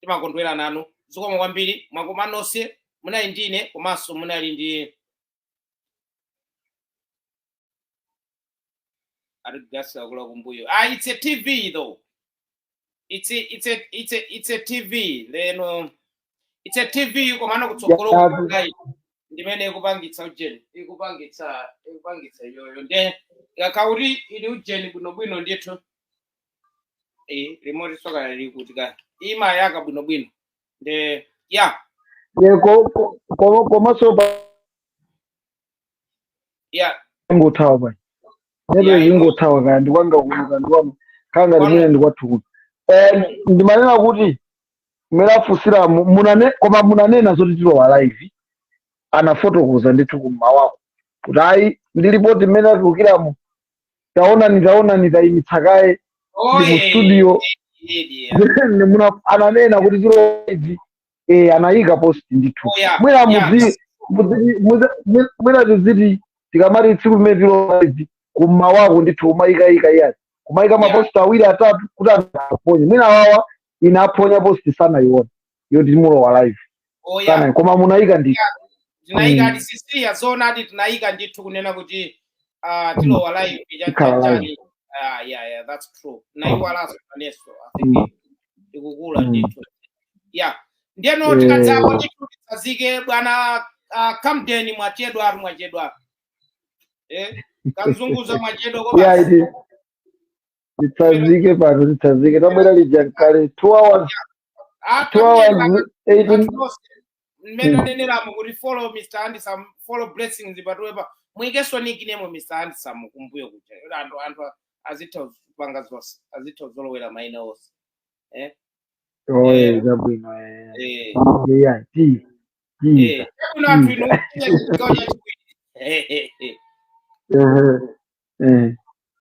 timakondwera nanu. Zikomo kwambiri, mwakoma nonse. Munali ndine komanso munali ndi arigasi akula kumbuyo. Ah, it's a TV though. It's a TV leno, it's a TV, komano kutsogolo kupangai ndimene ikupangitsa ujeni, ikupangitsa iyoyo. Nde ikakhala ili ujeni bwinobwino ndithu, remote soka lili kuti ka imayaka bwinobwino. Nde ya. Ye, komanso ingothawa pa nete, ingothawa kaya ndikwanga kuno kaya ndikwanga khanga limene ndikwathu kuno. Ndimanena kuti mmene afunsira munane, koma munanena zoti tilowa live, anafotokoza ndithu kummawako kuti ayi, ndi ripoti mmene atulukiramo, taonani, taonani, tayimitsa kaye, ndi mu studio. Ananena kuti tilowa live, anayika post ndithu. Mwina mwina tiziti tikamati tsiku limene tilowa live kummawako ndithu, kumayikayika iyani, kumayika maposti awiri atatu kuti anthu aponye. Mwina awawa ine aphonya post, sanayiona yoti timulowa live, Oya. Sana, koma munayika ndi Tinayika ati Cecilia, zoonadi tinayika ndithu kunena kuti tilowa live. Tikhala live. Chani. Ah, yeah, that's true. Nayiwalanso naneso. I think ikukula ndithu. Yeah, ndiyeno tikadzapo ndithu titsazike bwana Camden. Mwachedwa atu, mwachedwa, kamzunguza, mwachedwa Yeah, koma. Iti titsazike pano, titsazike. Tabwera lija kale 2 hours, 2 hours 18. Mmene aneneramo kuti follow Mr Handsome, follow Blessings Patuwepa, muikeso nickname Mr Handsome kumbuyo kuja. Anthu azitha kupanga zonse, azitha kuzolowera maina onse, eh? Oye, zabwino, eh. Eh. Yeah, ti ti. Kuno anthu inu, chigawo chachiwiri. Eh.